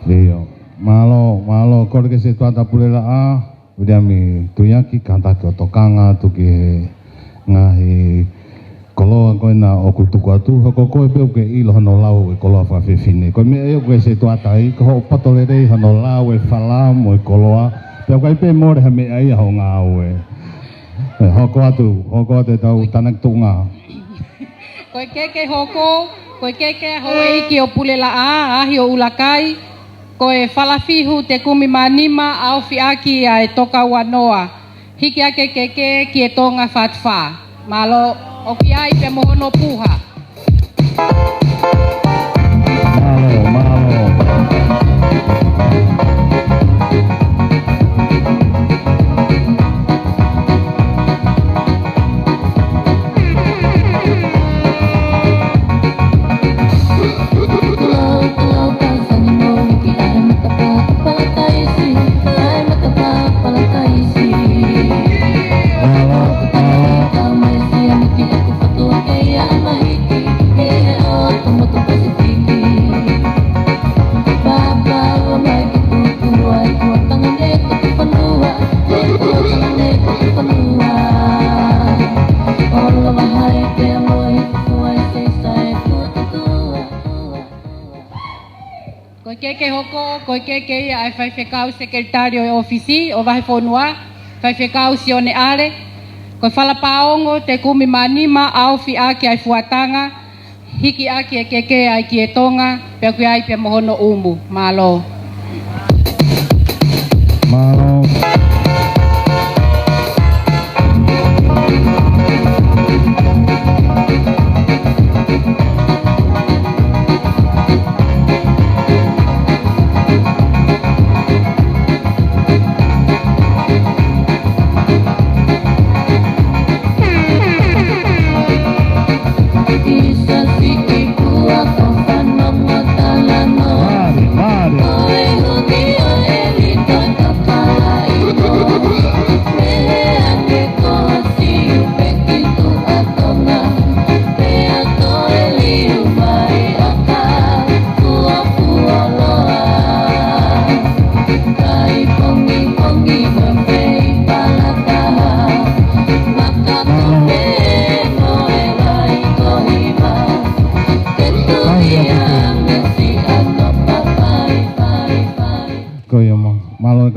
ʻIo, mālō, mālō, kole ki he setuata Pulelaʻā, Viliami Tuiaki, kātaki ʻo tokanga atu ki he ngaahi koloa ko ena ʻoku tuku atu, hoko koe pē ʻoku ke ʻilo hono lau e koloa fakafefine. Ko e meʻa ia ʻoku ke setuata ai, ko hoʻo poto lelei hono lau e fala mo e koloa, pea ʻoku ʻikai pē mole ha meʻa ia hoʻo ngāue. ʻE, hoko atu, hoko atu ʻetau tānaki tuʻunga. Ko e keke hoko, ko e keke ʻa houʻeiki ʻo Pulelaʻā, ʻAhi ʻo ʻUlakai, ko e falafihu Te Kumi Mā Nima, ʻaofi ʻaki ʻa e Toka Ua Noa. Hiki ʻaki e keke Kietonga Fatu Fā. Mālō, ʻoku ʻi ai pea mo hono puha. Mālō, mālō. Ko e keke hoko, ko e keke ia ʻa e faifekau sekelitali ʻo e ʻōfisi ʻo e vahefonua, faifekau Sione ʻAle. Ko e fala paongo Te Kumi Mā Nima, ʻaofi ʻaki ʻa e fuatanga, hiki ʻaki e keke ʻa e Kietonga, pea ʻoku ʻi ai pea mo hono ʻumu. Mālō. Mālō.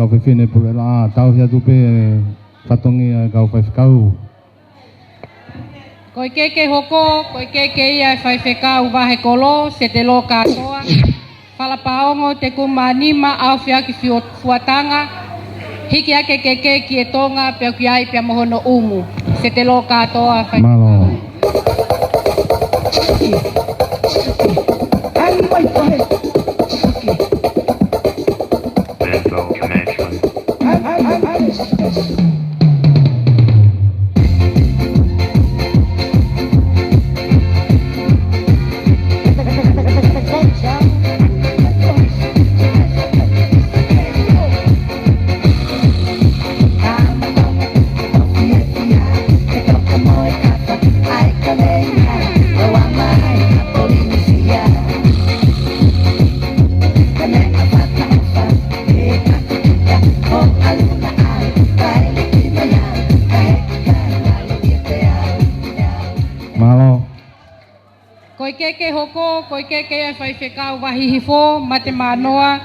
Fefine Pulela, tauhi atu pē fatongia e kau faifekau. Ko e keke hoko, ko e keke ia e faifekau Vahe Kolo, Setelo Katoa. Falapaongo, Tekumānima, ʻAofiʻaki Fiu-, Fuatanga, hiki hake keke ki he Tonga, pea ʻoku ʻi ai pea mo hono ʻumu. Setelo Katoa, faifekau. Mālō. Ai, mai, pahe. Dental connection. Mālō. Ko e keke hoko, ko e keke ia e faifekau Vahe Hihifo, Mate Mānoa,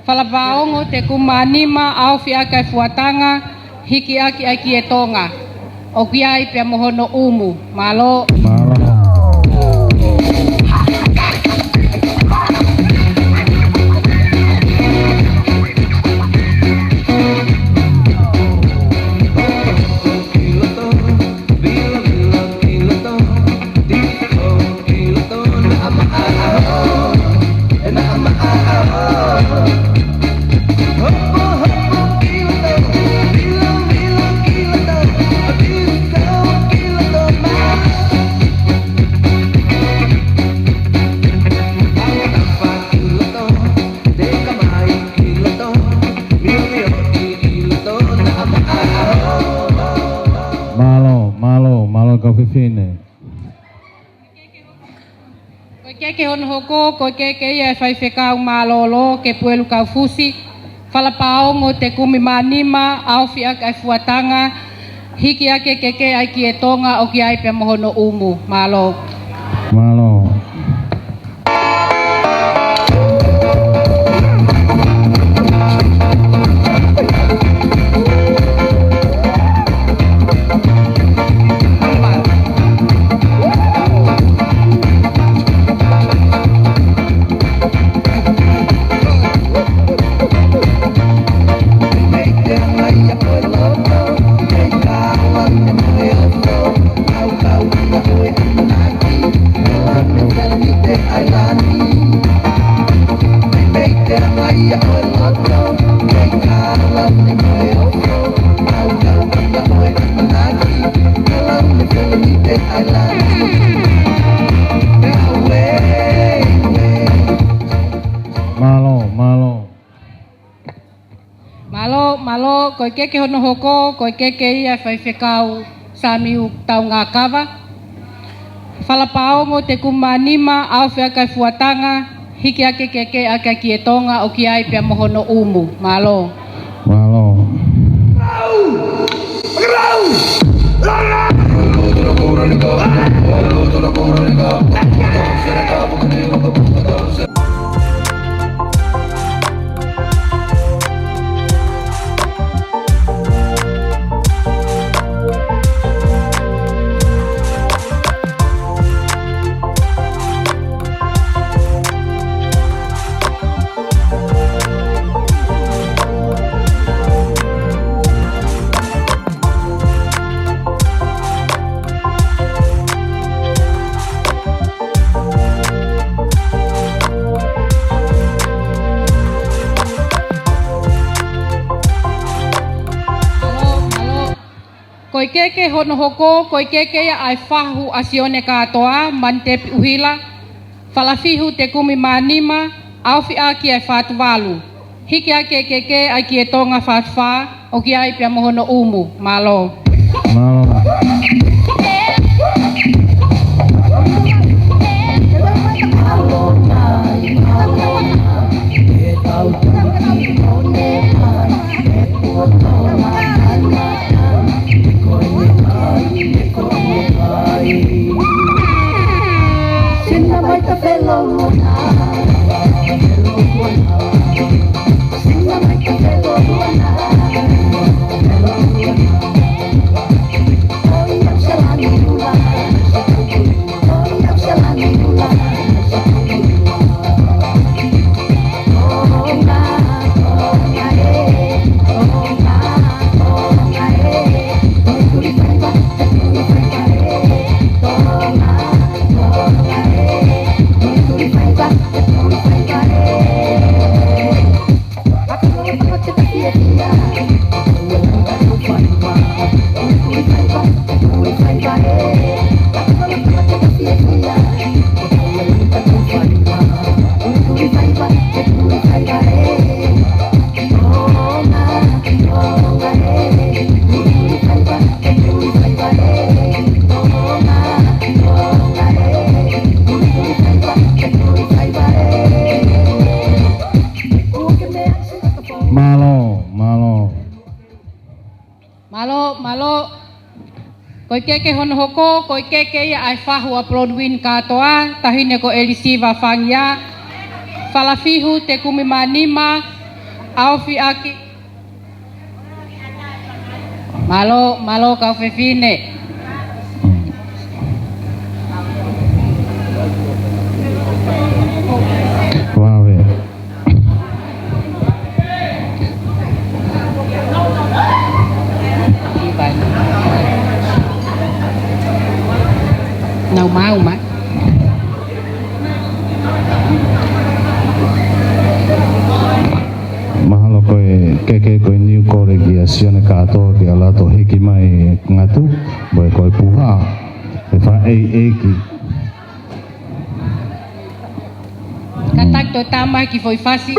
Falapaongo, Tekumānima, ʻAofiʻaki Fuatanga, hiki hake ai ki he Tonga, ʻoku ʻi ai pea mo hono ʻumu. Mālō. Mālō. Mālō, mālō, mālō kau fefine. Ko e keke hono hoko, ko e keke ia e faifekau mālōlō, Kepuelu Kaufusi, Falapaongo, Tekumānima, ʻAofiʻaki Fuatanga, hiki hake keke ai ki he Tonga, ʻoku ʻi ai pea mo hono ʻumu. Mālō. Mālō. Mālō, mālō. Mālō, mālō, ko e keke hono hoko, ko e keke ia e faifekau Samiu Taungakava. Falapaongo, Tekumānima, ʻAofiʻaki Fuatanga, hiki hake keke ai ki he Tonga, ʻoku ʻi ai pea mo hono ʻumu. Mālō. Mālō. Ko e keke hono hoko, ko e keke ia ʻa e fahu ʻa Sione Katoa, Manitepi ʻUhila, Falafihu Tekumānima, ʻAofiʻaki Fatuvalu. Hiki hake keke ai ki he Tonga Fatu Fā, ʻoku ʻi ai pea mo hono ʻumu. Mālō. Mālō. Keke hono hoko, ko e keke ia ʻa e fahu ʻa Bronwyn Kātoa, taʻahine ko ʻElisiva Fangia, Falafihu Te Kumi Manima, ʻaofi ʻaki. Mālō, mālō kau fefine. Vave. Nau maʻu mai. Mahalo ko e keke ko e niu kole kia Sione Kātoa ke ʻalu atu ʻo hiki mai e ngatu, mo e ko e puha, ʻe fai ʻe he ʻEiki. Kātaki toe tā mai ki he foʻi fasi.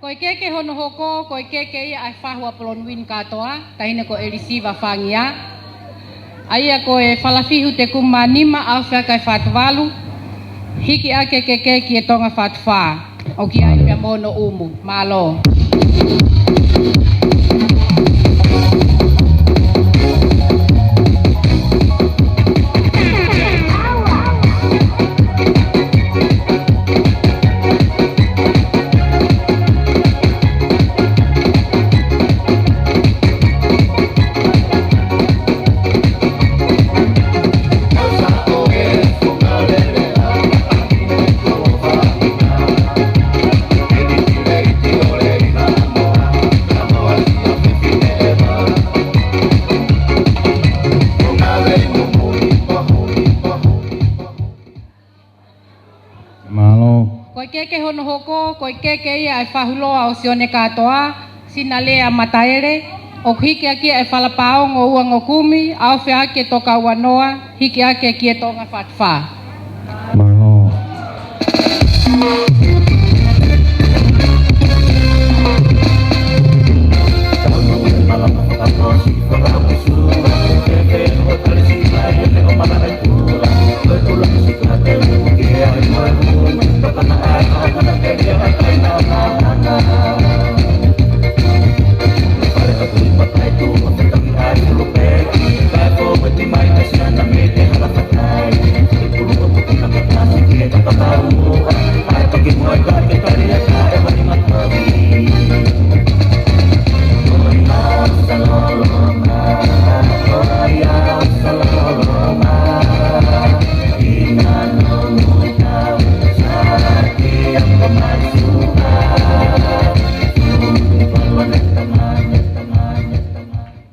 Ko e keke hono hoko, ko e keke ia ʻa e fahu ʻa Bronwyn Kātoa, taʻahine ko ʻElisiva Fangia. ʻA ia ko e Falafihu Te Kumi Manima, ʻaofi ʻaki ʻa e fā tuvalu, hiki ʻaki e keke ki he Tonga fā tufā. ʻOku ʻi ai pē mo hono ʻumu. Mālō. Mālō. Ko e keke hono hoko, ko e keke ia ʻa e fahu loa ʻo Sione Kātoa, Sinalea Mataele, ʻoku hiki ʻaki ʻa e fala pāongo ua ngeau kumi, ʻaofi ʻaki e toka ua noa, hiki ʻaki ki he Tonga fā tufā. Mālō.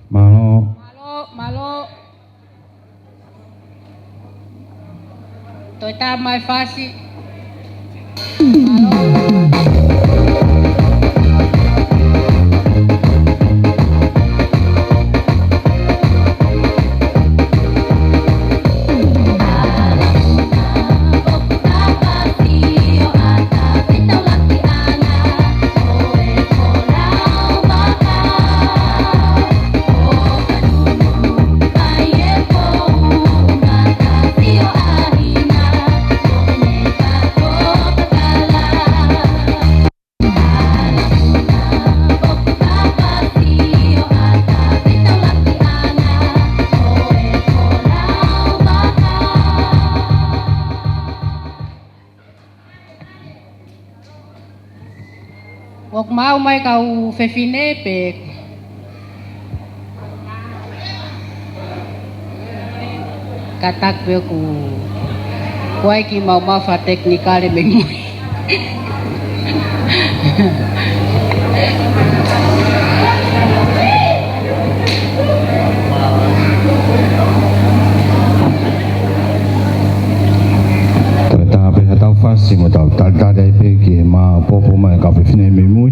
Mālō. Mālō, mālō. Toe tā mai fasi. ʻOku maʻu mai kau fefine pē. Kātaki pē ʻoku ʻi ai kimaua ha fakatekinikale mei mui. Toe tā pē ha tau fasi mo tau talitali ai pē ki he maopoopo mai kau fefine mei mui.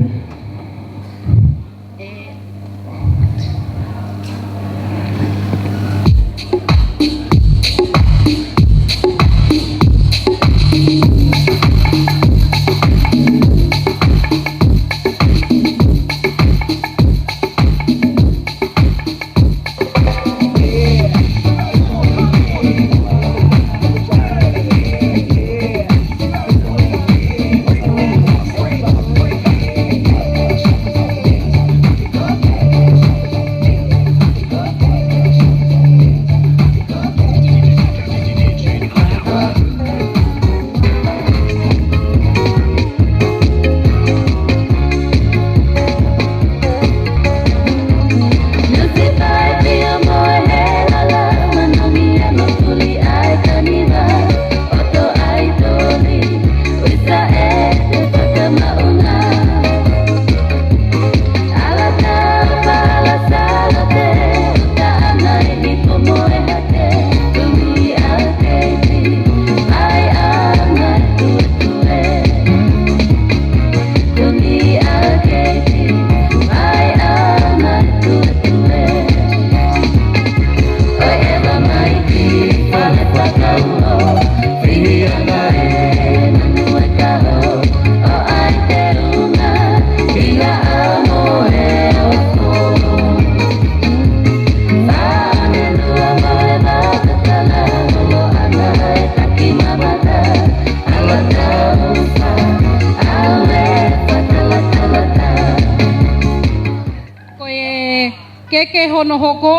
Ko e keke hono hoko.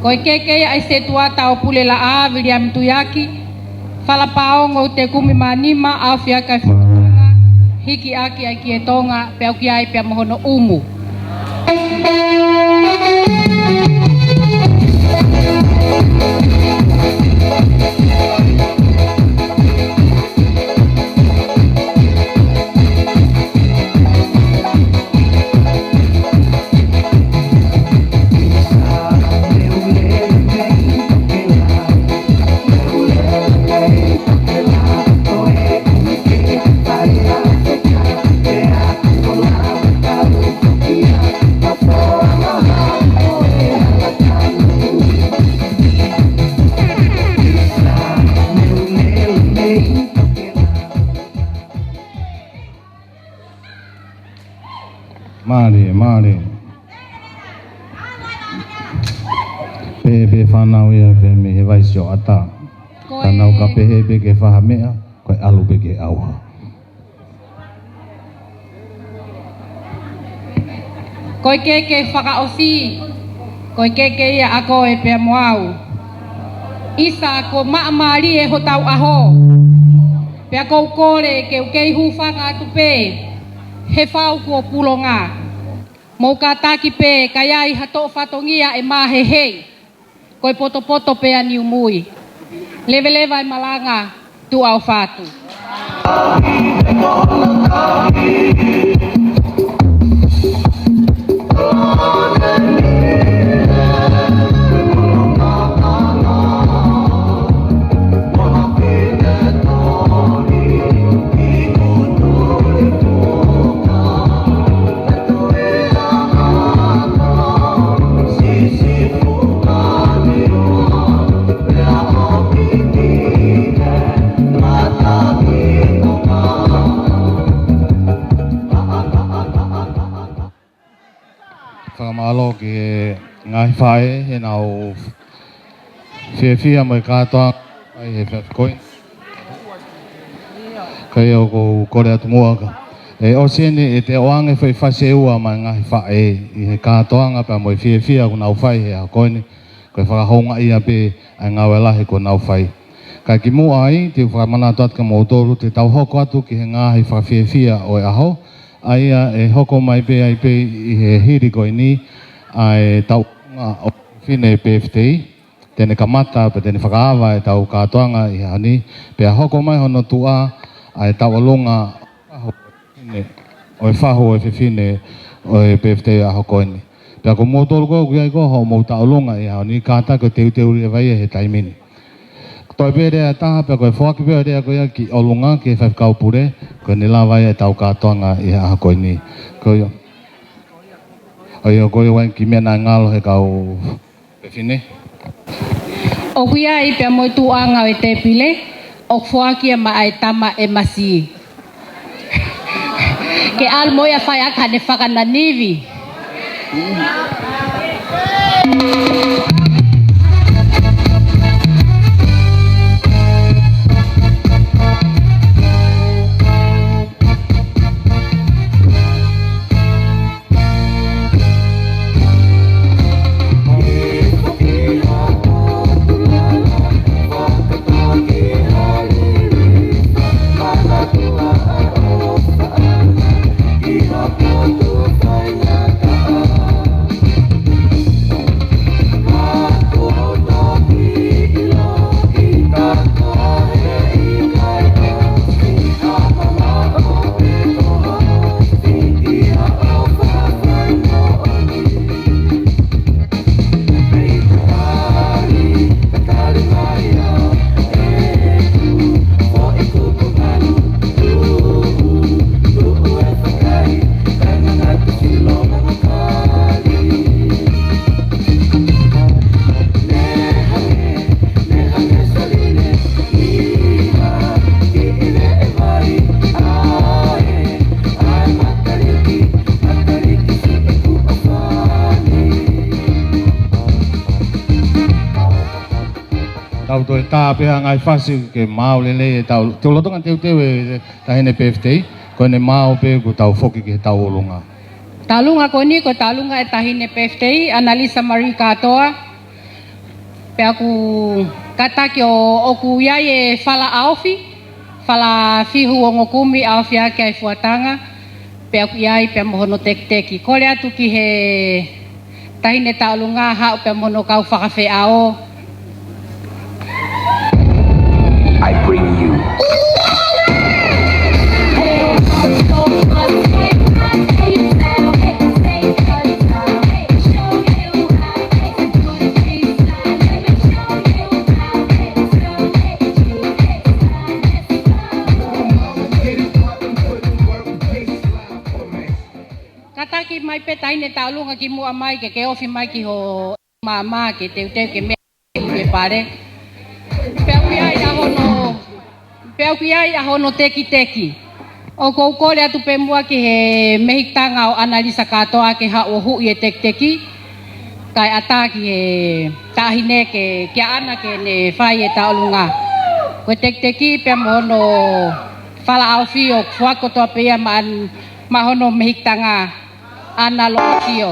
Ko e keke ia ʻa e setuata ʻo Pulelaʻā, Viliami Tuiaki, Falapaongo Tekumi Manima, ʻAofiaka Fitanga, hiki ʻaki ʻa e Kie Tonga, pea ʻoku ʻi ai pea mo hono ʻumu. Mālie, mālie. Pehē pē fānau ia pē mei he vai sioʻata. Ka nau ka pehē pē ke fai ha meʻa, ko e ʻalu pē ke ʻauha. Ko e keke fakaʻosi, ko e keke ia ʻa koe pea mo au. ʻIsa, kuo maʻamālie hotau ʻaho. Pea ʻoku ou kole ke u kei hūfanga atu pē he fau kuo pulonga. Mou kātaki pē, ka ʻi ai ha toʻo fatongia ʻe māhehei. Ko e potopoto pē ʻa Niumui. Leveleva e malanga, tuʻa ʻofa atu. Fakamālō ki he ngaahi faʻē, he naʻa nau fiefia mo e kātoanga ʻi he efiafi ko eni. Ka ʻoku ou kole atu muʻa ka. ʻE ʻosi eni ʻe te ʻoange foʻi fasi ʻe ua maʻa e ngaahi faʻē ʻi he kātoanga pea mo e fiefia ʻoku nau fai he ʻaho ko eni. Ko e fakahoungaʻia pē ʻa e ngāue lahi ʻoku nau fai. Ka kimuʻa ai, te u fakamanatu atu kia moutolu, te tau hoko atu ki he ngaahi fakafiefia ʻo e ʻaho, ʻa ia ʻe hoko mai pē ai pē ʻi he hili ko eni, ʻa e tauʻolunga ʻo e fefine pēfitei, te ne kamata, pea te ne fakaava ʻetau kātoanga ʻi he ʻaho ni, pea hoko mai hono tuʻa, ʻa e tauʻolunga ʻo e fahu ʻo e fefine ʻo e pēfitei ʻaho ko eni. Pea ko moutolu ko ē ʻoku ʻi ai ko ē hoʻomou tauʻolunga ʻi he ʻaho ni, kātaki ʻo teuteu leva ia he taimi ni. Ko e toe pē lea ʻe taha, pea ko e foaki pē ʻo e lea ko ia ki ʻolunga, ki he faifekau pule, ko ʻene lava ia ʻetau kātoanga ʻi he ʻaho ko eni. Ko ia. ʻOi, ko ia ʻoku ʻi ai ha kiʻi meʻa naʻe ngalo he kau fefine. ʻOku ʻi ai pea mo e tuʻuʻanga ʻo e tēpile, ʻoku foaki ia maʻa e tama ʻe masi. Ke ʻalu mo ia ʻo fai ʻaki haʻane fakananivi. Tau toe tā pē ha ngaahi fasi ke maau lelei e tau, tau lolotonga teuteu e taʻahine pēfitei, ko ʻene maau pē kuo tau foki ki he tauʻolunga. Tauʻolunga ko eni ko e tauʻolunga e taʻahine pēfitei, ʻAnalisa Marie Kātoa. Pea ʻoku kātaki ʻo, ʻoku ʻi ai e fala ʻaofi, fala fihu ongo kumi ʻaofi ʻaki ʻa e fuatanga, pea ʻoku ʻi ai pea mo hono tekiteki. Kole atu ki he taʻahine tauʻolunga haʻu pea mo hono kau fakafeʻao. I bring you. Kātaki mai pē taʻahine tauʻolunga kimuʻa mai ke ke ofi mai ki ho maama ke teuteu ke meʻa ki he pale. Pea ʻoku ʻi ai ʻa hono, pea ʻoku ʻi ai ʻa hono tekiteki. ʻOku ou kole atu pē muʻa ki he mehikitanga ʻo ʻAnalisa Kātoa ke haʻu ʻo huʻi e tekiteki. Kae ʻatā ki he taʻahine ke, kia ʻAna ke ne fai e tauʻolunga. Ko e tekiteki pea mo hono fala ʻaofi ʻoku foaki kotoa pē ia maʻa, maʻa hono mehikitanga. ʻAna Loʻatio.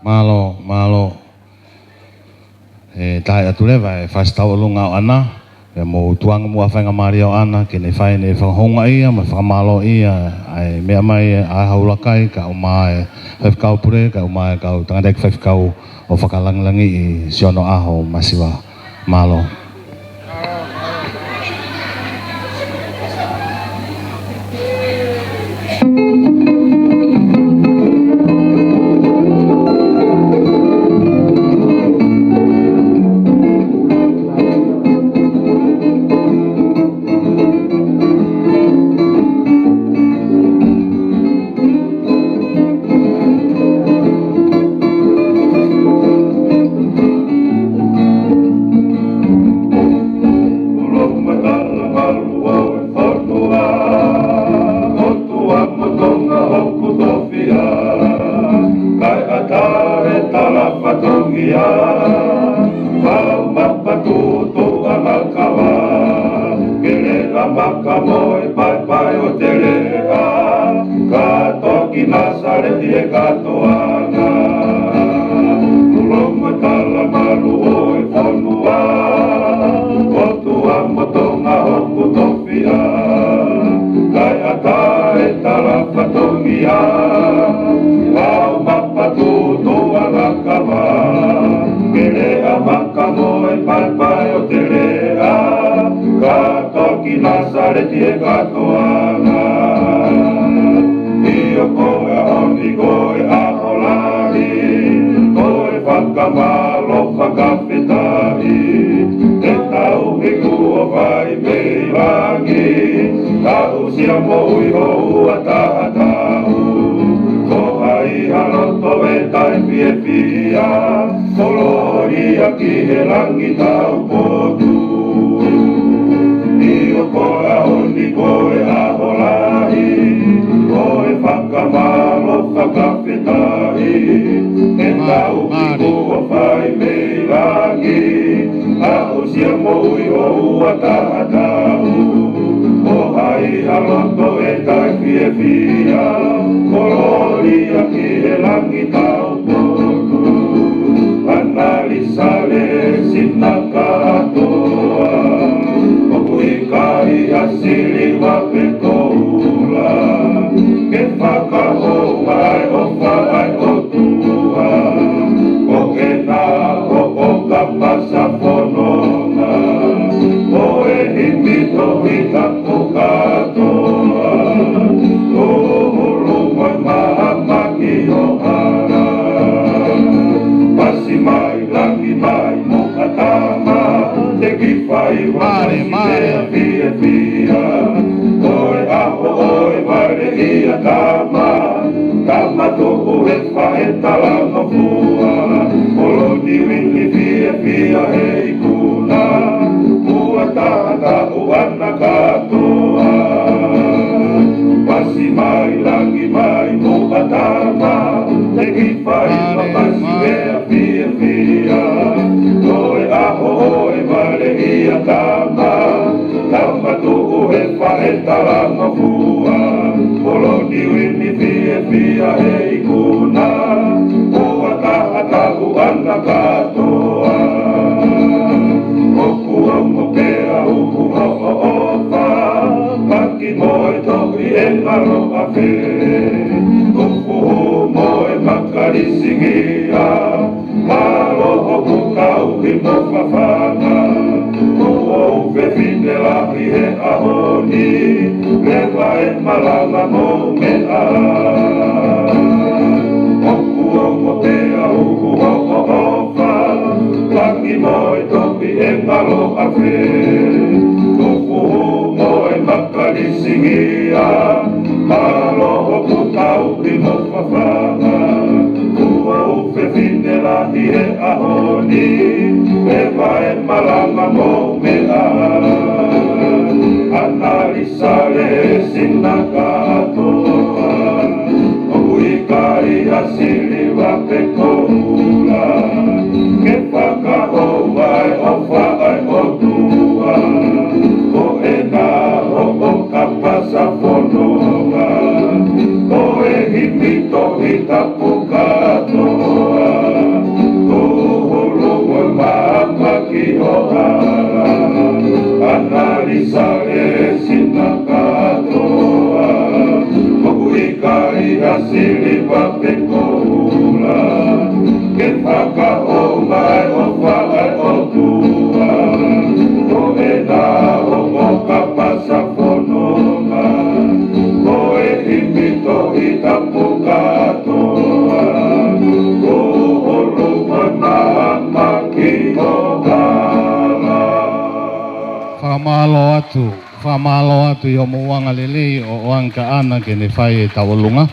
Mālō, mālō. ʻE tae atu leva e fasi tauʻolunga ʻo ʻAna, pea mou tukuange muʻa faingamālie ʻo ʻAna ke ne fai ʻene fakahoungaʻia mo e fakamālōʻia ʻa e meʻa mai ʻa e Hau Hulakai, kae ʻumaʻā e faifekau pule, kae ʻumaʻā e kau tangataʻeiki faifekau ʻo fakalāngilangiʻi siʻono ʻaho masiva. Mālō. Kae ʻatā e tala fatongia, pau mapatutu ʻa Makava, ke lea maka mo e paepae ʻo Telea, ka toki Nasaleti e kātoanga. Tulo mo e tala malu ʻo e fonua, ʻOtua mo Tonga hoku tofi ia, kae ʻatā e tala fatongia, pau mapatutu ʻa Makava, ke lea maka mo e paepae ʻo Telea, ka toki Nasaleti e kātoanga. ʻIo ko e ʻaho ni ko e ʻaho lahi, ko e fakamālō faka- fetaʻi, ʻe tau hiku ʻo fai mei langi, aʻusia moʻui houa taha taʻu. Ko hai ha loto ʻe taʻefiefia, kolōlia ki he langi taupotu. ʻIo ko e ʻaho ni ko e ʻaho lahi, ko e fakamālō faka- fetaʻi, ʻe tau hiku ʻo fai mei langi, aʻusia moʻui houa taha taʻu. Ko hai ha loto ʻe taʻefiefia, kolōlia ki he langi taupotu. ʻAnalisa Lesina Kātoa, ʻoku ʻikai ha siliva pe koula, Tohi tapu kātoa, tō holo mai māmani ʻo hala. Pasi mai langi mai mo ʻAtama, te ki fai wa Mare, mare. Fiefia. ʻOe ʻaho ʻoe vale ia Tama, Tama tuʻu he faʻē talangofua, Poloni Uini fiefia he ikuna, ua taha taʻu ʻana kātoa. Pasi mai langi mai mo ʻAtama, te ki fai wa pasi mea fiefia. ʻOe ʻaho ʻoe vale ia Tama, Tama tuʻu he faʻē talangofua, Poloni Uini fiefia he ikuna, ua taha taʻu ʻana kātoa. ʻOku ongo pea uhu hoʻo ʻofa, paki mo e tohi ʻe ngalo afe, uhu mo e makalisigia, mālō hoku tauhi mo fafanga, kuo u fefine lahi he ʻaho ni, leva e malanga mo meʻa. ʻOku ongo pea uhu hoʻo ʻofa, paki mo e tohi ʻe ngalo afe, uhu mo e makalisigia, mālō hoku tauhi mo fafanga, kuo u fefine lahi he ʻaho ni, leva e malanga mo meʻa. ʻAnalisa lēsoni kātoa, ʻoku ʻikai ha siliva pe koula, ke fakaʻoua e ʻofa ʻa e ʻOtua, ko ena hoʻo kapa sa fononga, ko e himi tohi tapu kātoa, tō holo mai māmani ʻo hala. ʻAnalisa lēsoni kātoa, ʻoku ʻikai ha siliva pe koula, ke fakaʻoua e ʻofa ʻa e ʻOtua, ko ena hoʻo kapa sa fononga, ko e himi tohi tapu kātoa, tō holo mai māmani ʻo hala. Fakamālō atu, fakamālō atu ʻi hoʻomou angalelei ʻo ʻoange kia ʻAna ke ne fai e tauʻolunga.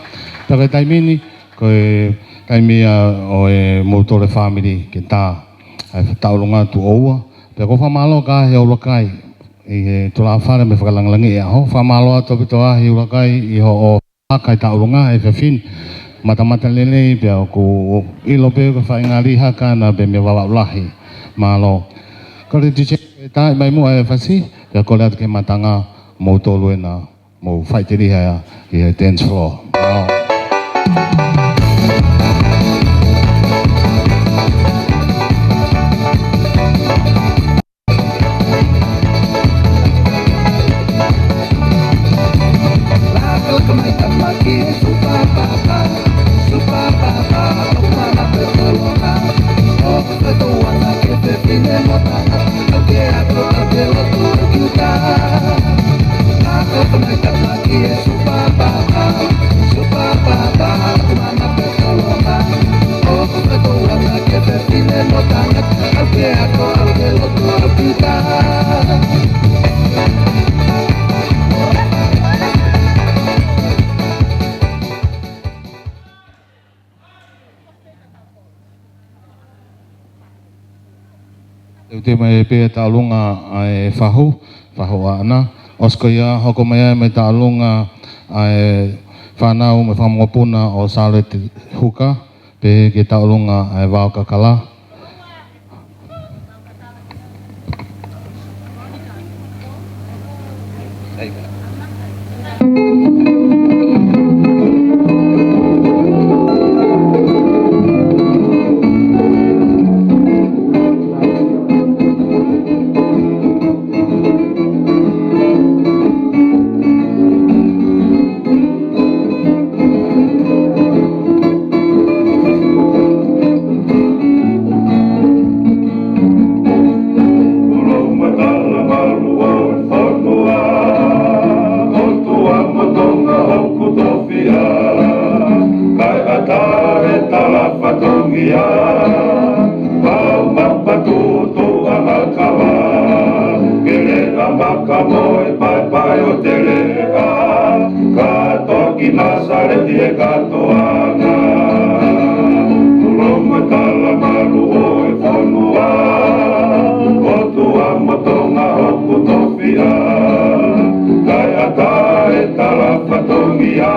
Pea ko e taimi ni, ko e taimi ia ʻo e moutolu e fāmili ke tā ʻa e tauʻolunga tuʻo ua. Pea ʻoku ou fakamālō ki he ʻuluaki, ʻi he tulafale mo e fakalāngilangiʻi e ʻaho. Fakamālō atu ʻaupito ʻa e ʻuluaki ʻi hoʻo haka e tauʻolunga, e fefine matamata lelei, pea ʻoku ʻilo pē ko e faʻahinga lī haka ʻana pē mei Vavaʻu Lahi. Mālō. Kole atu ke tā mai muʻa e fasi, pea kole atu ki he matanga, moutolu ena mou faʻiteliha ia ʻi he dance floor. Mālō. Teuteu mai pē e tauʻolunga ʻa e fahu, fahu ʻa ʻAna. ʻOsi ko ia, hoko mai ai mo e tauʻolunga ʻa e fānau mo e fanga mokopuna ʻo Sālote Huka, pehē ki he tauʻolunga ʻa e Vao Kakala. Ia, pau mapatutu ʻa Makava, ke leʻa maka mo e paepae ʻo Teleʻa, ka toki Nasaleti e kātoanga. Tulo mo e talamalu ʻo e fonua, ʻOtua mo Tonga hoku tofiʻa, kae ʻatā e tala fatongia,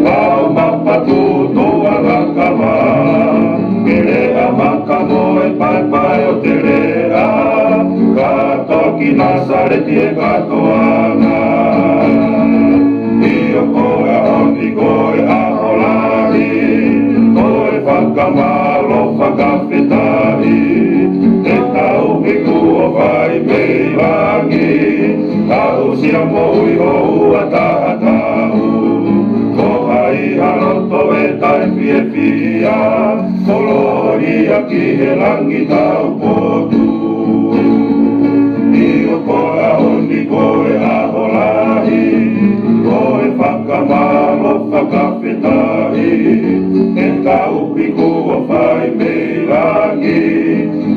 pau mapatutu ʻa Makava, ke leʻa maka mo e paepae ʻo Teleʻa, ka toki Nasaleti e kātoanga. ʻIo ko e ʻaho ni ko e ʻaho lahi, ko e fakamālō fakafetaʻi, ʻetau Iku ʻoku fai mei langi, aʻusia moʻui houa taha taʻu. Ko hai ha loto ʻe taʻefiefia, kolōlia ki he langi taupotu. ʻIo ko e ʻaho ni ko e ʻaho lahi, ko e fakamālō fakafetaʻi, ʻetau Iku ʻoku fai mei langi,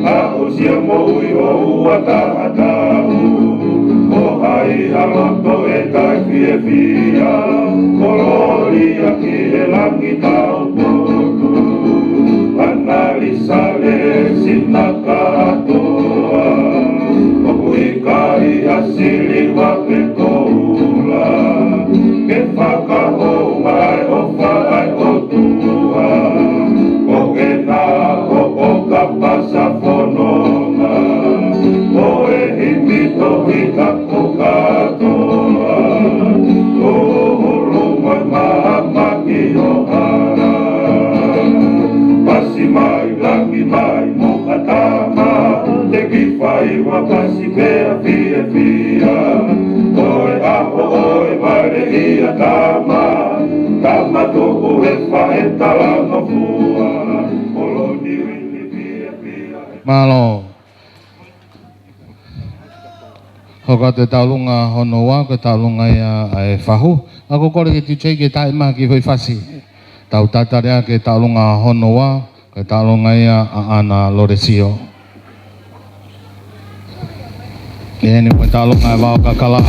aʻusia moʻui houa taha taʻu. Ko hai ha loto ʻe taʻefiefia, kolōlia ki he langi taupotu. Analisale sina kātoa, ʻoku ʻikai ha siliva pe koula, ke fakahou mai ʻofa ʻa e ʻOtua. Ko ena hoʻo kapa sa fononga, ko e himi tohi kapo kātoa, ko hulu mai maama ki ho hala. Pasi mai langi mai mo ka tama, te ki fai ua pasi pea fiefia. Ko e ʻaho ʻo e vale ia tama, tama tuku he faʻe talangofua. Koloni wini fiefia. Mālō. Hoko atu e tauʻolunga hono ua, ko e tauʻolunga ia ʻa e fahu. ʻA ko kole ke tuʻu ki he taʻemaha ki he foʻi fasi. Tau tatali ʻa e tauʻolunga hono ua, ko e tauʻolunga ia ʻa ʻAna Lolesio. ʻEni mo e tauʻolunga ʻa e vao kakala,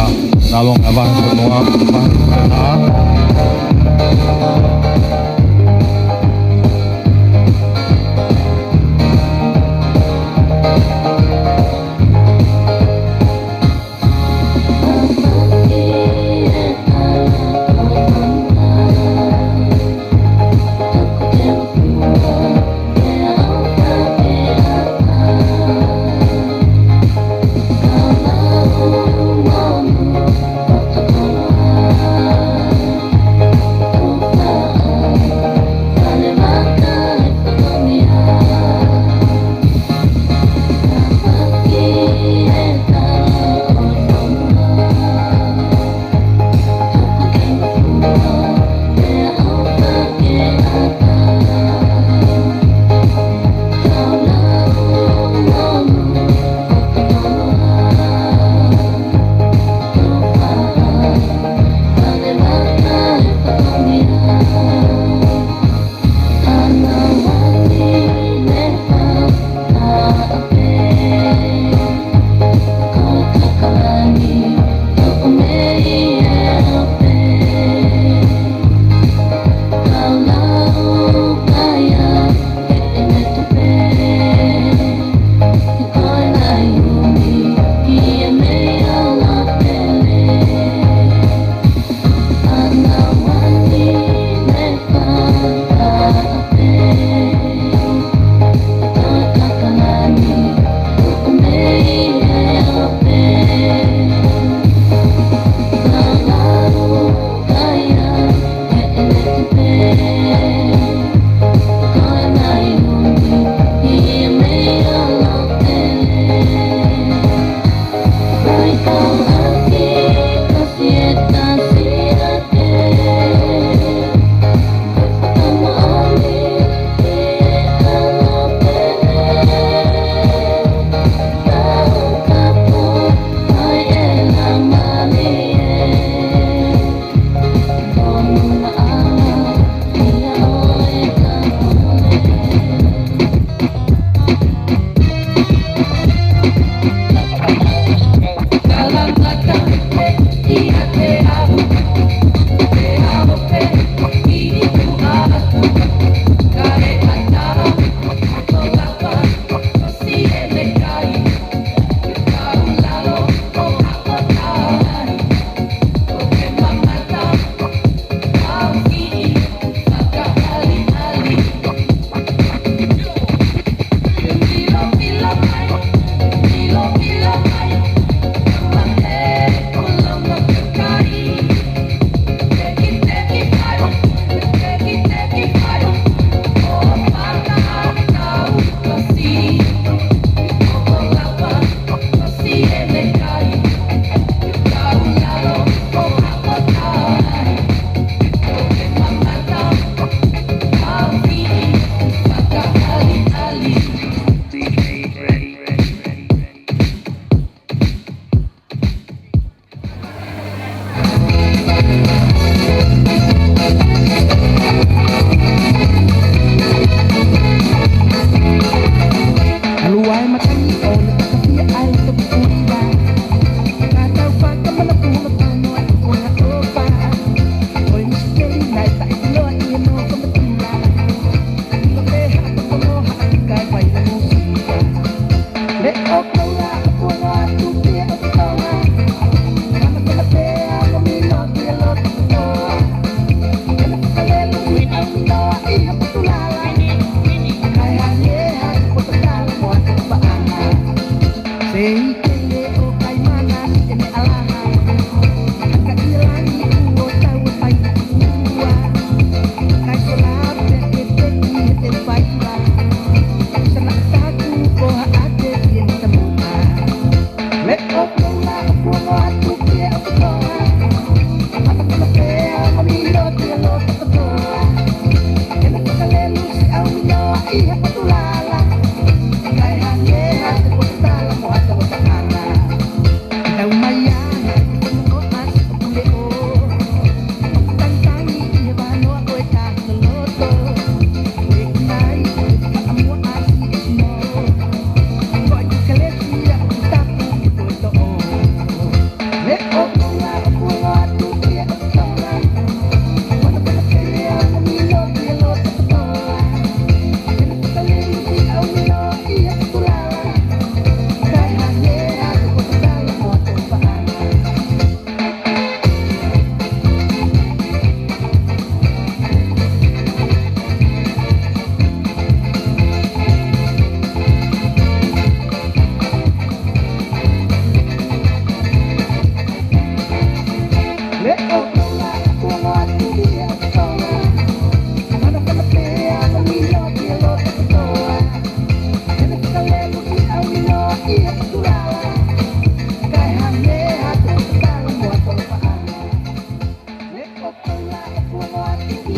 tauʻolunga ʻa e vao hono ua, vao hono ua.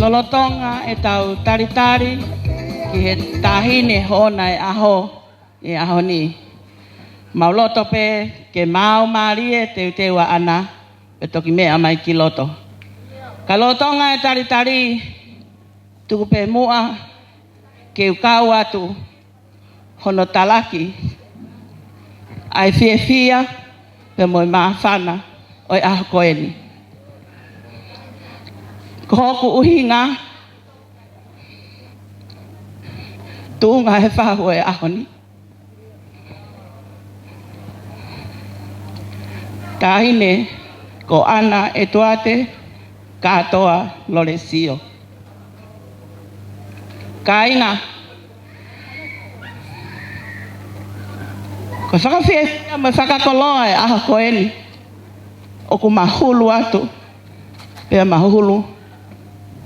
Lolotonga ʻetau talitali ki he taʻahine hono ʻaho ʻi he ʻaho ni, mau loto pē ke mau mālie teuteu ʻaʻana, pea toki meʻa mai ki loto. Ka lolotonga e talitali, tuku pē muʻa ke u kau atu hono talaki ʻa e fiefia pea mo e māfana ʻo e ʻaho ko eni. Ko hoku ʻuhinga, tuʻunga he fahu ʻo e ʻaho ni, taʻahine ko ʻAna ʻEtuate Kātoa Lolesio. Kāinga, ko e fakafiefia mo e fakakoloa e ʻaho ko eni, ʻoku mahulu atu pea mahulu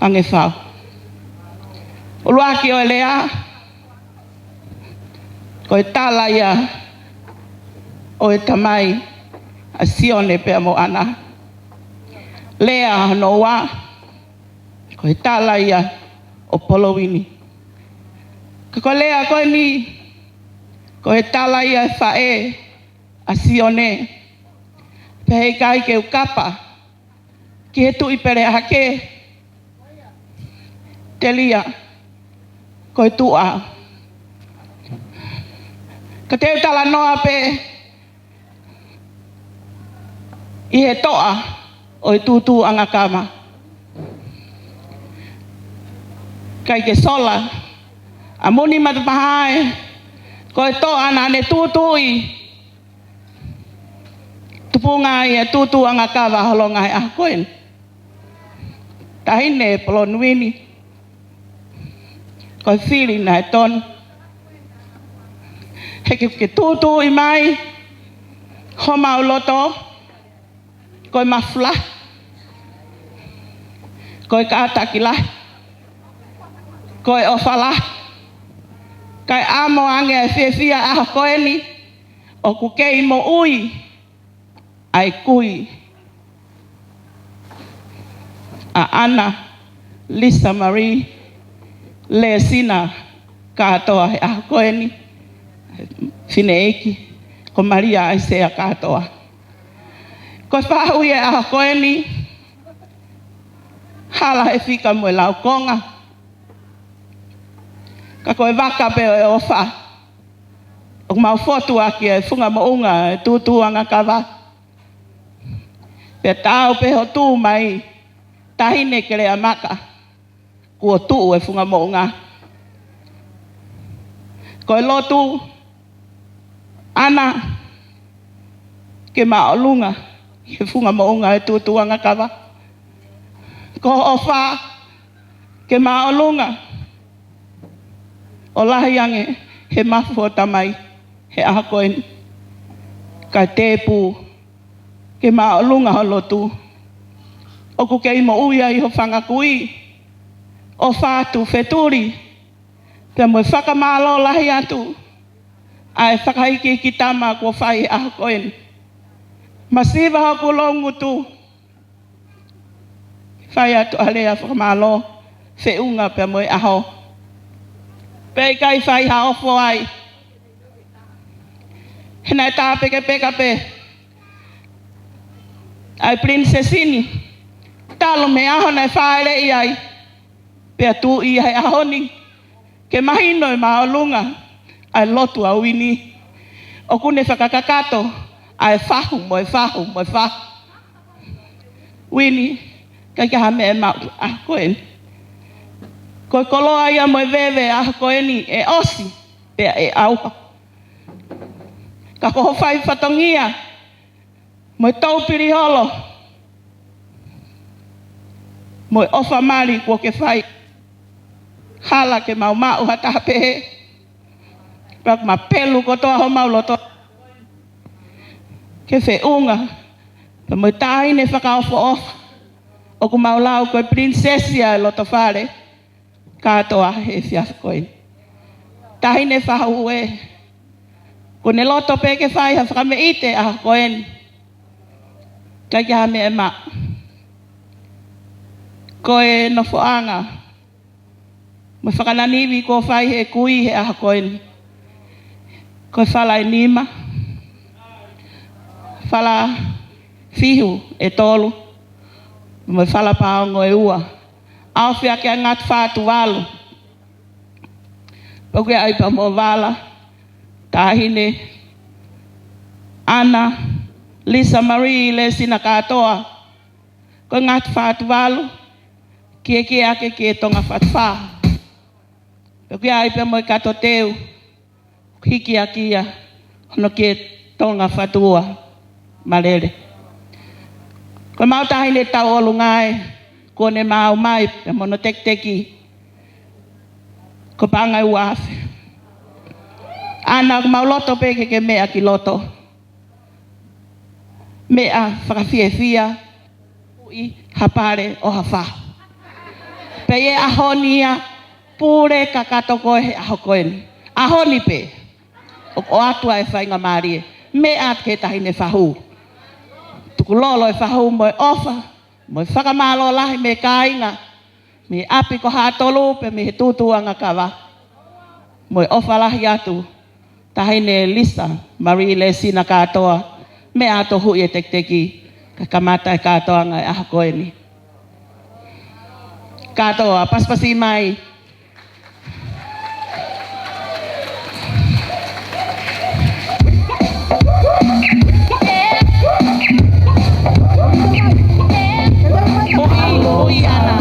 ange fau. ʻUluaki ʻo e lea, ko e tala ia ʻo e tamai ʻa Sione pea mo ʻAna. Lea hono ua, ko e tala ia ʻo Polowini. Ka ko e lea ko eni, ko e tala ia ʻa e faʻē ʻa Sione. Pea heʻikai ke u kapa ki he tuʻi pele hake, telia ko e tuʻa. Ka te u talanoa pē ʻi he toʻa ʻo e tūtūʻanga kava. ʻIkai ke sola ʻa muni matapā ē, ko e toʻa naʻa ne tūtuuʻi tupunga ʻi he tūtūʻanga kava holo ngaahi ʻaho ko eni. Taʻahine Poloniwini, ko e fili naʻe tonu. He ke, ke tūtuuʻi mai homau loto, ko e mafu lahi, ko e kātaki lahi, ko e ʻofa lahi, kae ʻamo ange e fiefia ʻaho ko eni, ʻoku kei moʻui ʻa e kui ʻa ʻAna Lisa Marie Lesina Kātoa he ʻaho ko eni, fineʻeiki ko Malia ʻAisea Kātoa. Ko e fahu ia e ʻaho ko eni, hala he fika mo e laukonga, ka ko e vaka pē ʻo e ʻofa ʻoku mau fotu ʻaki e funga moʻunga e tūtūʻanga kava. Pea taau pē hoʻo tuʻu mai, Taʻahine Keleʻamaka, kuo tuʻu e funga moʻunga. Ko e lotu, ʻAna, ke māʻolunga ʻi he funga moʻunga e tūtūʻanga kava. Ko hoʻo ʻofa, ke māʻolunga ʻo lahi ange he mafu ʻo e tamai he ʻaho ko eni. Kae tēpū, ke māʻolunga hoʻo lotu. ʻOku kei moʻui ai ho fanga kui, ʻofa atu, fetuli, pea mo e fakamālō lahi atu ʻa e fakaikiiki tama kuo fai he ʻaho ko eni. Masiva hoku loungutu, fai atu ʻa e lea fakamālō, feʻunga pea mo e ʻaho. Pea ʻikai fai ha ofo ai, he naʻe tāpekepeka pē ʻa e pilinisesi ni talu mei he ʻaho naʻe fāʻeleʻi ai, pea tuʻu ia he ʻaho ni ke mahino e māʻolunga ʻa e lotu ʻa Uini. ʻOku ne fakakakato ʻa e fahu mo e fahu mo e fahu. Uini, ʻikai ke ʻi ai ha meʻa ʻe maʻu ʻaho ko eni. Ko e koloa ia mo e veve ʻaho ko eni ʻe ʻosi pea ʻe ʻauha. Ka ko hoʻo fai fatongia mo e toupili holo mo e ʻofa mali kuo ke fai, hala ke mau maʻu ha taha pehē. Pea ʻoku ma pelu kotoa homau loto ke feʻunga pea mo e taʻahine fakaʻofoʻofa ʻoku mau lau ko e pilinisesi ʻa e loto fale kātoa he efiafi ko eni. Taʻahine fahu ē, kuo ne loto pē ke fai ha fakameʻite ʻaho ko eni, ʻikai ke ʻi ai ha meʻa ʻe maʻu. Ko e nofoʻanga mo e fakananivi kuo fai he kui he ʻaho ko eni, ko e fala ʻe nima, fala fihu ʻe tolu, mo e fala paongo ʻe ua. ʻAofi ʻaki ʻa Ngāti Fā Tuvalu. Pea ʻoku ʻi ai pea mo e vala, Taʻahine ʻAna Lisa Marie Lesina Kātoa, ko Ngāti Fā Tuvalu, kiekie ake ki he Tonga Fatu Fā. Pea ʻoku ʻi ai pea mo e kato teu, hiki ʻaki ia hono ki he Tonga Fatu Ua. Mālele. Ko ʻemau Taʻahine Tauʻolunga ē, kuo ne maau mai pea mo hono tekiteki, ko Paʻanga ʻe Uaafe. ʻAna, ʻoku mau loto pē ke ke meʻa ki loto. Meʻa fakafiefia, ui ha pale ʻo ha fahu. Pea ʻi he ʻaho ni ia, pule kakato koe he ʻaho ko eni. ʻAho ni pē, ʻoku ʻoatu ʻa e faingamālie. Meʻa ki he Taʻahine Fahu. Tukulolo e fahu mo e ʻofa, mo e fakamālō lahi mei he kāinga, mei he ʻapi ko Haʻatolu pea mei he tūtuuʻanga kava. Mo e ʻofa lahi atu, Taʻahine Lisa Marie Lesina Kātoa, meʻa atu ʻo ui e tekiteki, kae kamata e kātoanga e ʻaho ko eni. Kātoa, pasipasi mai. Ui, ui, ʻAna.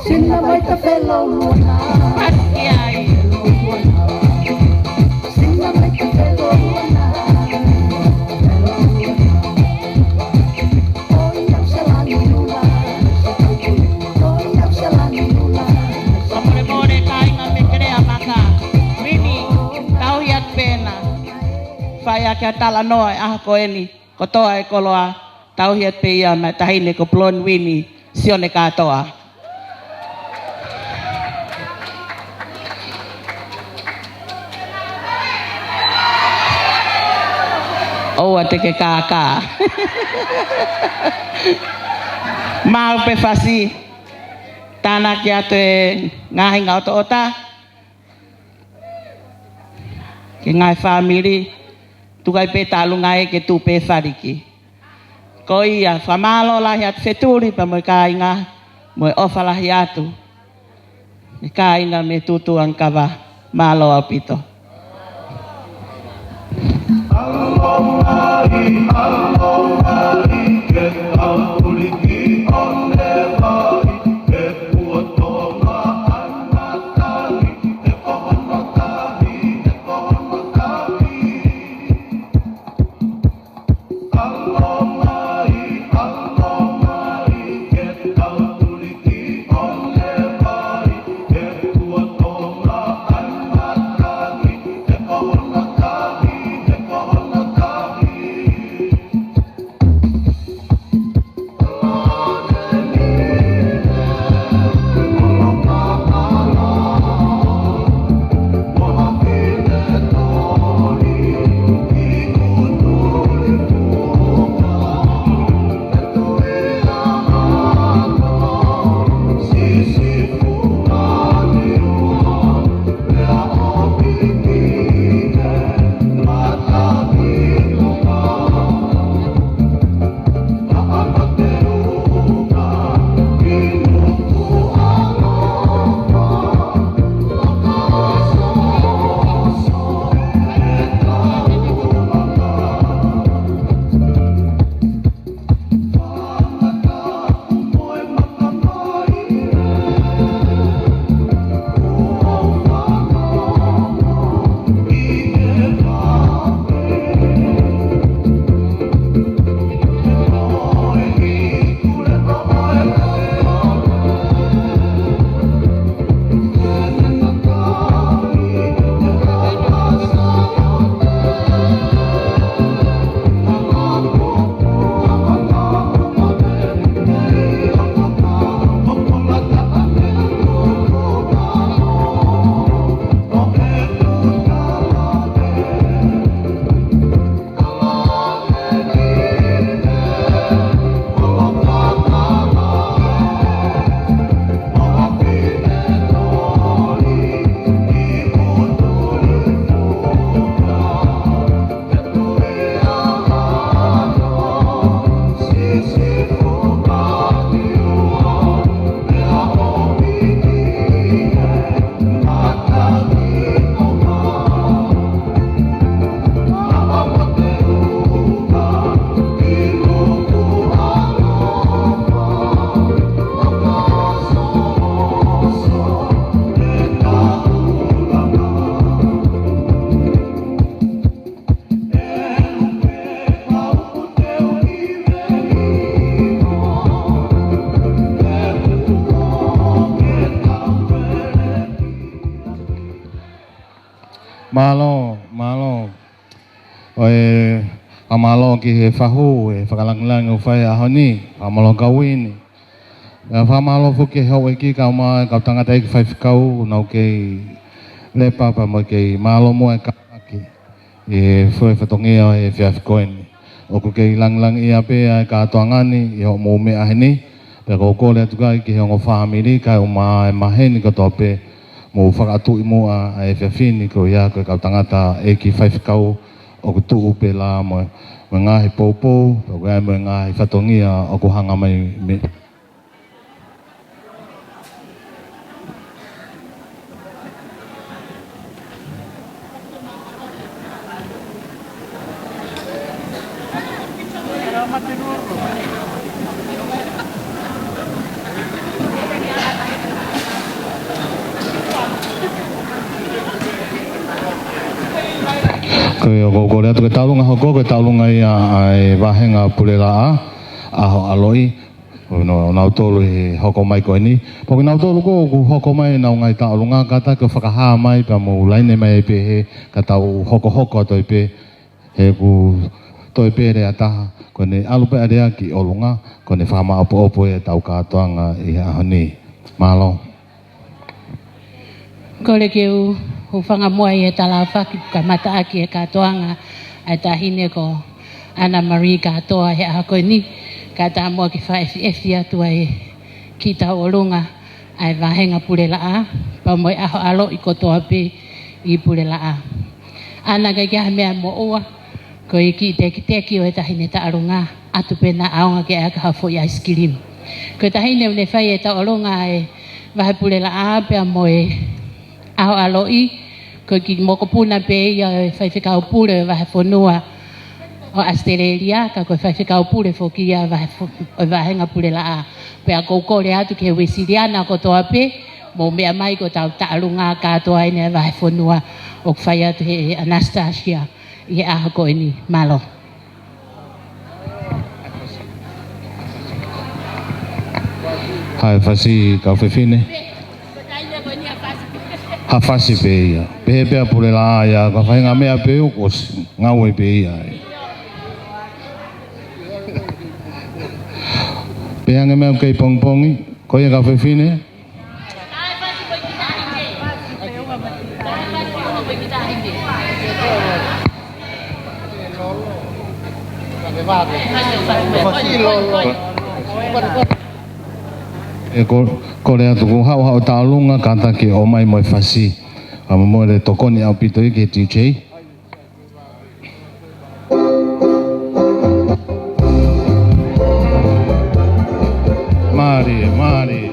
Sina mai ta felou luana. Sina mai ta felou luana. Oi, au se langi lula. Oi, au se langi lula. Fakamolemole kāinga mei Keleʻamaka. Vini, tauhi atu pē ʻena. Fai ʻaki ʻa e talanoa e ʻaho ko eni. Kotoa e koloa, tauhi atu pē ia maʻa e Taʻahine ko Poloni Vini Sione Kātoa. ʻOua te ke kākā. Maʻu pē fasi, tānaki atu e ngaahi ngaʻotoʻota ki he ngaahi fāmili, tuku ai pē ta ʻalunga ē ke tuʻu pē faliki. Ko ia, fakamālō lahi atu Fetuli pea mo e kāinga, mo e ʻofa lahi atu mei he kāinga mei he tūtuuʻanga kava, mālō ʻaupito. Mālō, mālō. ʻOku ou fakamālō ki he fahu, he fakalāngilangi ʻoku fai he ʻaho ni, fakamālō kau ʻi heni. Pea fakamālō foki ki he houʻeiki kae ʻumaʻā e kau tangataʻeiki faifekau, nau kei lepa pea mo e kei mālō muʻa e kātaki ʻi he foʻi fatongia ʻo e efiafi ko eni. ʻOku kei lāngilangiʻia pē ʻa e kātoanga ni ʻi hoʻomou meʻa heni. Pea ʻoku ou kole atu ai ki he ongo fāmili kae ʻumaʻā e maheni kotoa pē, mou fakaʻatuʻi muʻa ʻa e efiafi ni koeʻuhi ko e kau tangataʻeiki faifekau ʻoku tuʻu pē lā mo, mo e ngaahi poupou, pea ko e ʻai mo e ngaahi fatongia ʻoku hanga mai mei Ko ia, ʻoku ou kole atu ke tau ʻalunga hoko, ke tau ʻalunga ia ʻa e vāhenga pulelaʻā, ʻAho ʻAloʻi, ʻo nau, nautolu he hoko mai ko eni. Pea ko kinautolu ko ē ʻoku hoko mai ʻenau ngaahi tauʻolunga, kātaki ʻo fakahā mai pea mou laine mai pē he ka tau hokohoko atu ai pē, he ʻoku toe pē lea ʻe taha, ko ʻene ʻalu pē ʻa e lea ki ʻolunga, ko ʻene fakamaʻopoʻopo ʻetau kātoanga ʻi he ʻaho ni. Mālō. Kole ke u hūfanga muʻa ʻi he talafaki kuo kamataʻaki e kātoanga ʻa e taʻahine ko Ana Marie Kātoa he ʻaho ko eni, kae ʻatā muʻa ke fakaʻefiʻefi atu ʻa e kiʻi tauʻolunga ʻa e vāhenga pulelaʻā, pea mo e ʻAho ʻAloʻi kotoa pē ʻi pulelaʻā. Ana, ʻikai ke ʻi ai ha meʻa moʻua, ko e kiʻi tekiteki ʻo e taʻahine taʻalunga, ʻatu pē naʻa ʻaonga ke ʻai ha foʻi ice cream. Ko e taʻahine ʻoku ne fai e tauʻolunga ʻa e vahe pulelaʻā pea mo e ʻAho ʻAloʻi, ko e kiʻi mokopuna pē ia ʻo e faifekau pule ʻo e vahefonua ʻo ʻAositelēlia, ka ko e faifekau pule foki ia vahe fo-, ʻo e vāhenga pulelaʻā. Pea ʻoku ou kole atu ki he Uēsiliana kotoa pē, mou meʻa mai, ko ʻetau taʻalunga kātoa eni ʻa e vahefonua ʻoku fai atu he Anastasia ʻi he ʻaho ko eni. Mālō. Hai fasi, kau fefine. Ha fasi pē ia. Pehē pē ʻa pulelaʻā ia, ka faʻahinga meʻa pē ʻoku ʻosi ngāue pē ia. Pehē ange meʻa ʻoku kei pongipongi, ko ia kau fefine. ʻE ko, kole atu kuo haʻu haʻo taʻalunga, kātaki ʻo ʻomai mo e fasi. Ka mo e tokoni ʻaupito ia ki he D J. Mālie, mālie.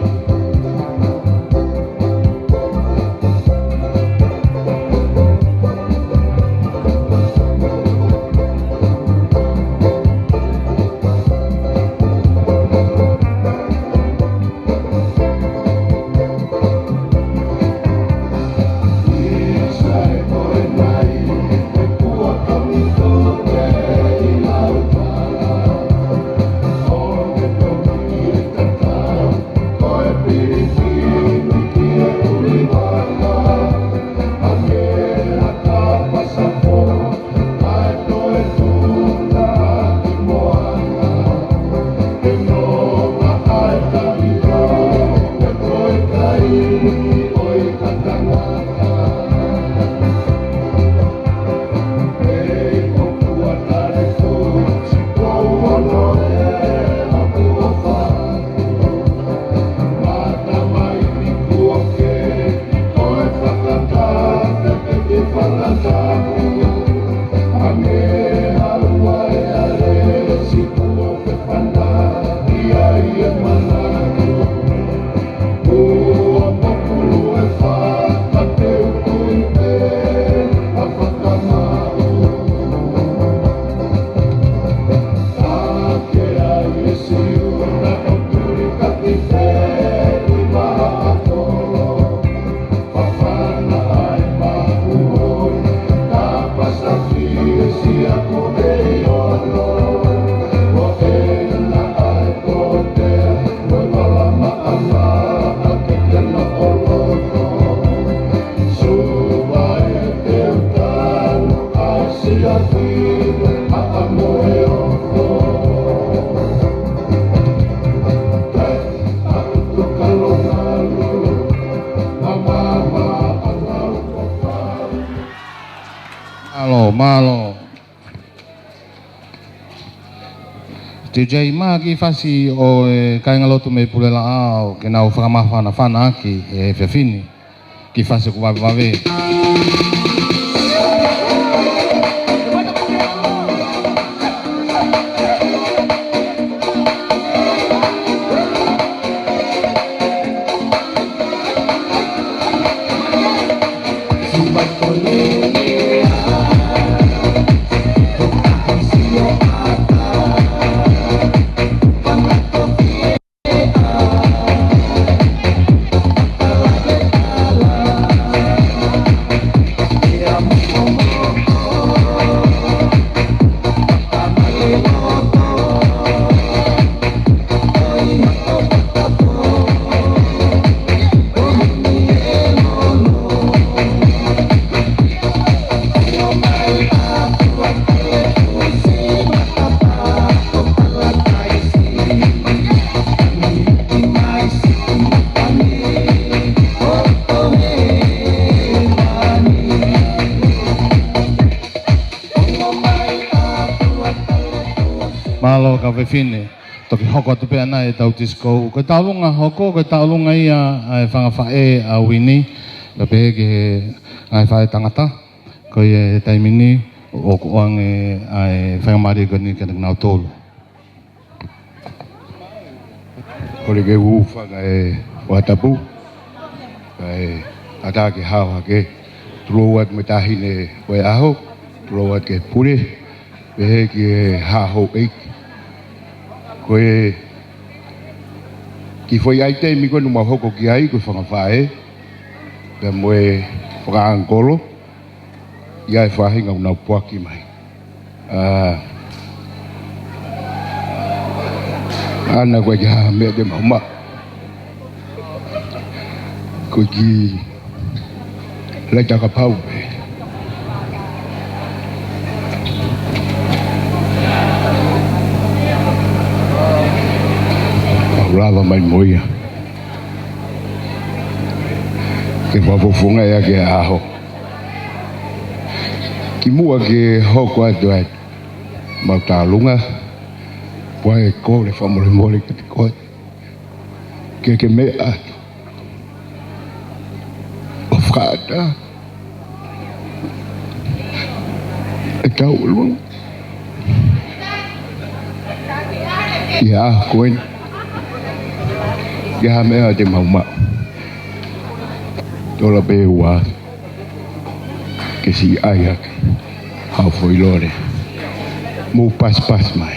Mālō. Tuʻi Jay, maʻu ha kiʻi fasi ʻo e kāingalotu mei Pulelaʻau ke nau fakamāfanafana ʻaki he efiafi ni. Kiʻi fasi ʻoku vavevave. Mālō kau fefine. Toki hoko atu pē ʻanai ʻetau tisikou. Ko e tauʻolunga hoko, ko e tauʻolunga ia ʻa e fanga faʻē ʻa Uini, pea pehē ki he ngaahi faʻētangata. Ko ia he taimi ni, ʻoku ʻoange ʻa e faingamālie ko eni kiate kinautolu. Kole ke u hūfanga he fakatapu. Kae ʻatā ke hao hake. Tulou atu mo e taʻahine ʻo e ʻaho. Tulou atu ki he pule. Pehē ki he houʻeiki. Ko e kiʻi foʻi ʻaitemi ko eni ʻoku mau hoko ki ai, ko e fanga faʻē pea mo e fakaʻangikolo. ʻI ai e faʻahinga ʻoku nau puaki mai. ʻĀ, ʻa ia ko e kiʻi hā meʻa te mau maʻu. Ko e kiʻi laita kapau pē. Mau lava mai mo ia. Ke fakafofongaʻi ʻaki e ʻaho. Kimuʻa ke hoko atu ai ʻemau tauʻolunga, ʻoku ou kole fakamolemole kiate koe. Ke ke meʻa atu ʻo fakaʻatā e tauʻolunga ʻi he ʻaho ko eni. Ke hā meʻa te mau maʻu. Tola pē ua. Ke siʻi ʻai ake haʻo foʻi lole. Mou pasipasi mai.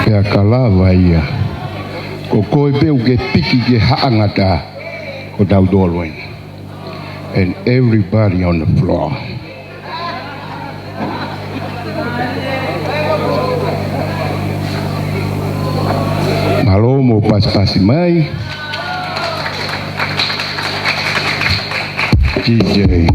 Pea ka lava ia, ko koe pē ʻoku ke piki ke haʻangata, ko tautolu eni. And everybody on the floor. Mālō, mou pasipasi mai. D J.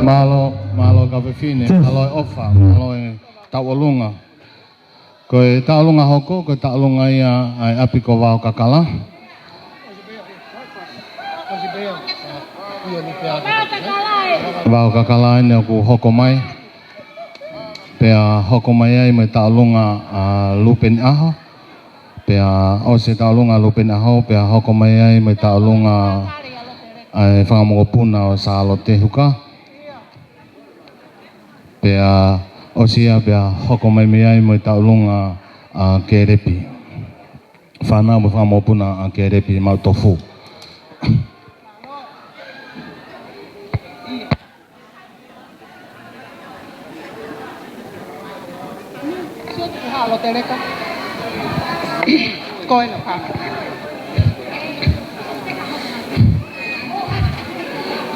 Mālō, mālō kau fefine, mālō e ʻofa, mālō e tauʻolunga. Ko e tauʻolunga hoko, ko e tauʻolunga ia ʻa e ʻapi ko Vaokakala. Vaokakala eni ʻoku hoko mai. Pea hoko mai ai mo e tauʻolunga ʻa Lupeni ʻAho. Pea ʻosi e tauʻolunga ʻa Lupeni ʻAho, pea hoko mai ai mo e tauʻolunga ʻa e fanga mokopuna ʻo Sālote Huka. Pea ʻosi ia pea hoko mai mei ai mo e tauʻolunga ʻa Kelepi. Fānau mo e fanga mokopuna ʻa Kelepi Mautofu.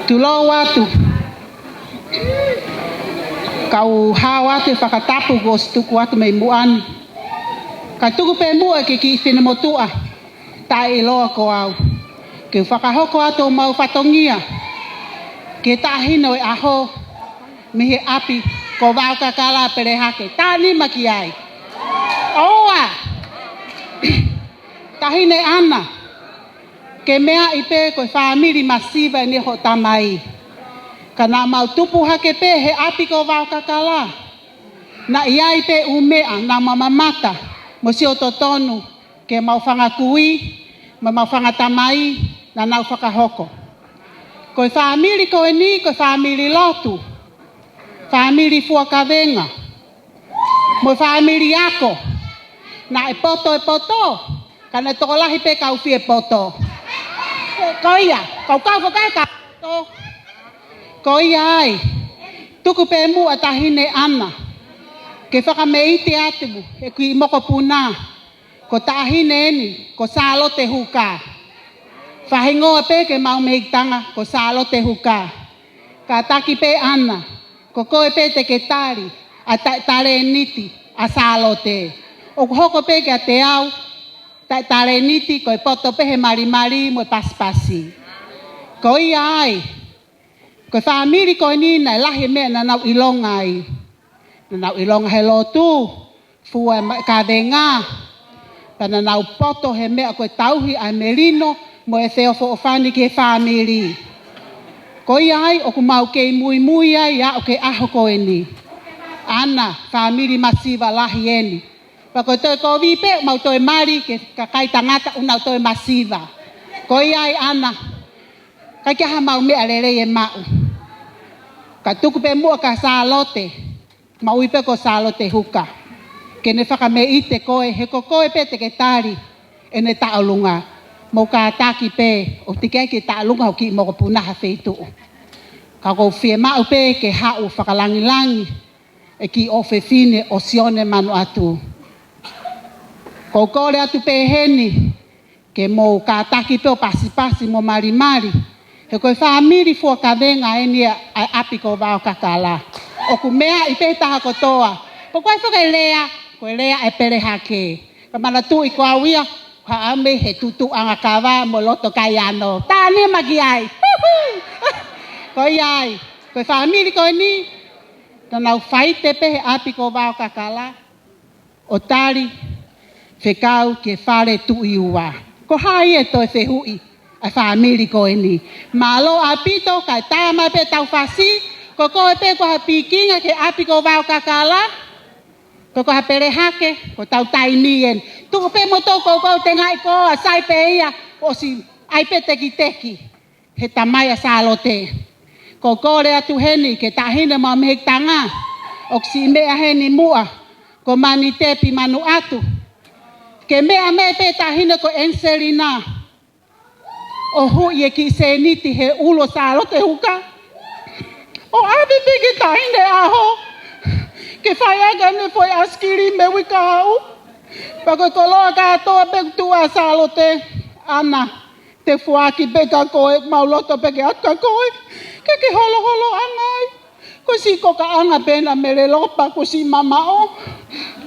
Tulou atu. Kau hao atu e fakatapu kuo ʻosi tuku atu mei muʻa ni. Kae tuku pē muʻa ke kiʻi finemotuʻa taʻeʻiloa ko au ke fakahoko atu homau fatongia ki he taʻahine ʻo e ʻaho mei he ʻapi ko Vaokakala Pelehake. Taʻanima ki ai. ʻOua. Taʻahine ʻAna, ke meaʻi pē ko e fāmili masiva eni hoʻo tamai. Ka naʻa mau tupu hake pē he ʻapi ko Vaokakala. Naʻe ʻi ai pē ʻū meʻa naʻa mau mamata mo sio totonu ki heʻemau fanga kui mo ʻemau fanga tamai naʻa nau fakahoko. Ko e fāmili ko eni ko e fāmili lotu, fāmili fua kavenga, mo e fāmili ako. Naʻe poto e poto, ka naʻe tokolahi pē kau fie poto. Ko ia, kau kau fakae ka poto. Ko ia ai, tuku pē muʻa Taʻahine ʻAna ke fakameʻite atu e kiʻi mokopuna, ko e taʻahine eni ko Sālote Huka. Faʻahingoa pē ke mau mei Tonga ko Sālote Huka. Kātaki pē ʻAna, ko koe pē te ke tali ʻa e taʻe talēniti ʻa Sālote. ʻOku hoko pē kiate au taʻe talēniti ko e poto pē he malimali mo e pasipasi. Ko ia ai, ko e fāmili ko eni naʻe lahi e meʻa naʻa nau ʻilonga ai. Naʻa nau ʻilonga he lotu, fua e ma-, kavenga. Pea naʻa nau poto he meʻa ko e tauhi ʻa e melino mo e feʻofoʻofani ki he fāmili. Ko ia ai ʻoku mau kei muimui ai ʻo aʻu ki he ʻaho ko eni. ʻAna, fāmili masiva lahi eni. Pea ko e toe kovi pē ʻoku mau toe mali ki he kakai tangata ʻoku nau toe masiva. Ko ia ai ʻAna, ʻikai ke ʻi ai haʻamau meʻa lelei ʻe maʻu. Ka tuku pē muʻa kia Sālote, mau ui pē ko Sālote Huka, ke ne fakameʻite koe, he ko koe pē te ke tali ʻene tauʻolunga. Mou kātaki pē, ʻoku teʻeki ai ke tauʻolunga hoʻo kiʻi mokopuna ha feituʻu. Ka ʻoku ou fiemaʻu pē ke haʻu fakalangilangi e kiʻi ʻofefine ʻo Sione Manuʻatu. ʻOku ou kole atu pē heni ke mou kātaki pē ʻo pasipasi mo malimali. He ko e fāmili fua kavenga eni ʻa e ʻapi ko Vaokakala. ʻOku meaʻi pē taha kotoa. Pea ko e foʻi lea, ko e lea ʻa e Pelehake. Ka manatuʻi ko au ia, ʻoku haʻu mei he tutuʻanga kava mo loto kaiano. Taʻanima ki ai. Ko ia ai, ko e fāmili ko eni, naʻa nau faite pē he ʻapi ko Vaokakala ʻo tali fekau ki he fale Tuʻi Ua. Ko hai ʻe toe fehuʻi ʻa e fāmili ko eni? Mālō ʻaupito, kae tā mai pē ʻetau fasi, ko koe pē ko ha pikinga ki he ʻapi ko Vaokakala, ko, ko ha Pelehake, ko ʻetau taimi eni. Tuku pē moutolu ko, ko e tengaʻi ko ā sai pē ia, ʻosi ʻai pē tekiteki he tamai ʻa Sālote. ʻOku ou kole atu heni ki he taʻahine ʻoku mei Tonga, ʻoku siʻi meʻa heni muʻa, ko Manitepi Manuʻatu. Ke meʻa mai pē taʻahine ko Eniselina ʻo huʻi e kiʻi sēniti he ʻulu ʻo Sālote Huka. ʻO ʻave pē ki taʻahine ʻaho ke fai ʻaki ʻene foʻi ʻaisikilimi mei he uike kahaʻu. Pea ko e koloa kātoa pē kuo tuʻu ʻa Sālote, ʻAna, te u foaki pē kia koe, mau loto pē ke ʻatu kia koe, ke ke holoholoʻanga ai. Ko e siʻi kokaʻanga pē ena mei Lelopa, ko e siʻi mamaʻo.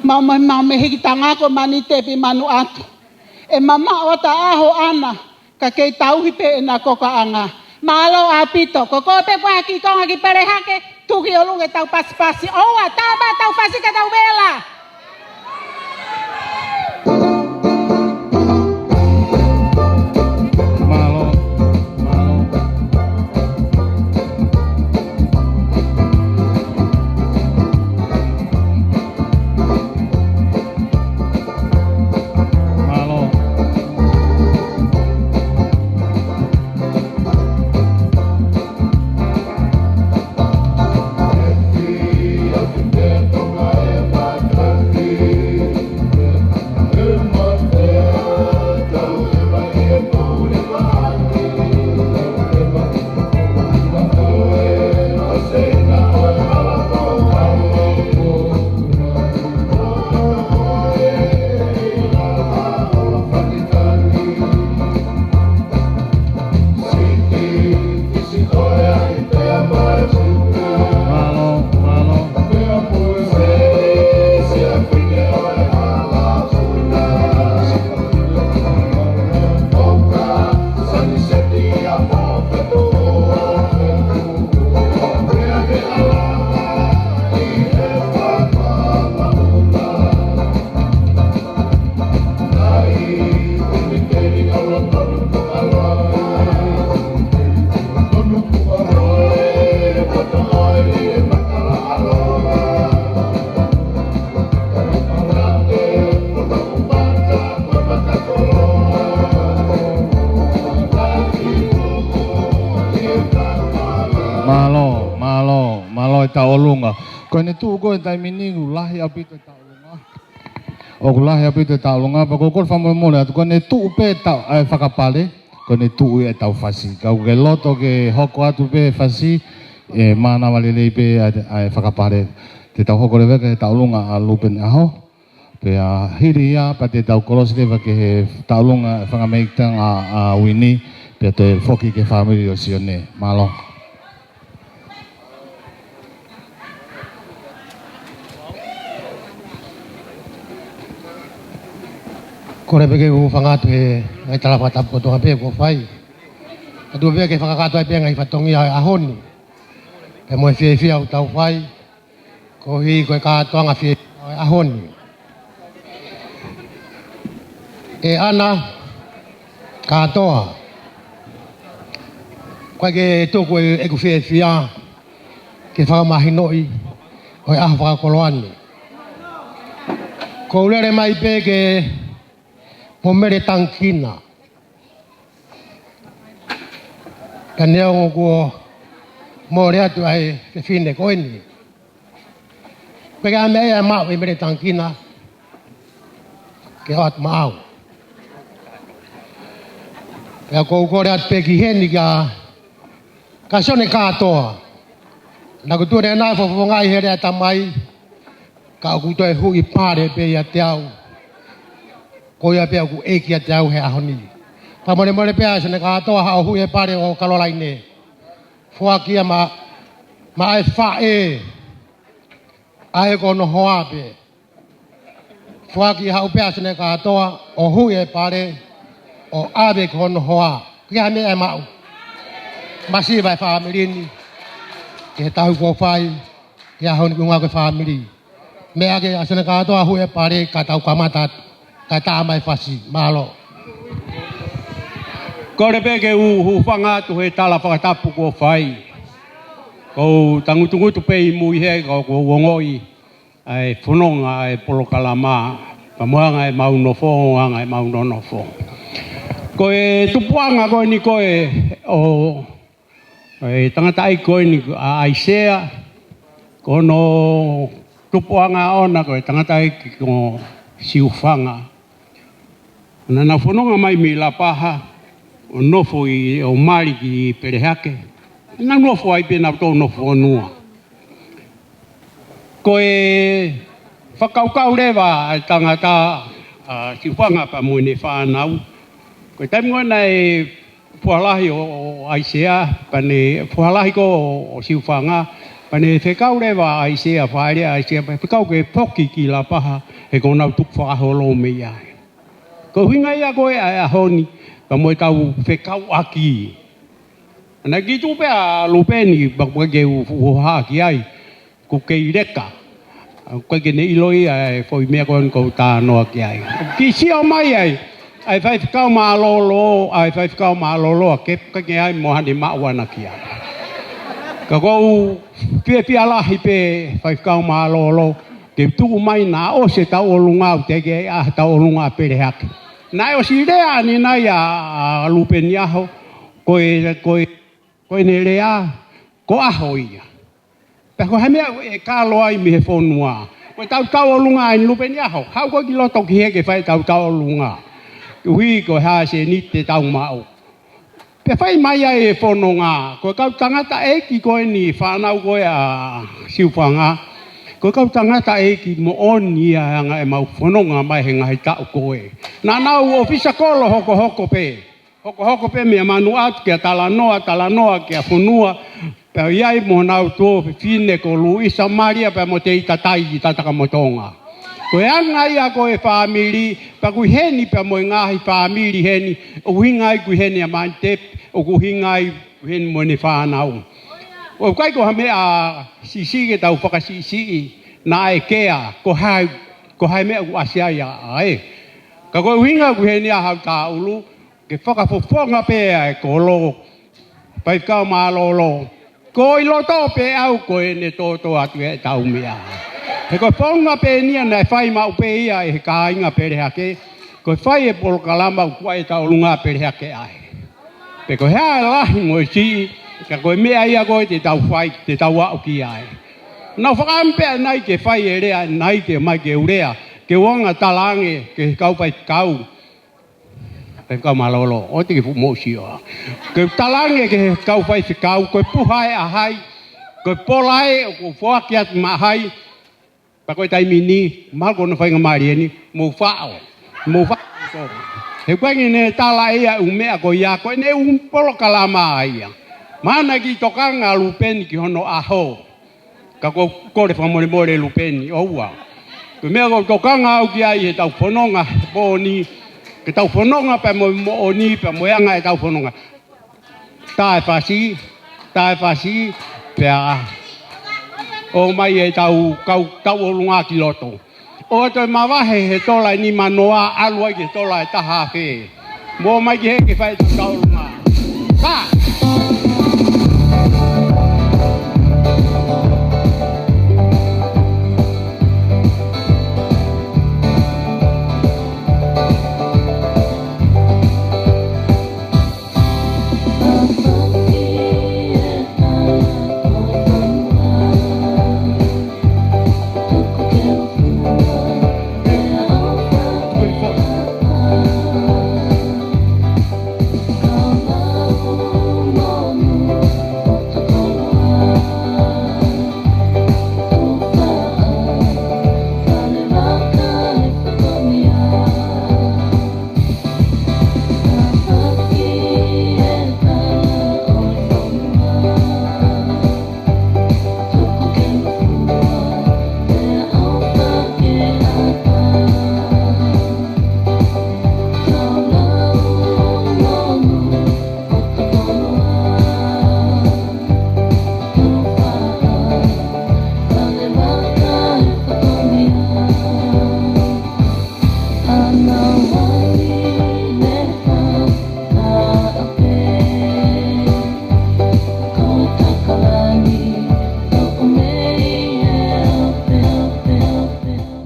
Mau, mau, mau mei he kiʻi tangako mani tepi manu atu. ʻE mamaʻo atu ʻa e ʻaho, ʻAna, ka kei tauhi pē ʻena kokaʻanga. Mālō ʻaupito. Ko koe pē kuo ʻai ha kiʻi konga kiʻi pele hake, tuki ʻolunga ʻetau pasipasi. ʻOua, tā mai ʻetau fasi ka tau vela. Mālō, mālō. Mālō. Mālō, mālō. Mālō, mālō, mālō e tauʻolunga. Ko ʻene tuʻu ko ē he taimi ni ʻoku lahi ʻaupito e tauʻolunga. ʻOku lahi ʻaupito e tauʻolunga, pea ʻoku ou kole fakamolemole atu, ko ʻene tuʻu pē e tau, ʻa e fakapale, ko ʻene tuʻu ia e tau fasi. Ka ʻoku ke loto ke hoko atu pē e fasi, ʻe mānava lelei pē ʻa e, ʻa e fakapale. Te tau hoko leva ki he tauʻolunga ʻa Lupeni ʻAho. Pea hili ia, pea te tau kolosi leva ki he tauʻolunga e fanga meʻitanga ʻa, ʻa Uini, pea toe foki ki he fāmili ʻo Sione. Mālō. Kole pē ke u hūfanga atu he ngaahi tala fakatapu kotoa pē kuo fai. Kae tuku pē ke fakakakato ai pē ngaahi fatongia ʻo e ʻaho ni. Pea mo e fiefia ʻoku tau fai koeʻuhi ko e kātoanga fiefia ʻo e ʻaho ni. ʻE ʻAna kātoa, ʻoku ʻikai ke tuku ʻeku fiefia ke fakamahinoʻi ʻo e ʻaho fakakoloa ni. Ko u lele mai pē ke mo Mele Tangikina. Ka neongo kuo mole atu ʻa e fefine ko eni, ʻoku ʻikai ha meʻa ia ʻe maʻu ʻe Mele Tangikina ke ʻoatu maʻau. Pea ʻoku ou kole atu pē ki heni kia, kia Sione Kātoa. Naʻa ku tuʻu ʻanenai fakafofongaʻi he lea ʻa e tamai, ka ʻoku toe huʻi pale pē ʻiate au. Ko ia pē ʻoku ʻeiki ʻiate au he ʻaho ni. Fakamolemole pē ʻa Sione Kātoa, haʻu ʻo huʻi e pale ʻo Kalolaine. Foaki ia maʻa, maʻa e faʻē ʻa e ko hono hoa pē. Foaki, haʻu pē ʻa Sione Kātoa ʻo huʻi e pale ʻo ʻave ki hono hoa. ʻIkai ha meʻa ʻe maʻu. Masiva e fāmili ni ki he tauhi kuo fai, ki he ʻaho ni, ki he ʻuhinga ko e fāmili. Meʻa ke ʻa Sione Kātoa huʻi e pale kae tau kamata atu, kae tā mai e fasi. Mālō. Kole pē ke u hūfanga atu he tala fakatapu kuo fai. Ko u tangutungutu pē ʻi mui he ka ʻoku ou ongoʻi ʻa e fononga ʻa e polokalama, pea mo e anga ʻemau nofo, anga ʻemau nonofo. Ko e tupuʻanga ko eni ko ē ʻo e tangataʻeiki ko eni ʻa ʻAisea, ko hono tupuʻanga ʻoʻona ko e tangataʻeiki ko Siufanga. Naʻa nau fononga mai mei Lapaha, ʻo nofo ʻi ʻo mali ki Pelehake. Naʻa nau nofo ai pē naʻa nau tō nofo fonua. Ko e fakakaukau leva ʻa e tangata, ʻa Siufanga pea mo ʻene fānau. Ko e taimi ko ē naʻe fualahi ʻo, ʻo ʻAisea, pea ne fualahi ko ē ʻo, ʻo Siufanga, pea ne fekau leva ʻa ʻAisea, fāʻele ʻa ʻAisea, pea fekau ke foki ki Lapaha, he kuo nau tukufakaholo mei ai. Ko e ʻuhinga ia ko ē ʻa e ʻaho ni, pea mo ʻetau fekauʻaki. Naʻe kiʻi tuʻu pē ʻa Lupeni, pea ʻoku ʻikai ke u, u hohaʻa ki ai. ʻOku kei leka. ʻOku ʻikai ke ne ʻilo ia ʻa e foʻi meʻa ko eni ʻoku ou talanoa ki ai. ʻOku kiʻi sio mai ai ʻa e faifekau mālōlō, ʻa e faifekau mālōlō ʻa Kepu, ʻikai ke ʻi ai mo haʻane maʻu ʻana ki ai. Ka ʻoku ou fiefia lahi pē faifekau mālōlō, ke tuʻu mai naʻa ʻosi e tauʻolunga, ʻoku teʻeki ai ʻa e tauʻolunga ʻa Pelehake. Naʻe ʻosi lea ʻanenai ʻa, ʻa Lupeni ʻAho, ko e, ko e, ko ʻene lea, ko ʻaho ia. Pea ko e hā e meʻa ʻe kalo ai mei he fonua? Ko e tau tauʻolunga ʻeni Lupeni ʻAho. Haʻu koe ki loto ki hē ke fai tau tauʻolunga. Ui ko e hā e sēniti te tau maʻu. Pea fai mai ai e fononga. Ko e kau tangataʻeiki ko eni fānau ko ē ʻa Siufanga. Ko e kau tangataʻeiki moʻoni ia ʻa e anga ʻemau fononga mai he ngaahi taʻu ko ē. Naʻa nau ʻōfisa kolo hokohoko pē. Hokohoko pē mei Manuʻatu kia Talanoa, Talanoa kia Fonua, pea ʻi ai mo honau tuofefine ko Luisa Malia pea mo Teitatai ʻi Tatakamotonga. Ko e anga ia ko e fāmili, pea ʻoku ʻi heni pea mo e ngaahi fāmili heni, ʻoku ʻuhinga ai ʻoku ʻi heni ʻa Maitepi, ʻoku ʻuhinga ai ʻoku ʻi heni mo ʻene fānau. ʻOku ʻikai ko ha meʻa siʻisiʻi ke tau fakasiʻisiʻi, naʻe kea, ko hai, ko hai meʻa ʻoku ʻasi ai ʻa ē. Ka ko e ʻuhinga ʻoku ʻi heni ʻa Hautaulu, ke fakafofonga pē ʻa e kolo, faifekau mālōlō. Ko ʻi loto pē au ko ʻene tōtō atu ʻetau meʻa. He ko e founga pē ʻeni ia naʻe fai maʻu pē ia ʻe he kāinga Pelehake, ko e fai e polokalama ʻoku ʻi ai e tauʻolunga Pelehake ai. Pe ko e hā e lahi mo e siʻi, ka ko e meʻa ia ko ē te tau fai, te tau aʻu ki ai. Nau fakaʻamu pē ʻanai ke fai e lea, ʻanai ke mai ke u lea, ke u anga talaange, ki he kau faifekau. Faifekau mālōlō, ʻoua te ke fuʻu mou sio. Ke u talaange ki he kau faifekau, ko e puha ē ʻa hai, ko e pola ē ʻoku ou foaki atu maʻa hai, pea ko e taimi ni, mahalo ko hono faingamālie eni, mou faʻo, mou faʻo. He ʻoku ʻikai ke ne tala ʻe ia e ʻū meʻa ko ia, ko ʻene ʻū polokalama ia. Mahalo naʻe kiʻi tokanga ʻa Lupeni ki hono ʻaho. Ka ʻoku ou kole fakamolemole Lupeni, ʻoua. Ko e meʻa ʻoku ou tokanga au ki ai he tau fononga he pō ni, ke tau fononga pea mo e moʻoni, pea mo e anga ʻetau fononga. Tā e fasi, tā e fasi, pea ō mai e tau kau tauʻolunga ki loto. ʻOua toe mavahe he tola ʻe nima noa, ʻalu ai ki he tola ʻe taha afe. Mou ō mai ki hē ke fai tau tauʻolunga. Pā!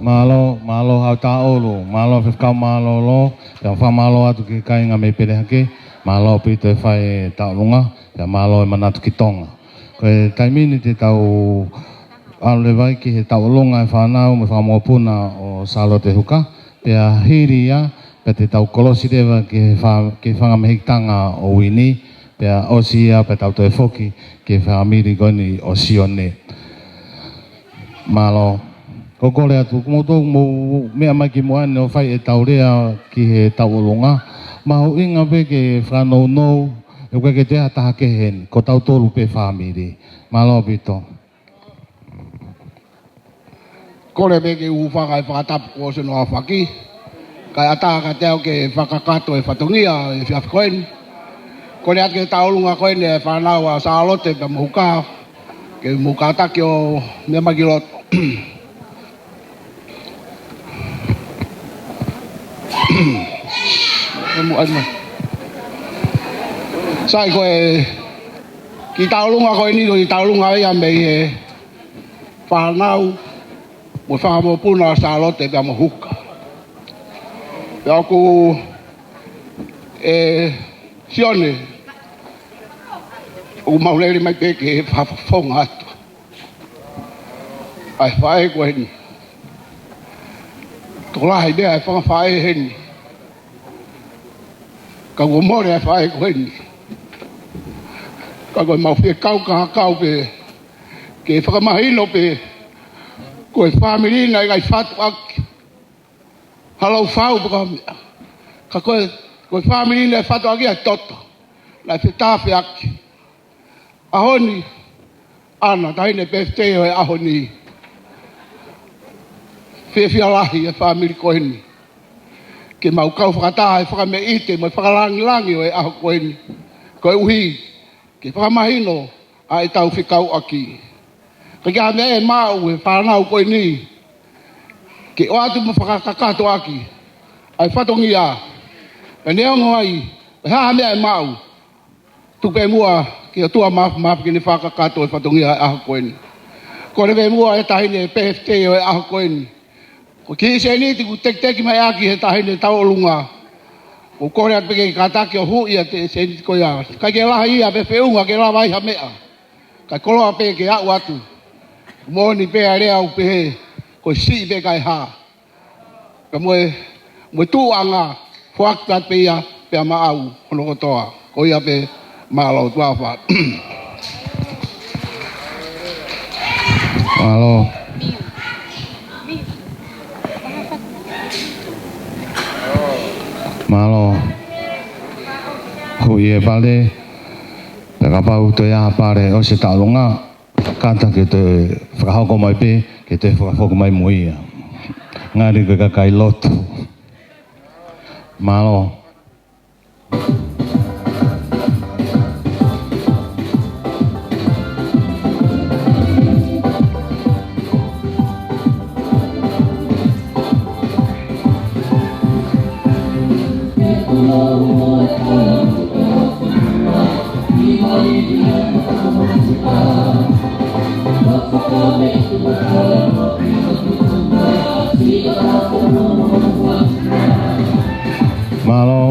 Mālō, mālō Hautaulu, mālō Faifekau mālōlō, pea fakamālō atu ki he kāinga mei Pelehake, mālō ʻaupito e fai e tauʻolunga, pea mālō e manatu ki Tonga. Ko e taimi ni te tau ʻalu leva ai ki he tauʻolunga e fānau mo e fanga mokopuna ʻo Sālote Huka, pea hili ia, Pea te tau kolosi leva ki he fa-, ki he fanga mehikitanga ʻo Uini, pea ʻosi ia pea tau toe foki ki he fāmili ko eni ʻo Sione. Mālō. Ko e kole atu, ko moutolu mou meʻa mai ki muʻa ni ʻo fai ʻetau lea ki he tauʻolunga. Mahuʻinga pē ke fakanounou, he ʻoku ʻikai ke toe ʻi ai ha taha kehe heni, ko tautolu pē fāmili. Mālō ʻaupito. Kole pē ke u hūfanga he fakatapu kuo ʻosi hono aofaki. Kae ʻatā kiate au ke fakakakato e fatongia he efiafi ko eni. Kole atu ki he tauʻolunga ko eni e fānau ʻa Sālote pea mo Huka, ke mou kātaki ʻo meʻa mai ki loto. Sai, ko e kiʻi tauʻolunga ko eni, ko e kiʻi tauʻolunga ia mei he fānau mo e fanga mokopuna ʻo Sālote pea mo Huka. Pea ʻoku, ʻe Sione, ʻoku mau lele mai pē ke fakafofonga atu ʻa e faʻē ko eni. Tokolahi pē ʻa e fanga faʻē heni, ka kuo mole ʻa e faʻē ko eni. Ka ko ʻemau fie kau ka kau pē ke fakamahino pē, ko e fāmili naʻe ʻikai fatu ʻaki ha laufau pe ko ha meʻa. Ka ko e, ko e fāmili naʻe fatu ʻaki ʻa e toto, naʻe fetafe ʻaki. ʻAho ni, ʻa ena, taʻahine birthday ʻo e ʻaho ni. Fiefia lahi e fāmili ko eni ke mau kau fakataha he fakameʻite mo e fakalāngilangi ʻo e ʻaho ko eni, koeʻuhi ke fakamahino ʻa ʻetau fekauʻaki. Ka ko e meʻa ʻe maʻu ʻe he fānau ko eni ke ʻoatu mo fakakakato ʻaki ʻa e fatongia. Pea neongo ai pe ko e hā ha meʻa ʻe maʻu, tuku pē muʻa ki he ʻOtua Māfimafi ke ne fakakakato e fatongia he ʻaho ko eni. Kole pē muʻa e taʻahine birthday ʻo e ʻaho ko eni, ko e kiʻi sēniti kuo tekiteki mai ʻaki he taʻahine tauʻolunga, ʻoku kole atu pē ke kātaki ʻo huʻi ʻa e sēniti ko ia. ʻIkai ke lahi ia pe feʻunga ke lava ai ha meʻa, kae koloa pē ke aʻu atu. Moʻoni pē ʻa e lea ʻoku pehē, ko e siʻi pē kae hā. Ka mo e, mo e tuʻuʻanga, foaki atu pē ia pea maʻau hono kotoa. Ko ia pē, mālō, tuʻa ʻofa. Mālō. Mālō. Huʻi e pale, pea kapau toe ʻi ai ha pale ʻosi e tauʻolunga, kātaki ke toe fakahoko mai pē, ke toe fakafoki mai mo ia. Ngali ko e kakai lotu. Mālō. Mālō.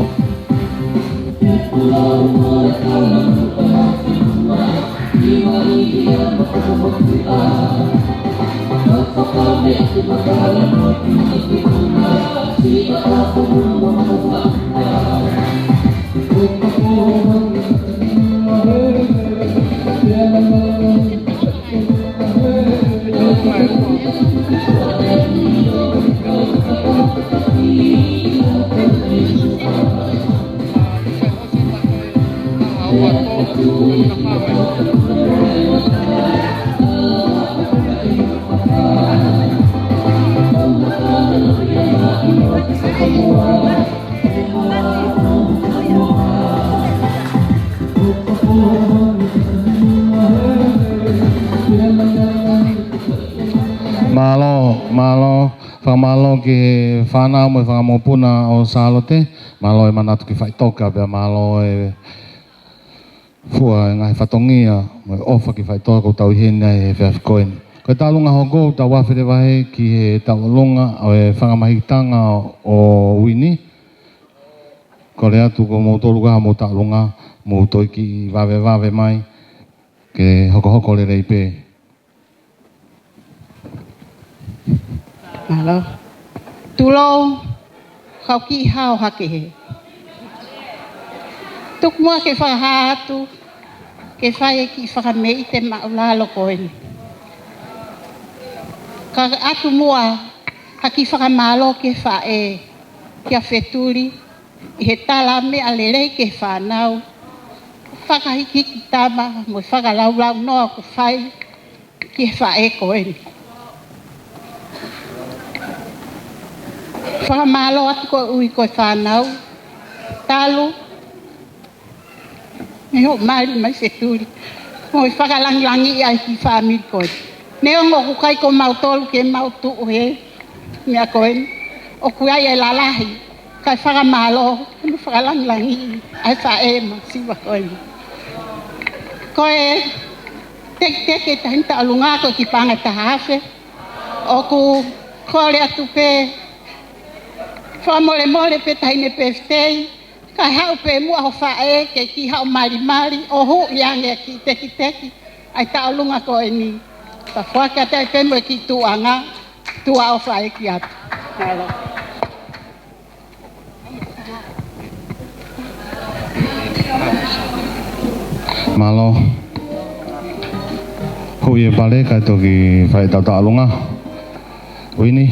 Mālō, mālō, fakamālō ki he fānau mo e fanga mokopuna ʻo Sālote, mālō e manatu ki faʻitoka, pea mālō e fua e ngaahi fatongia mo e ʻofa ki faʻitoka kuo tau ʻi heni ai he efiafi ko eni. Ko e tauʻolunga hoko, tau afe leva heni ki he tauʻolunga ʻo e fanga mehikitanga ʻo Uini. Kole atu ko moutolu ka mou tauʻolunga, mou toe kiʻi vavevave mai, ke hokohoko lelei pē. Mālō. Tulou, Kau kiʻi hao hake hē. Tuku muʻa ke fakahā atu, ke fai e kiʻi fakameʻite māʻulalo ko eni. Ka ʻoatu muʻa ha kiʻi fakamālō ki he faʻē, kia Fetuli, ʻi he tala meʻa lelei ki he fānau. Fakahikihiki tama, mo e fakalaulaunoa ʻoku fai ki he faʻē ko eni. Fakamālō atu koeʻuhi ko e fānau. Talu, ne hoʻo mali mai Fetuli. Mo e fakalangilangiʻi ʻa e kiʻi fāmili ko eni. Neongo ʻoku ʻikai ko mautolu ke mau tuʻu he meʻa ko eni. ʻOku ʻi ai e lalahi. Kae fakamālō, mo e fakalangilangiʻi ʻa e faʻē masiva ko eni. Ko e teketeke taʻahine tauʻolunga ko e kiʻi paʻanga ʻe taha afe. ʻOku kole atu pē, fakamolemole pē taʻahine pefitei, kae haʻu pē muʻa ho faʻē ke kiʻi haʻu malimali, ʻo huʻi ange kiʻi teketeke ʻa e tauʻolunga ko eni. Ka foaki atu ai pē mo e kiʻi tuʻuʻanga, tuʻa ʻofa ʻeiki atu. Mālō. Mālō. Huʻi e pale kae toki fai ʻetau tauʻolunga. Uini.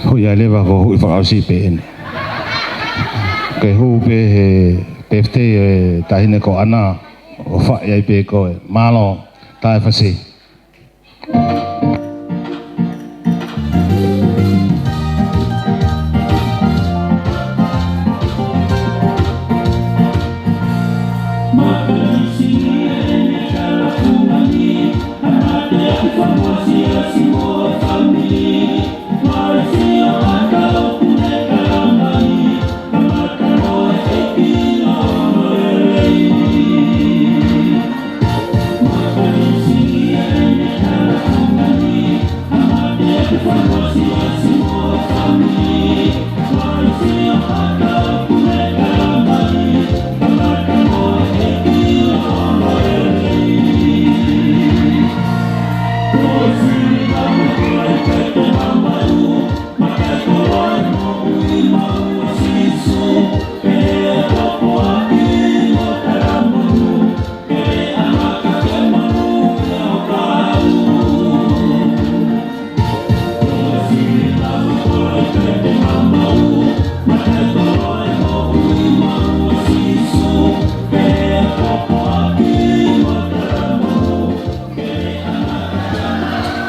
Huʻi ai leva ko e huʻi fakaʻosi pē eni. Ke hū pē he pefitei e taʻahine ko ʻAna, ʻo faʻi ai pē koe. Mālō, taʻe fasi.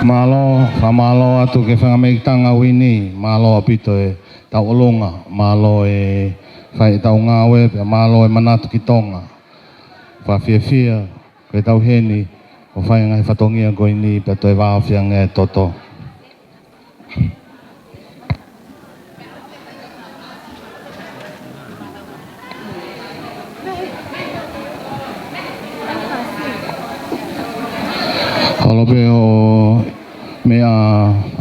Mālō, fakamālō atu ki he faingamālie ʻa e uini, mālō ʻaupito e tauʻolunga, mālō e fai ʻetau ngāue, pea mālō e manatu ki Tonga. Fakafiefia, ko e tau heni, ʻo fai e ngaahi fatongia ko eni, pea toe vāofi ange e toto. Holo pē ʻo meʻa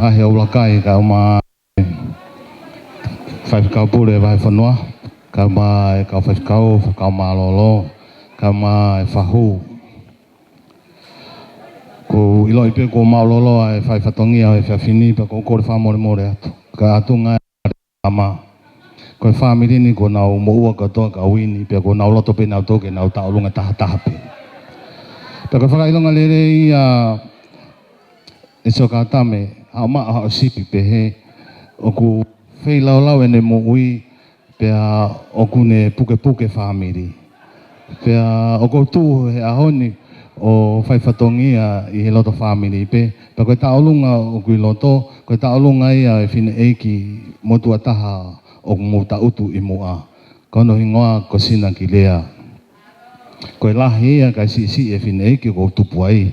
ʻa e ʻuluaki kae ʻumaʻā e faifekau pule vahefonua, kae ʻumaʻā e kau faifekau, faifekau mālōlō, kae ʻumaʻā e fahu. ʻOku ou ʻiloʻi pē kuo mālōlō ʻa e fai fatongia ʻo e efiafi ni, pea ʻoku ou kole fakamolemole atu. Ka ʻatu ngā ama. Ko e fāmili ni kuo nau moʻua kotoa kia uini, pea kuo nau loto pē nautolu ke nau tauʻolunga tahataha pē. Pea ko e fakaʻilonga lelei ia ʻe Sokatame, haʻo maʻu haʻo sipi pehē, ʻoku feilaulau ʻene moʻui, pea ʻoku ne pukepuke fāmili. Pea ʻoku ou tuʻu he ʻaho ni ʻo fai fatongia ʻi he loto fāmili pē. Pea ko e tauʻolunga ʻoku ʻi loto, ko e tauʻolunga ia ʻo e fineʻeiki motuʻa taha ʻoku mou tangutu ʻi muʻa. Ko hono hingoa ko Sina Kilea. Ko e lahi ia kae siʻisiʻi e fineʻeiki ʻoku ou tupu ai.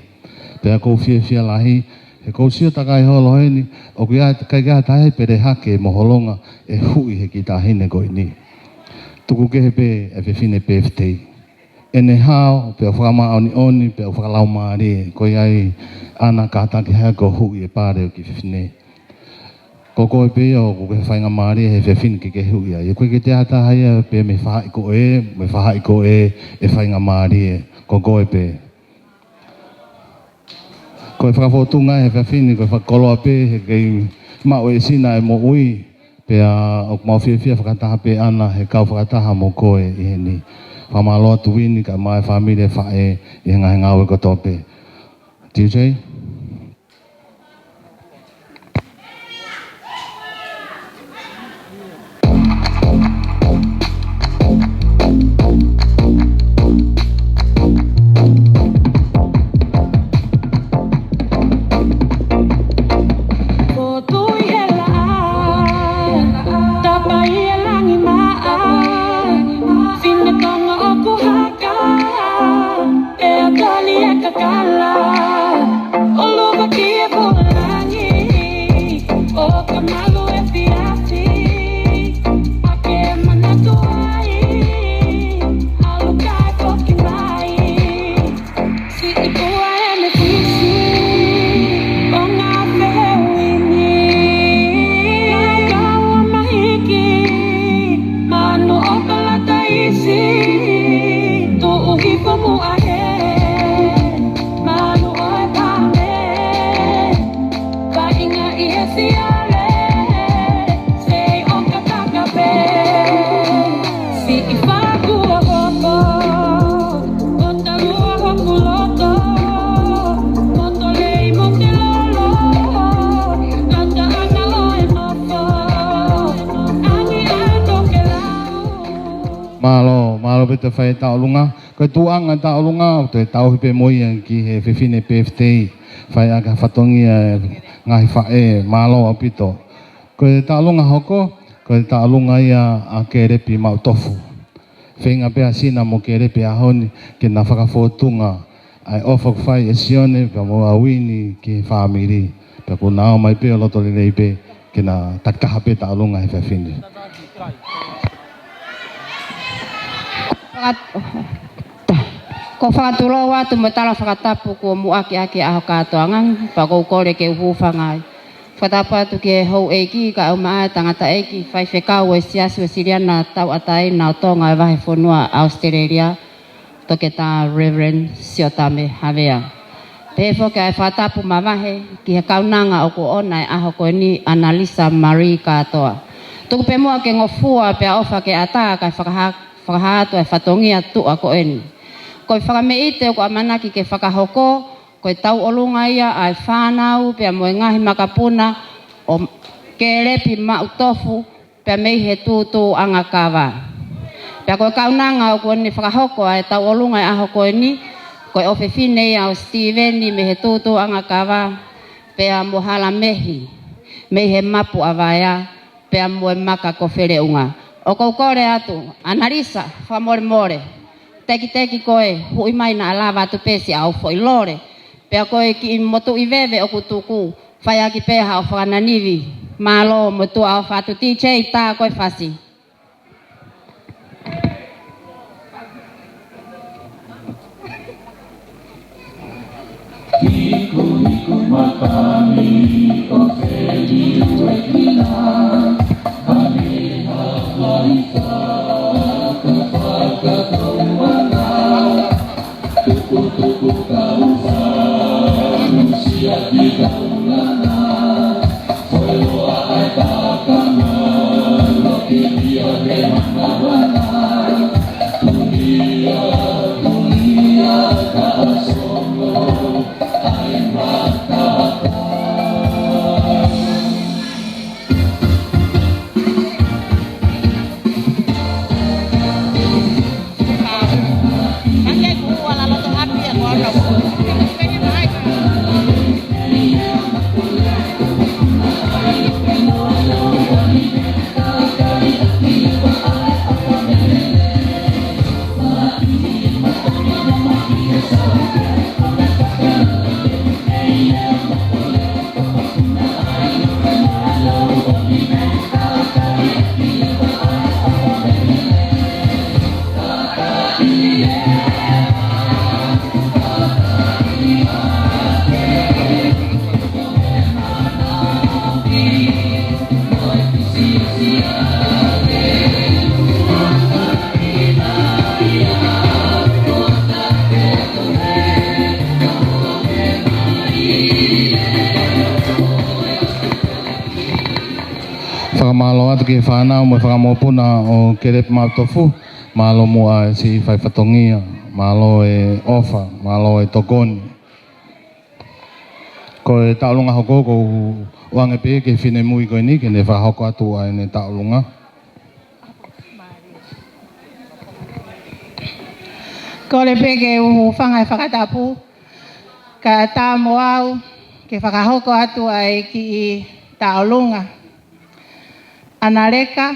Pea ʻoku ou fiefia lahi, he ʻoku ou sio takai holo heni, ʻoku ʻikai ke ʻi ai ha taha pele hake mo holonga ʻe huʻi he kiʻi taʻahine ko eni. Tuku kehe pē e fefine pefitei. ʻEne hao, pea ʻoku fakamāʻoniʻoni, pea ʻoku fakalaumālie, ko ia ai ʻAna kātaki hake ʻo huʻi e pale ʻo e kiʻi fefine. Ko koe pē ia ʻoku ke faingamālie he efiafi ni ke ke huʻi ai. ʻOku ʻikai ke toe ʻi ai ha taha ia pē mei he faʻahi ko ē, mei he faʻahi ko ē ʻe faingamālie. Ko koe pē. Ko e fakafōtunga he efiafi ni, ko e fakakoloa pē, he kei Maʻu ʻe Sina e moʻui, pea ʻoku mau fiefia fakataha pē ʻAna he kau fakataha mo koe ʻi heni. Fakamālō atu Uini kae ʻumaʻā e fāmili e faʻē ʻi he ngaahi ngāue kotoa pē. D J? Ko tui he laʻā, tapa ʻi he langi maʻa, fine Tonga ʻoku haka, pea tali e kakala, ʻo luva ki he fulangi, ʻo ka malu e fiasi, ʻa ke manatu ai, ʻalu kae foki mai. Siʻi pua ʻene fisi, ʻo ngā fehuʻi ni. Ngā kaua mahiki, manu ʻo palataisi, tuʻu hifo muʻa he, manu ʻo e pame. Vaʻinga ʻi he siale, sei ʻo ka taka pē. Siʻi fakua hopo, ʻo talua hoku loto, mo tolei mo te lolo, tata ʻana ʻo e nofo, angi ʻa e tokelau. Mālō, mālō pē e fai e tauʻolunga. Ko e tuʻuʻanga e tauʻolunga, ʻoku toe tauhi pē mo ia ki he fefine birthday, fai ʻaki ha fatongia e ngaahi faʻē, mālō ʻaupito. Ko e tauʻolunga hoko, ko e tauʻolunga ia ʻa Kelepi Maʻutofu. Feinga pē ʻa Sina mo Kelepi he ʻaho ni ke na fakafōtunga ʻa e ʻofa ʻoku fai ʻe Sione pea mo ʻa Uini ki he fāmili. Pea kuo na ō mai pē ʻo loto lelei pē ke na takitaha pē tauʻolunga he efiafi ni. Fakat-, ta-, ko e fakatulou atu mo e tala fakatapu kuo muʻaki ʻaki e ʻaho kātoanga ni, pea ʻoku ou kole ke u hūfanga ai. Fakatapu atu ki he houʻeiki kae ʻumaʻā e tangataʻeiki faifekau ʻo e Siasi Uēsiliana Tauʻatāina ʻo Tonga ʻo e Vahefonua ʻAositelēlia, Toketā Reverend Siotame Havea. Pehē foki ʻa e fakatapu mavahe ki he kaunanga ʻoku ʻoʻona e ʻaho ko eni, ʻAnalisa Marie Kātoa. Tuku pē muʻa ke ngofua pea ʻofa ke ʻatā kae fakahā, fakahā atu e fatongia tuʻa ko eni. Ko e fakameʻite ʻoku ʻamanaki ke fakahoko, ko e tauʻolunga ia ʻa e fānau pea mo e ngaahi makapuna ʻo Kelepi Maʻutofu, pea mei he Tūtūʻanga Kava. Pea ko e kaunanga ʻoku ne fakahoko ʻa e tauʻolunga e ʻaho ko eni, ko e ʻofefine ia ʻo Sitīveni mei he Tūtūʻanga Kava, pea mo Halamehi mei he Mapu ʻa Vaea, pea mo e Maka ko Feleʻunga. ʻOku ou kole atu, ʻAnalisa, fakamolemole, tekiteki koe, huʻi mai naʻa lava atu pē siʻau foʻi lole, pea ko e kiʻi motuʻi veve ʻoku tuku, fai ʻaki pē haʻo fakananivi. Mālō mo tuʻa ʻofa atu. D J, tā ko e fasi. Hiku hiku matani ʻo Feli Uekina, ane ha fai fakafakatauʻanga. Tukutuku kausa, nusia ki kaulana, foiloa ai takana, loki ia he manawana, tulia, tulia, ka asongo, ai mataka. Mālō atu ki he fānau mo e fanga mokopuna ʻo Kelepi Maʻutofu. Mālō muʻa e siʻi fai fatongia. Mālō e ʻofa, mālō e tokoni. Ko e tauʻolunga hoko, ʻoku ou ʻoange pē ki he finemui ko eni ke ne fakahoko atu ʻa ʻene tauʻolunga. Kole pē ke u hūfanga he fakatapu, kae ʻatā mo au ke fakahoko atu ʻa e kiʻi tauʻolunga. ʻAnaleka,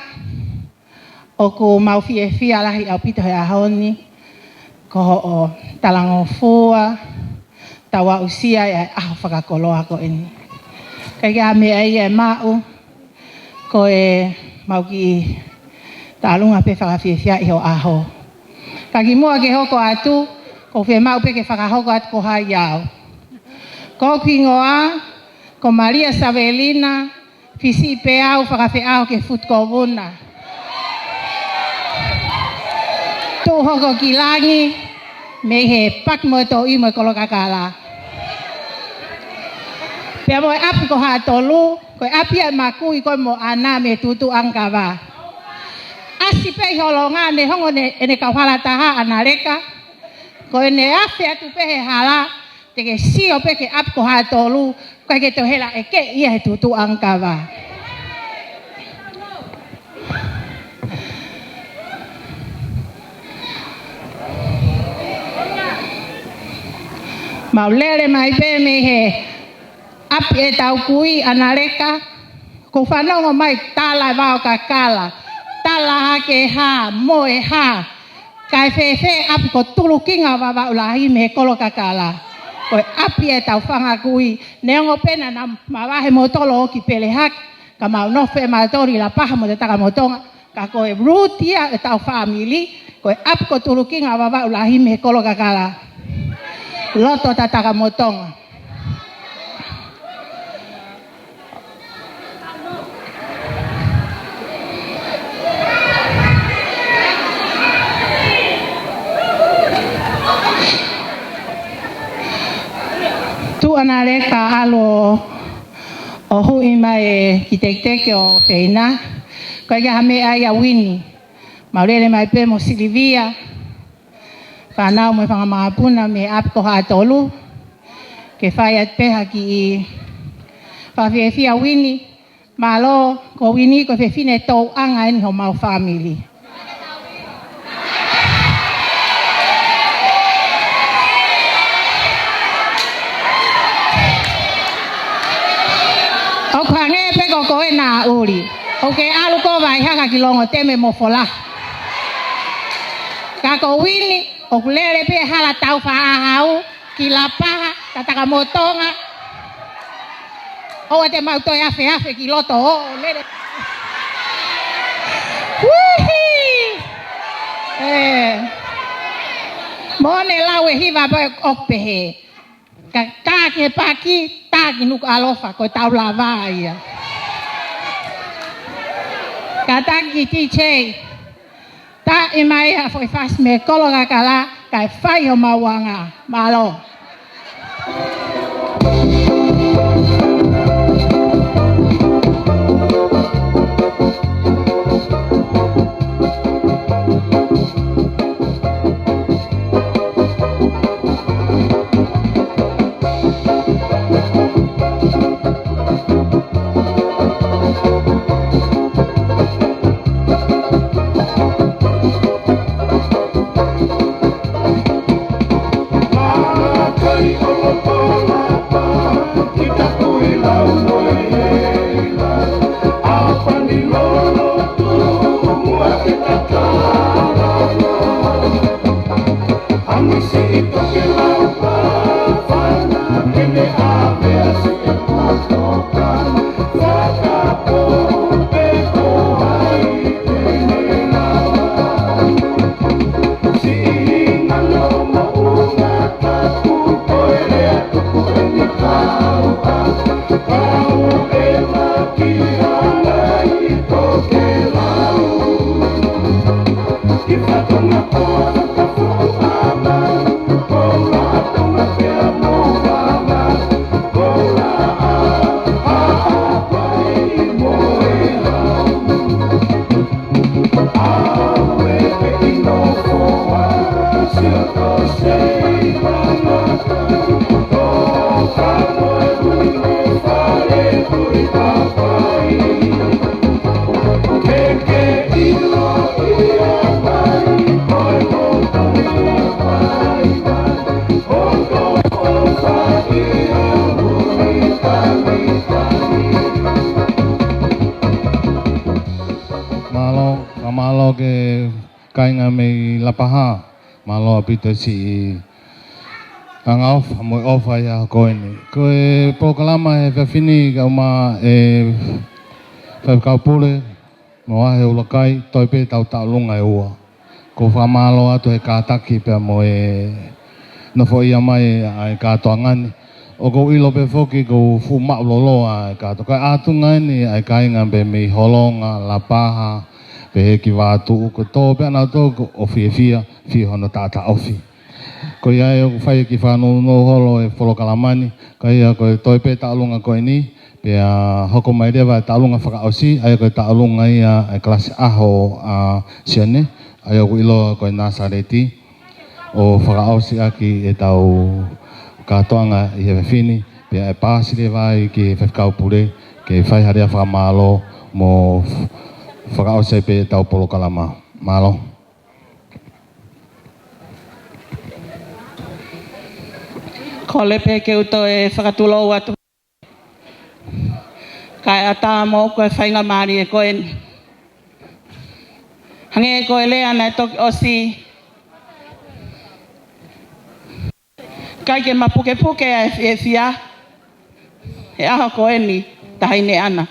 ʻoku mau fiefia lahi ʻaupito he ʻaho ni, ko hoʻo talangofua, tau aʻusia ʻa e ʻaho fakakoloa ko eni. ʻIkai ke ʻi ai ha meʻa ia ʻe maʻu, ko e mau kiʻi tauʻolunga pē fakafiefia ʻi ho ʻaho. Ka kimuʻa ke hoko atu, ʻoku ou fiemaʻu pē ke fakahoko atu ko hai au. Ko hoku hingoa, ko Malia Savelina Fisiʻipeau Fakafeʻao Kefutukovuna. Tuʻu hoko ki langi, mei he Paki mo e Toʻi mo e Kolokakala. Pea mo e ʻapi ko Haʻatolu, ko e ʻapi ia ʻe makui ko ē mo ʻAna mei he Tutuʻangakava. ʻAsi pē ʻi Holonga, neongo ʻene, ʻene kau hala taha ʻAnaleka. Ko ʻene afe atu pē he hala, te ke sio pē ki he ʻapi ko Haʻatolu, ʻikai ke toe hela ʻe ke ia he Tutuʻangakava. Mau lele mai pē mei he ʻapi ʻetau kui ʻAnaleka, ʻoku ou fanongo mai tala e vao kakala, tala hake hā, mo e hā, kae fēfē ʻapi ko Tulukinga Vavaʻu Lahi mei he Kolokakala. Ko e ʻapi ʻetau fanga kui, neongo pē naʻa na mavahe mo tolo ʻo ki Pelehaki, ka mau nofo ʻe mautolu ʻi Lapaha mo Tatakamotonga, ka ko e root ia ʻetau fāmili, ko e ʻapi ko Tulukinga Vavaʻu Lahi mei he Kolokakala. Loto Tatakamotonga. Tuʻu ʻAnaleka ʻalu ʻo huʻi mai e kiʻi tekiteki ʻo Feina. ʻIkai ke ʻi ai ha meʻa ia Uini. Mau lele mai pē mo Silivia, fānau mo e fanga mokopuna mei he ʻapi ko Haʻatolu, ke fai atu pē ha kiʻi fakafiefia Uini. Mālō, ko Uini ko e fefine tōʻanga eni homau fāmili. ʻOku hangē pē ko koe naʻa ʻuli. ʻOku ke ʻalu ko Vaihaka ki Longoteme mo Fola. Ka ko Uini, ʻoku lele pē hala tau faʻahau, ki Lapaha, Tatakamotonga. ʻOua te mau toe afeafe ki loto ʻo lele. Uihi! ʻE. Mo ʻene lau e hiva pē ʻoku pehē. Ka tā ki he paki, tā ki Nukuʻalofa, ko e tau lava ia. Kātaki ki T J. Taʻi mai ha foʻi fasi mei Kolokakala, kae fai homau anga. Mālō. Mālō, fakamālō ki he kāinga mei Lapaha. Mālō ʻaupito siʻi angaʻofa mo e ʻofa ʻi he ʻaho ko eni. Ko e polokalama he efiafi ni kae ʻumaʻā e faifekau pule mo ʻAhe ʻUluaki, toe pē ʻetau tauʻolunga ʻe ua. ʻOku ou fakamālō atu he kātaki pea mo e nofoʻia mai ʻa e kātoanga ni. ʻOku ou ʻilo pē foki ʻoku fuʻu maʻulōlō ʻa e kātoanga. Ko e ʻātunga eni ʻa e kāinga pē mei Holonga, Lapaha, pehē ki Vatuʻu, ko e tō pē ʻa nautolu ʻoku fiefia, fie hono taʻataʻofi. Ko ia ai ʻoku fai e kiʻi fakanounou holo e polokalama ni, ka ʻi he ko e toe pē tauʻolunga ko eni, pea hoko mai leva e tauʻolunga fakaʻosi, ʻa ia ko e tauʻolunga ia e kalasi ʻaho ʻa Sione, ʻa ia ʻoku ʻiloa ko e Nāsaleti, ʻo fakaʻosi ʻaki ʻetau kātoanga ʻi he efiafi ni, pea ʻe paasi leva ai ki he faifekau pule, ke fai ha lea fakamālō mo fakaʻosi ai pē ʻetau polokalama. Mālō. Kole pē ke u toe fakatulou atu. Kae ʻatā moʻoku e faingamālie ko eni. Hangē ko e lea naʻe toki ʻosi. ʻIkai ke mapukepuke ʻa e fiefia he ʻaho ko eni, Taʻahine ʻAna.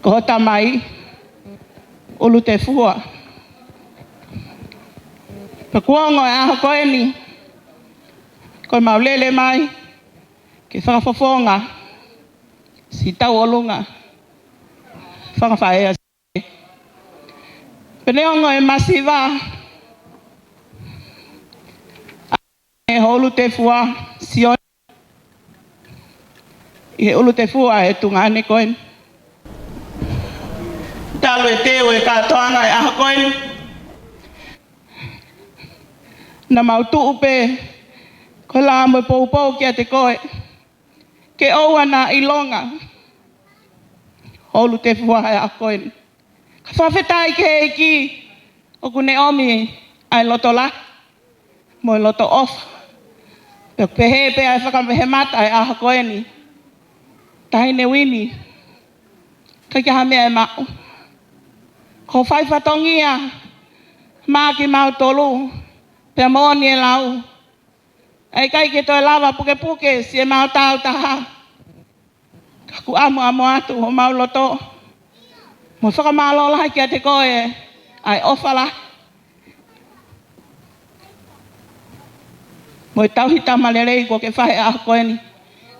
Ko hoʻo tamai, ʻUlutefua. Pea kuo ongo e ʻaho ko eni, ko ʻemau lele mai ke fakafofonga siʻi tauʻolunga fakafaʻeʻa. Pea neongo e masiva ʻa e ʻUlutefua Sione ʻi he ʻUlutefua e tuongaʻane ko eni. Talu e teu e kātoanga e ʻaho ko eni, naʻa mau tuʻu pē ko e lā mo e poupou kiate koe, ke ʻoua naʻa ʻilonga ʻo ʻUlutefua he ʻaho ko eni. Ka fakafetaʻi ki he ʻEiki ʻoku ne ʻomi ʻa e loto lahi mo e loto ʻofa. Pea pehē pē ʻa e fakahemata ʻa e ʻaho ko eni, Taʻahine Uini, ʻikai ke ʻi ai ha meʻa ʻe maʻu. Ko hoʻo fai fatongia maʻa kimautolu, pea moʻoni e lau, ʻe ʻikai ke toe lava pukepuke siʻemau tautaha. Ka ʻoku ʻamuʻamu atu homau loto mo fakamālō lahi kiate koe ʻa e ʻofa lahi mo e tauhi tama lelei kuo ke fai he ʻaho ko eni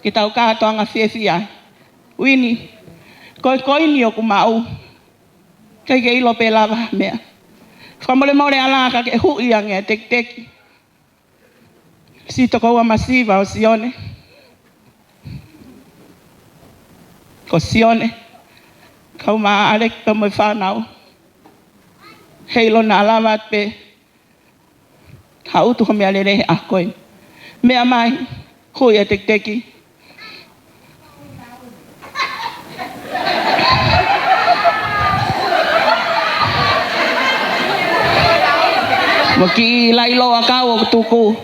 ke tau kātoanga fiefia ai. Uini, ko e koini ʻoku maʻu, ʻikai ke ʻilo pe lava ha meʻa. Fakamolemole ala ka ke huʻi ange e tekiteki, siʻi tokoua masiva ʻo Sione. Ko Sione, kau mai ʻa ʻAleki pea mo e fānau. Heiʻilo naʻa lava atu pē ha utu ho meʻalele he ʻaho ko eni. Meʻa mai, huʻi e tekiteki. Mo e kiʻi laʻi loʻakau ʻoku tuku,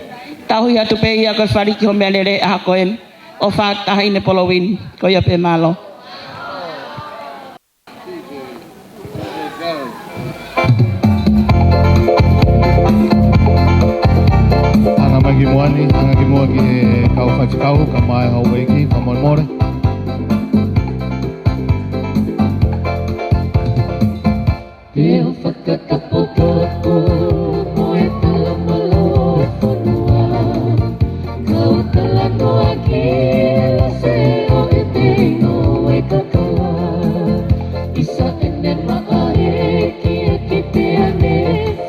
tauhi atu pē ia ko e faliki ho meʻalele he ʻaho ko eni. ʻOfa atu Taʻahine Polowini, ko ia pē, mālō. Hanga mai ki muʻa ni, hanga ki muʻa ki he kau faifekau, kae ʻumaʻā e houʻeiki, fakamolemole. Te u fakataputapu mo e tala mālō e fonua. Kau talanoa ki he lase ʻo e teino e kakala. ʻIsa ʻene maʻa e kiʻi kipi ane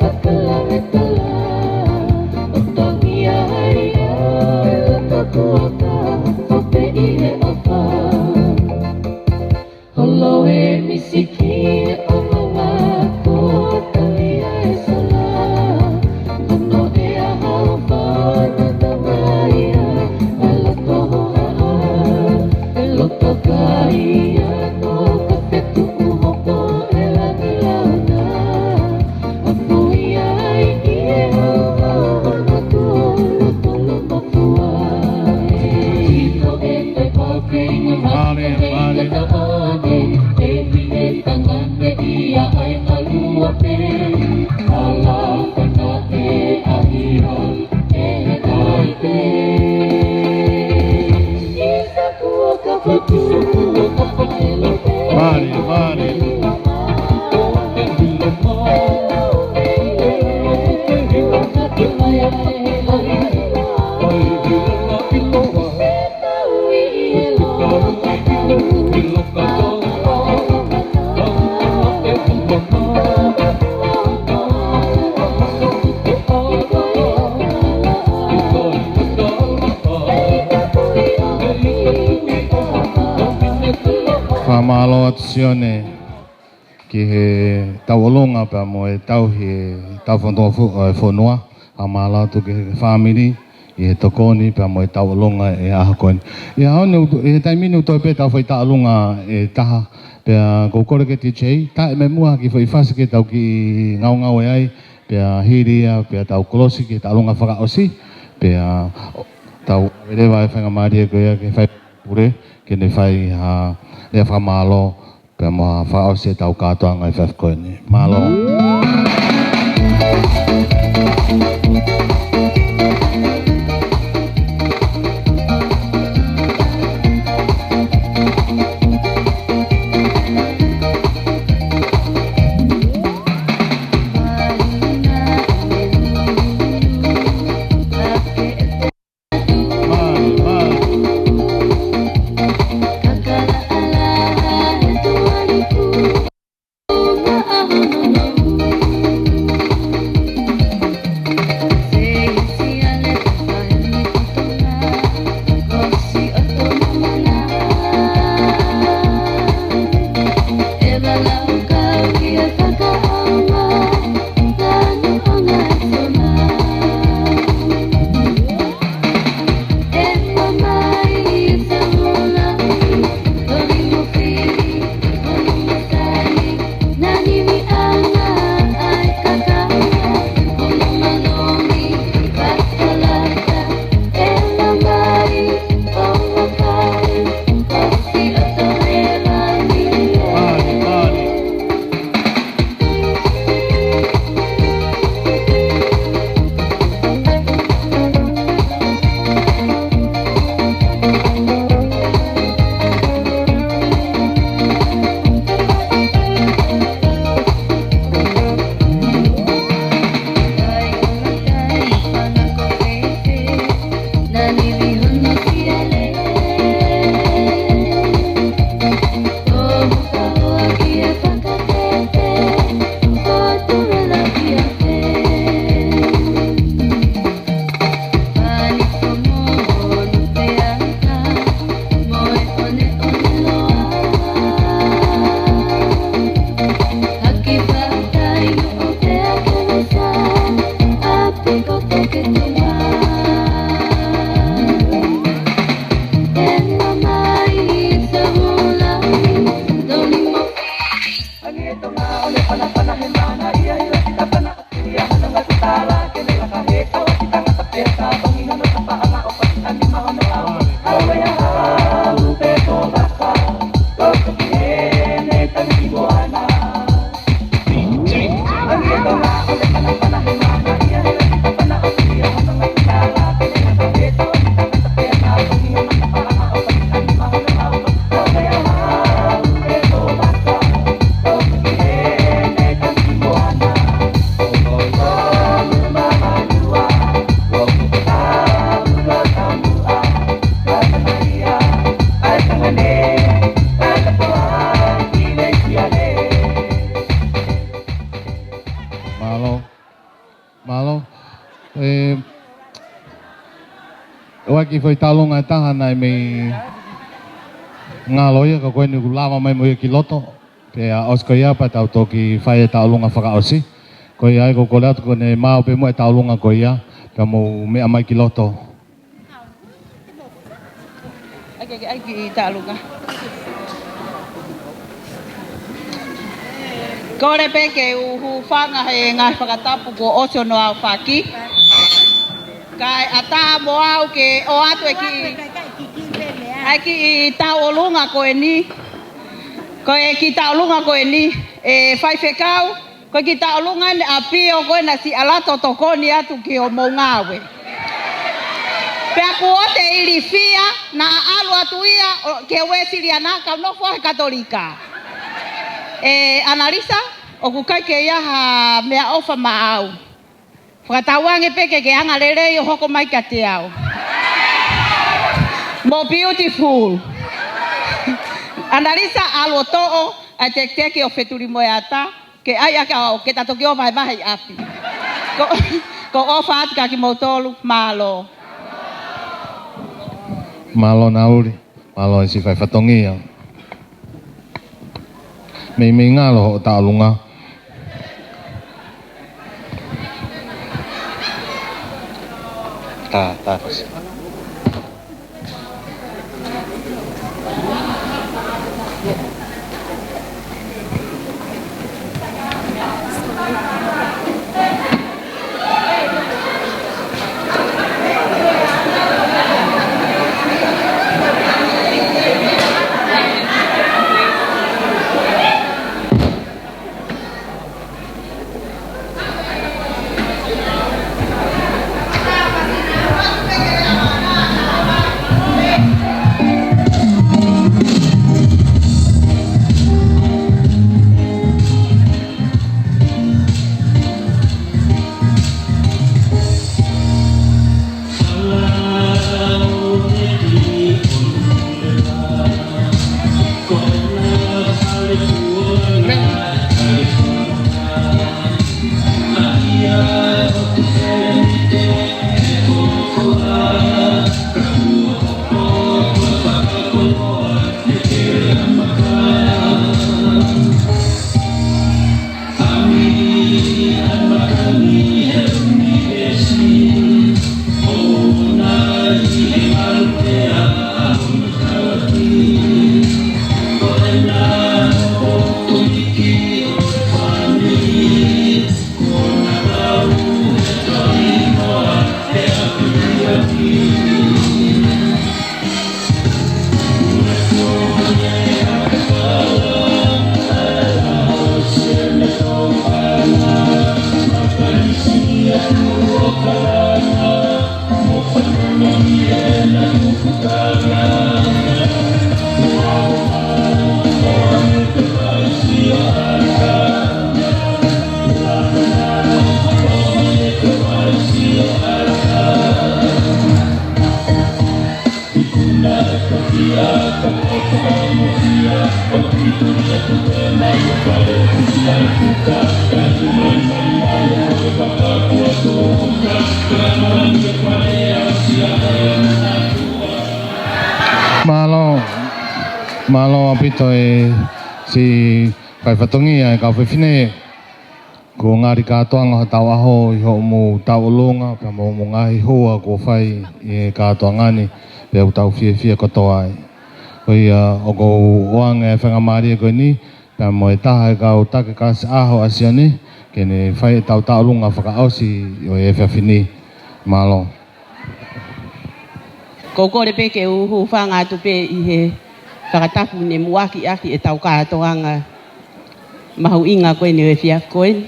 fakalavetala. ʻO tongi ai ʻa e loto kuata, ʻo pē ʻi he ʻofa. Holo e misiki ʻo mamaku, tali ʻa e sola. Fakamālō atu Sione ki he tauʻolunga pea mo e tauhi e tau fanga fonua. Fakamālō atu ki he fāmili ʻi he tokoni pea mo e tauʻolunga ʻi he ʻaho ko eni. ʻI he ʻaho ni, ʻi he taimi ni ʻoku toe pē ʻetau foʻi tauʻolunga ʻe taha, pea ʻoku ou kole ki he D J, taʻe mei muʻa ha kiʻi foʻi fasi ke tau kiʻi ngaungaue ai, pea hili ia, pea tau kolosi ki he tauʻolunga fakaʻosi, pea tau ʻave leva e faingamālie ko ia ki he faipule, ke ne fai ha lea fakamālō, pea mo ha fakaʻosi ʻetau kātoanga ʻi he efiafi ko eni. Mālō. Mālō. Mālō. ʻE, ʻoku ʻi ai e kiʻi foʻi tauʻolunga ʻe taha naʻe mei ngalo ia, ka ko eni kuo lava mai mo ia ki loto. Pea ʻosi ko ia pea tau toki fai e tauʻolunga fakaʻosi. Ko ia ai ʻoku ou kole atu ko ʻene maʻu pē muʻa e tauʻolunga ko ia, pea mou meʻa mai ki loto. ʻAi ke, ʻai ke ʻi tauʻolunga. Kole pē ke u hūfanga he ngaahi fakatapu kuo ʻosi hono aofaki. Kae ʻatā mo au ke ʻoatu e kiʻi, ʻai ke ʻi tauʻolunga ko eni. Ko e kiʻi tauʻolunga ko eni, ʻe faifekau, ko e kiʻi tauʻolunga eni ʻa Pio ko ena siʻa lato tokoni atu ki hoʻomou ngāue. Pea kuo te ilifia, naʻa ʻalu atu ia ʻo, ki he Uēsiliana, kau nofo he Katolika. ʻE, Analisa, ʻoku ʻikai ke ʻi ai ha meʻaʻofa maʻau. Fakatauange pē ke ke anga lelei ʻo hoko mai kiate au. Mo beautiful. Analisa, ʻalu ʻo toʻo ʻa e tekiteki ʻo Fetuli Moeata, ke ʻai ʻaki ʻa e ʻao ke ta toki ō vahevahe ʻi ʻapi. Ko, ko e ʻofa atu kia kimoutolu, mālō. Mālō Nauli, mālō e siʻi fai fatongia. Meimei ngalo hoʻo tauʻolunga. Tā, tā. Mālō, mālō ʻaupito e siʻi fai fatongia e kau fefine. Kuo ngali kātoanga hotau ʻaho ʻi hoʻomou tauʻolunga, pea mo hoʻomou ngaahi hua kuo fai ʻi he kātoanga ni, pea ʻoku tau fiefia kotoa ai. Ko ia ʻoku ou ʻoange e faingamālie ko eni, pea mo e taha e kau taki kalasi ʻaho ʻa Sione, ke ne fai ʻetau tauʻolunga fakaʻosi ʻo e efiafi ni. Mālō. Ko u kole pē ke u hūfanga atu pē ʻi he fakatapu ne muʻaki ʻaki ʻetau kātoanga mahuʻinga ko eni ʻo e efiafi ko eni,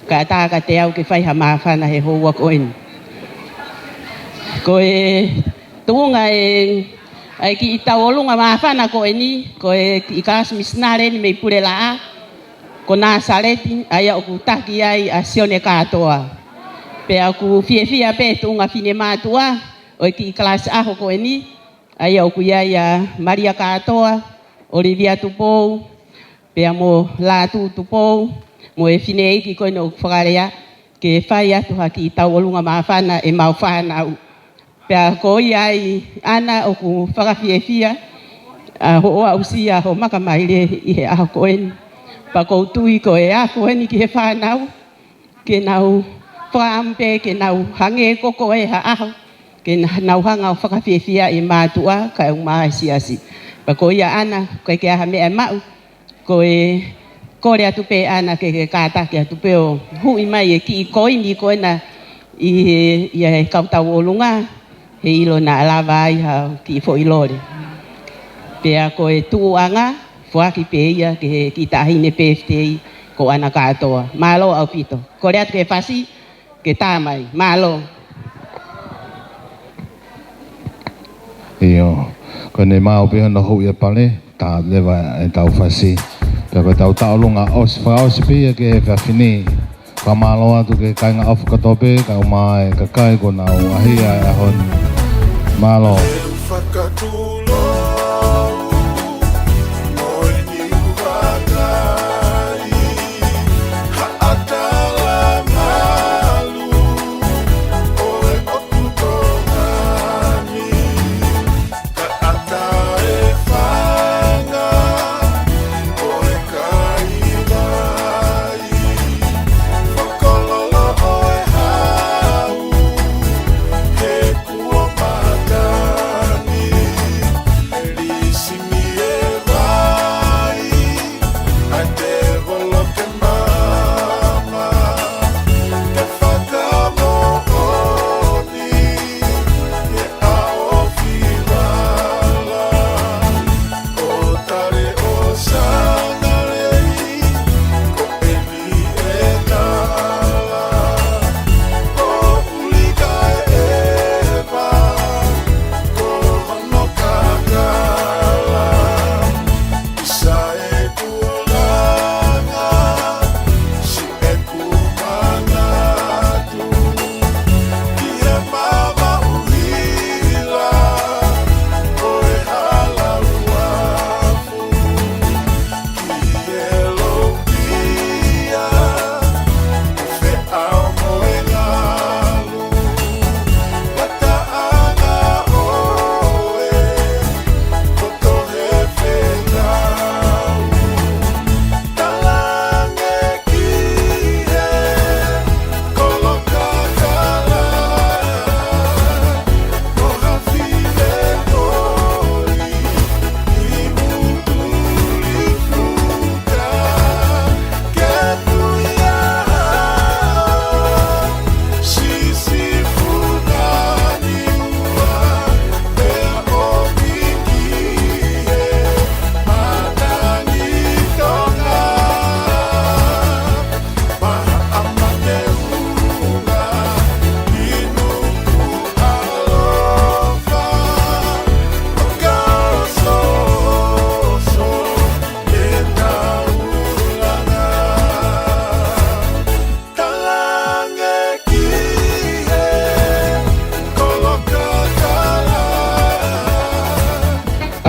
kae ʻatā kiate au ke fai ha māfana he houa ko eni. Ko e tuʻunga e, ʻa e kiʻi tauʻolunga māfana ko eni, ko e kiʻi kalasi misinale eni mei Pulelaʻā, ko Nāsaleti, ʻa ia ʻoku taki ai ʻa Sione Kātoa. Pea ʻoku fiefia pē tuʻunga finemātuʻa ʻo e kiʻi kalasi ʻaho ko eni, ʻa ia ʻoku ʻi ai ʻa Malia Kātoa, ʻOlivia Tupou, pea mo Lātū Tupou, mo e fineʻeiki ko eni ʻoku fakalea, ke fai atu ha kiʻi tauʻolunga māfana ʻemau fānau. Pea ko ia ai, ʻAna, ʻoku fakafiefia ʻa hoʻo aʻusia hoʻo maka maile ʻi he ʻaho ko eni. Pea ʻoku ou tui ko e ako eni ki he fānau, ke nau fakaʻamu pē ke nau hangē ko koe ha ʻaho, ke na-, nau hanga ʻo fakafiefia e mātuʻa kae ʻumaʻā e siasi. Pea ko ia, ʻAna, ʻoku ʻikai ke ʻi ai ha meʻa ʻe maʻu, ko e kole atu pē, ʻAna, ke ke kātaki atu pē ʻo huʻi mai e kiʻi koini ko ena ʻi he, ʻi he kau tauʻolunga, heiʻilo naʻa lava ai ha kiʻi foʻi lole. Pea ko e tuʻuʻanga, foaki pē ia ki he kiʻi taʻahine pēfitei ko ʻAna Kātoa. Mālō ʻaupito. Kole atu ke fasi, ke tā mai. Mālō. ʻIo. Ko ʻene maʻu pē hono huʻi e pale, tā leva ʻetau fasi. Pea ko ʻetau tauʻolunga ʻosi, fakaʻosi pē ia ki he efiafi ni. Fakamālō atu ki he kāinga ʻofa kotoa pē, kae ʻumaʻā e kakai kuo nau ʻaʻahi ʻi he ʻaho ni. Mālō. Fakatulou,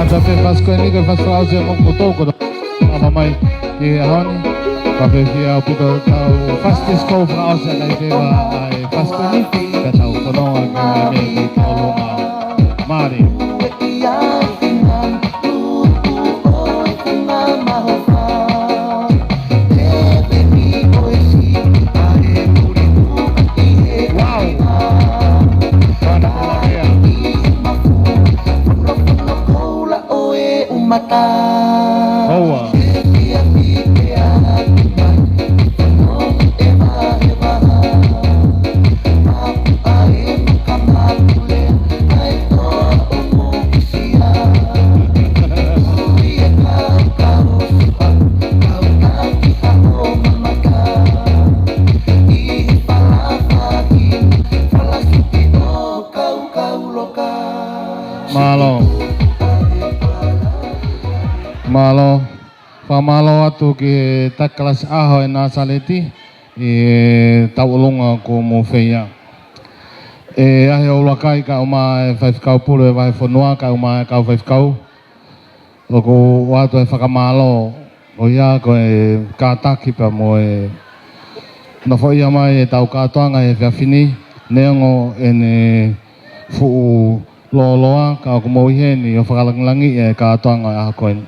Tape fasi ko eni ko e fasi fakaʻosi ʻa moutolu kotoa. Ava mai ki he ʻaho ni. Ka pehē ʻaupito tau fasi disco fakaʻosi ʻa e kaipepa ʻa e fasi ko eni. Ka tau fononga ki he meʻa ki tolonga. Mālie. Wow. Wonderful, yeah. ʻOua. Mālō. Mālō. Fakamālō atu ki he taki kalasi ʻaho ʻa e Nāsaleti ʻi he tauʻolunga kuo mou fai. ʻE ʻi ai e ʻuluaki kae ʻumaʻā e faifekau pule vahefonua kae ʻumaʻā e kau faifekau. ʻOku ʻoatu e fakamālō, ko ia ko e kātaki pea mo e nofoʻia mai ʻetau kātoanga he efiafi ni, neongo ʻene fuʻu lōloa, ka ʻoku mou ʻi heni ʻo fakalangilangiʻi e kātoanga ʻo e ʻaho ko eni.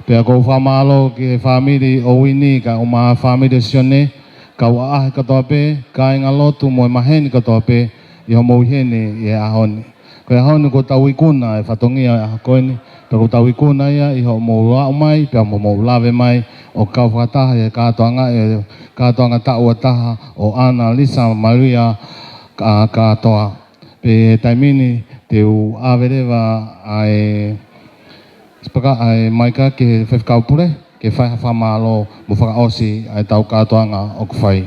Pea ʻoku ou fakamālō ki he fāmili ʻo Uini, kae ʻumaʻā e fāmili ʻo Sione, kau ʻaʻahi kotoa pē, kāingalotu mo e maheni kotoa pē, ʻi hoʻomou ʻi heni ʻi he ʻaho ni. Ko e ʻaho ni kuo tau ikuna e fatongia ʻo e ʻaho ko eni, pea kuo tau ikuna ia ʻi hoʻomou aʻu mai, pea mo hoʻomou lave mai, ʻo kau fakataha ʻi he kātoanga, e kātoanga taʻu ʻe taha ʻo ʻAna Lisa Malia Ka-, Kātoa. Pea ʻi he taimi ni te u ʻave leva ʻa e sipaka ʻa e maika ki he faifekau pule, ke fai ha fakamālō mo fakaʻosi ʻa ʻetau kātoanga ʻoku fai.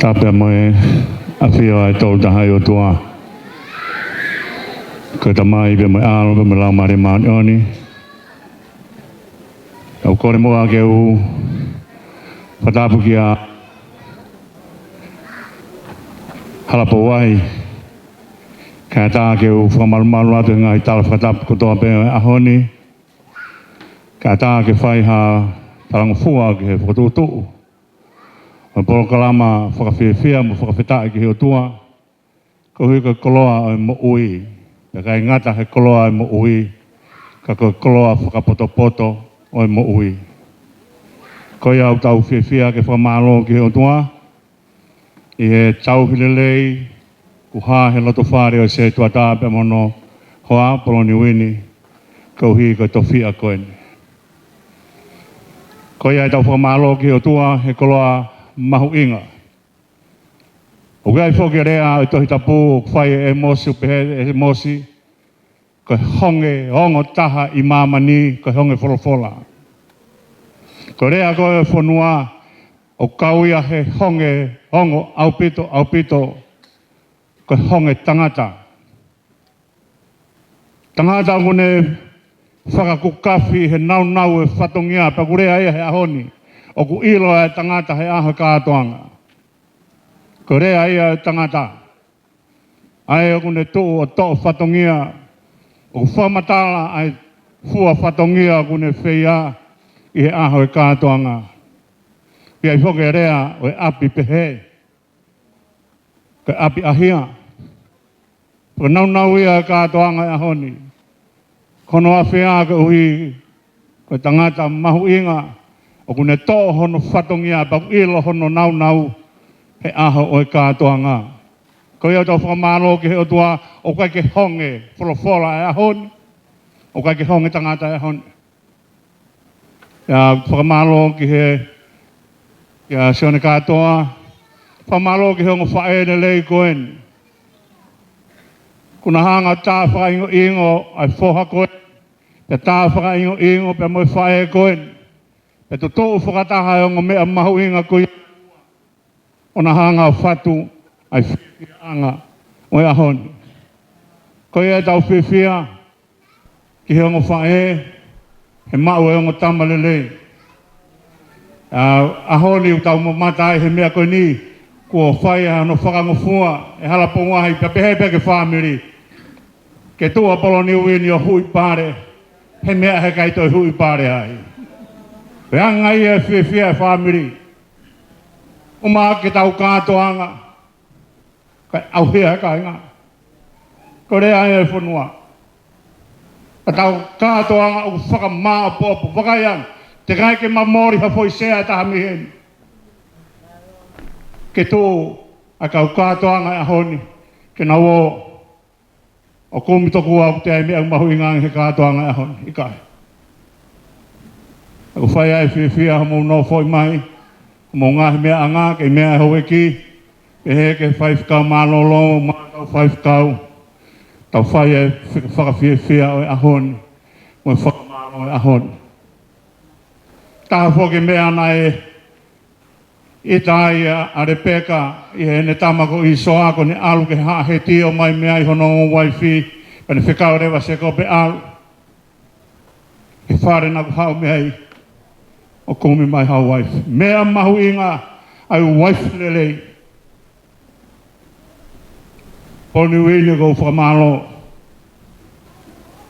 Tapu mo e ʻafio ʻa e Tolu Tahaʻi ʻOtua. Ko e Tamai pea mo e ʻAlo pea mo e Laumālie Māʻoniʻoni. Tau kole muʻa ke u fakatapu kia Halapouai. Kae ʻatā ke u fakamalumalu atu he ngaahi tala fakatapu kotoa pē ʻo e ʻaho ni. Kae ʻatā ke fai ha talangofua ki he fokotuʻutuʻu ʻo e polokalama fakafiefia mo fakafetaʻi ki he ʻOtua. Koeʻuhi ko e koloa ʻo e moʻui. Pea ʻikai ngata he koloa ʻo e moʻui, ka ko e koloa fakapotopoto ʻo e moʻui. Ko ia ʻoku tau fiefia ke fakamālō ki he ʻOtua ʻi he tauhi lelei kuo hā he loto fale ʻo e setuata pea mo hono hoa Poloni Uini, koeʻuhi ko e tofiʻa ko eni. Ko ia ʻoku tau fakamālō ki he ʻOtua he koloa mahuʻinga. ʻOku ʻi ai foki e lea ʻo e Tohi Tapu ʻoku fai ʻe ʻĒmosi, ʻoku pehē ʻe ʻĒmosi, ko e honge ongo taha ʻi māmani, ko e honge folofola. Ko e lea ko ē ʻo e fonua, ʻoku kau ia he honge ongo ʻaupito, ʻaupito, ko e honge tangata. Tangata ʻoku ne fakakukafi he naunau e fatongia, pea ʻoku lea ia he ʻaho ni, ʻoku ʻilo ʻa e tangata he ʻaho e kātoanga. Ko e lea ia ʻo e tangata. ʻA ē ʻoku ne tuʻu ʻo toʻo fatongia, ʻoku fakamatala ʻa e fua fatongia ʻoku ne feia ʻi he ʻaho e kātoanga. ʻI ai foki e lea ʻo e ʻapi pehē, ko e ʻapi ʻahia. Ko e naunau ia e kātoanga e ʻaho ni. Ko hono ʻafea koeʻuhi ko e tangata mahuʻinga, ʻoku ne toʻo hono fatongia pea ʻoku ʻilo hono naunau he ʻaho ʻo e kātoanga. Ko ia ʻoku tau fakamālō ki he ʻOtua, ʻoku ʻikai ke honge folofola e ʻaho ni, ʻoku ʻikai ke honge tangata e ʻaho ni. ʻIo, fakamālō ki he, kia Sione Kātoa, fakamālō ki he ongo faʻē lelei ko eni. Kuo na hanga ʻo tā fakaʻingoʻingo ʻa e foha ko eni, pea tā fakaʻingoʻingo pea mo e faʻē ko eni, pea tutuʻu fakataha e ongo meʻa mahuʻinga ko ia. ʻO na hanga ʻo fatu ʻa e fiefiaʻanga mo e ʻaho ni. Ko ia ʻetau fiefia ki he ongo faʻē, he maʻu e ongo tama lelei. ʻA, ʻaho ni ʻoku tau mamata ai he meʻa ko eni, kuo fai ʻa hono fakangofua ʻe Halapovuahi, pea pehē pē ki he fāmili. Ke tuʻu ʻa Poloniuini ʻo huʻi pale he meʻa he ʻikai toe huʻi pale ai. Pea ʻoange ia e fiefia e fāmili. ʻUmaʻā ke tau kātoanga, kae ʻauhia e kāinga. Ko e lea ia e fonua. Ka tau kātoanga ʻoku fakamāʻopoʻopo, vakai ange, teʻeki ai ke ma moli ha foʻi sea ʻe taha mei heni. Ke tuʻu ʻa e kau kātoanga e ʻaho ni, ke nau ō ʻo kumi tokua ʻoku ʻi ai e meʻa mahuʻinga ange he kātoanga e ʻaho ni, ʻikai. ʻOku fai ai e fiefia hoʻomou nofoʻi mai, hoʻomou ngaahi meʻaʻanga, kei meʻa e houʻeiki, pehē ki he faifekau mālōlō, mo e kau faifekau, tau fai e fika-, fakafiefia ʻo e ʻaho ni, mo e fakamālō e ʻaho ni. Taha foki e meʻa naʻe ʻita ai ʻa Lepeka ʻi heʻene tama ko ʻĪsoa, ko ʻene ʻalu ki he haʻa Heti ʻo ʻomai mei ai hono uaifi, pea ne fekau leva Sēkope ʻalu ki he fale naʻa ku haʻu mei ai ʻo kumi mai ha uaifi. Meʻa mahuʻinga ʻa e uaifi lelei. Poloniuini, ʻoku ou fakamālō.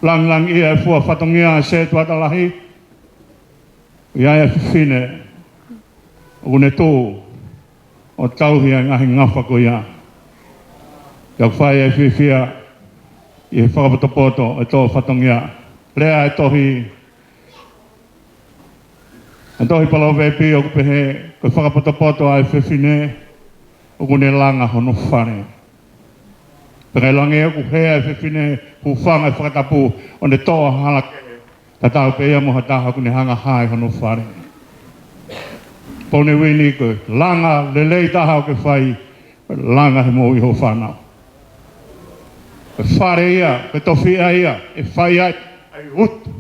Langilangiʻia e fua fatongia ʻa e sētuata lahi. ʻI ai e fefine ʻoku ne tuʻu ʻo tauhi ʻa e ngaahi ngafa ko ia. Pea ʻoku fai e fiefia ʻi he fakapotopoto e tō fatongia. Lea e tohi, e tohi Palovepi ʻoku pehē, ko e fakapotopoto ʻa e fefine ʻoku ne langa hono fale. Pea ʻi he langi ʻoku hē ʻa e fefine, hūfanga he fakatapu, ʻo ne toʻo ha hala kehe, tatau pē ia mo ha taha ʻoku ne hanga ʻo hā ʻi hono fale. Poloniuini, ko e langa lelei taha ʻoku ke fai, ko e langa he moʻui hoʻo fānau. Ko e fale ia, ko e tofiʻa ia ʻe fai ai ʻa e utu.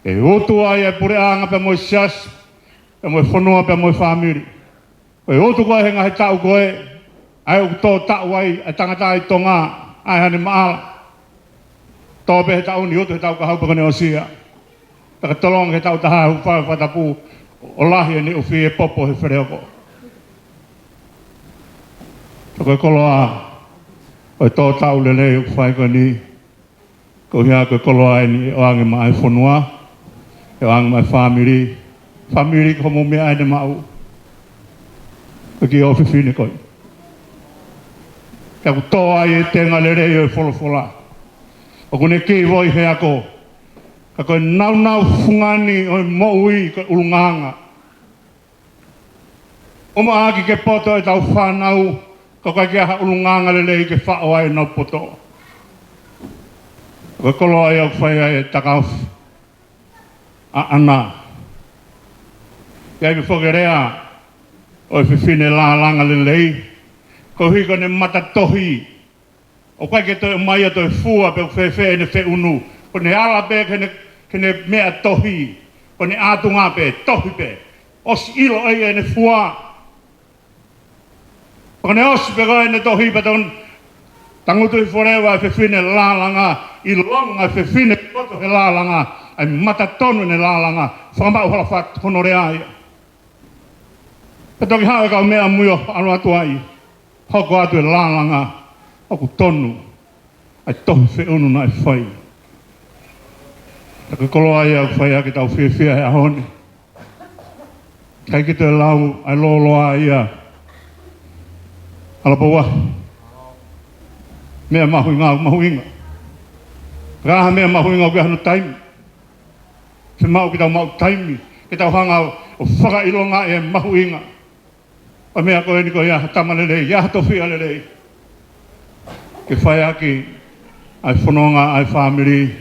ʻE utu ai e puleʻanga pea mo e siasi, pea mo e fonua, pea mo e fāmili. Ko e utu ko ē he ngaahi taʻu ko ē, ʻa ē ʻoku tō taʻu ai ʻa e tangata ʻi Tonga, ʻa ē haʻane maʻala. Tō pē he taʻu ni, utu he taʻu kahaʻu pea ko ʻene ʻosi ia. Pea ka tolonga ki he taʻu taha, hūfanga he fakatapu, ʻo lahi ʻene ʻufi, ʻe popo he feleoko. Pea ko e koloa ʻo e tō taʻu lelei ʻoku fai ko eni, ko ia ko e koloa eni ʻe ʻoange maʻa e fonua, ʻe ʻoange maʻa e fāmili. Fāmili, ko hoʻomou meʻa eni ʻe maʻu. Ko e kiʻi ʻofefine ko ē. Pea ʻoku tō ai e tenga lelei ʻo e folofola. ʻOku ne kei voi he ako. Ka ko e nāunau fungani ʻo e moʻui ko e ʻulungaanga. ʻUmaʻā ke poto ʻetau fānau, ka ʻoku ʻikai ke ʻi ai ha ʻulungaanga lelei ke faʻo ai ʻenau poto. Ko e koloa ia ʻoku fai ai e takaofi ʻaʻana. ʻI ai pē foki e lea ʻo e fefine lālanga lelei, koeʻuhi ko ʻene mata tohi, ʻoku ʻikai ke toe ʻomai ʻo toe fua pe ʻoku fēfē ʻene feʻunu. Ko ʻene ala pē ki heʻene, ki heʻene meʻa tohi. Ko ʻene ʻātunga pē, tohi pē. ʻOsi ʻilo ʻe ia ʻene fua. Ko ʻene ʻosi pē ko ē ʻene tohi pea tau tangutu hifo leva e fefine lālanga, ʻilonga e fefine koto he lālanga, ʻa e mata tonu ʻene lālanga, fakamaʻu hala fat hono lea ia. Pea toki haʻu e kau meʻa mui ʻo ʻalu atu ai, hoko atu e lālanga ʻoku tonu, ʻa e tohi feʻunu naʻe fai. Pea ko e koloa ia ʻoku fai ʻaki ʻetau fiefia he ʻaho ni. ʻIkai ke toe lau ʻa e lōloa ia. Halapovuahi. Meʻa mahuʻinga, mahuʻinga. Ka ha meʻa mahuʻinga ʻoku ʻi ai hano taimi. Fiemaʻu ke tau maʻu taimi ke tau hanga ʻo fakaʻilonga e mahuʻinga ʻo e meʻa ko eni, ko ia ha tama lelei, ia ha tofiʻa lelei. Ke fai ʻaki ʻa e fononga ʻa e fāmili,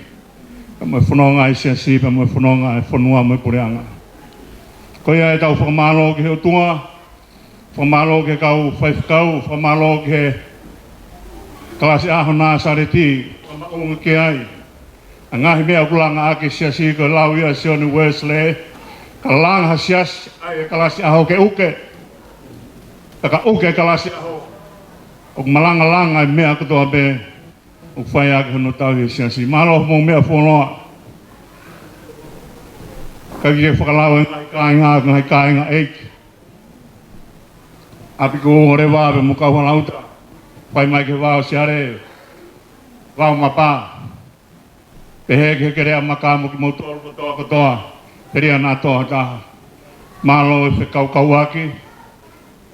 pea mo e fononga ʻa e siasi, pea mo e fononga ʻa e fonua mo e puleʻanga. Ko ia ʻetau fakamālō ki he ʻOtua, fakamālō ki he kau faifekau, fakamālō ki he kalasi ʻaho Nāsaleti, fakamaʻunga ki ai ʻa e ngaahi meʻa ʻoku langa ʻaki e siasi. Ko e lau ia ʻa Sione Uēsilē, ka langa ha siasi ʻa e kalasi ʻaho ke ʻuke, ka ka ʻuke e kalasi ʻaho, ʻOku malangalanga e meʻa kotoa pē ʻoku fai ʻaki hono tauhi e siasi. Mālō hoʻomou meʻa fuoloa. Ka ke fakalau e ngaahi kāinga, ngaahi kāinga ʻeiki. ʻApiku Leva pea mo Kauhalauta. Fai mai ki he vao Siale, vao Mapa. Pehē ki he Keleʻa Maka mo kimoutolu kotoa kotoa, Peliana Tohataha. Mālō e fekaukauʻaki,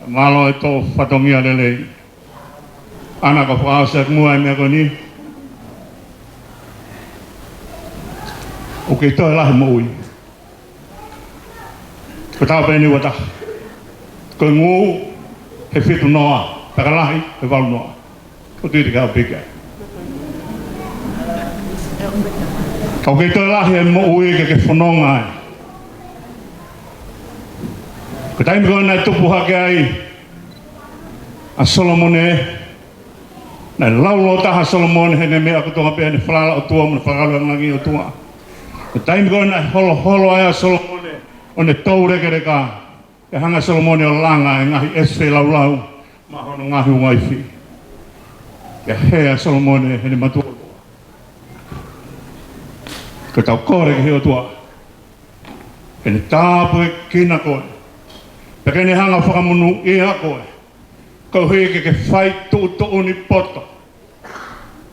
mālō e tō fatongia lelei. ʻAna ka fakaʻosi atu muʻa e meʻa ko eni. ʻOku kei toe lahi moʻui. Ko e tau pē eni ua taha. Ko e ngū he fitu noa, pea ka lahi he valu noa. Ko tui te ka pika. Ka ʻoku kei toe lahi e moʻui ke ke fononga ai. Ko e taimi ko ē naʻe tupu hake ai ʻa Solomone, naʻe laulōtaha ʻa Solomone heʻene meʻa kotoa pē, heʻene falala ʻOtua mo ʻene falala langilangi ʻOtua. Ko e taimi ko ē naʻe holoholo ai ʻa Solomone ʻo ne toulekeleka, pea hanga ʻe Solomone ʻo langa e ngaahi ʻesi feilaulau maʻa hono ngaahi uaifi. Pea hē ʻa Solomone heʻene matuʻotuʻa. Ko ʻetau kole ki he ʻOtua ke ne tāpuekina koe, pea ke ne hanga ʻo fakamonūʻia koe, koeʻuhi ke ke fai tuʻutuʻuni poto.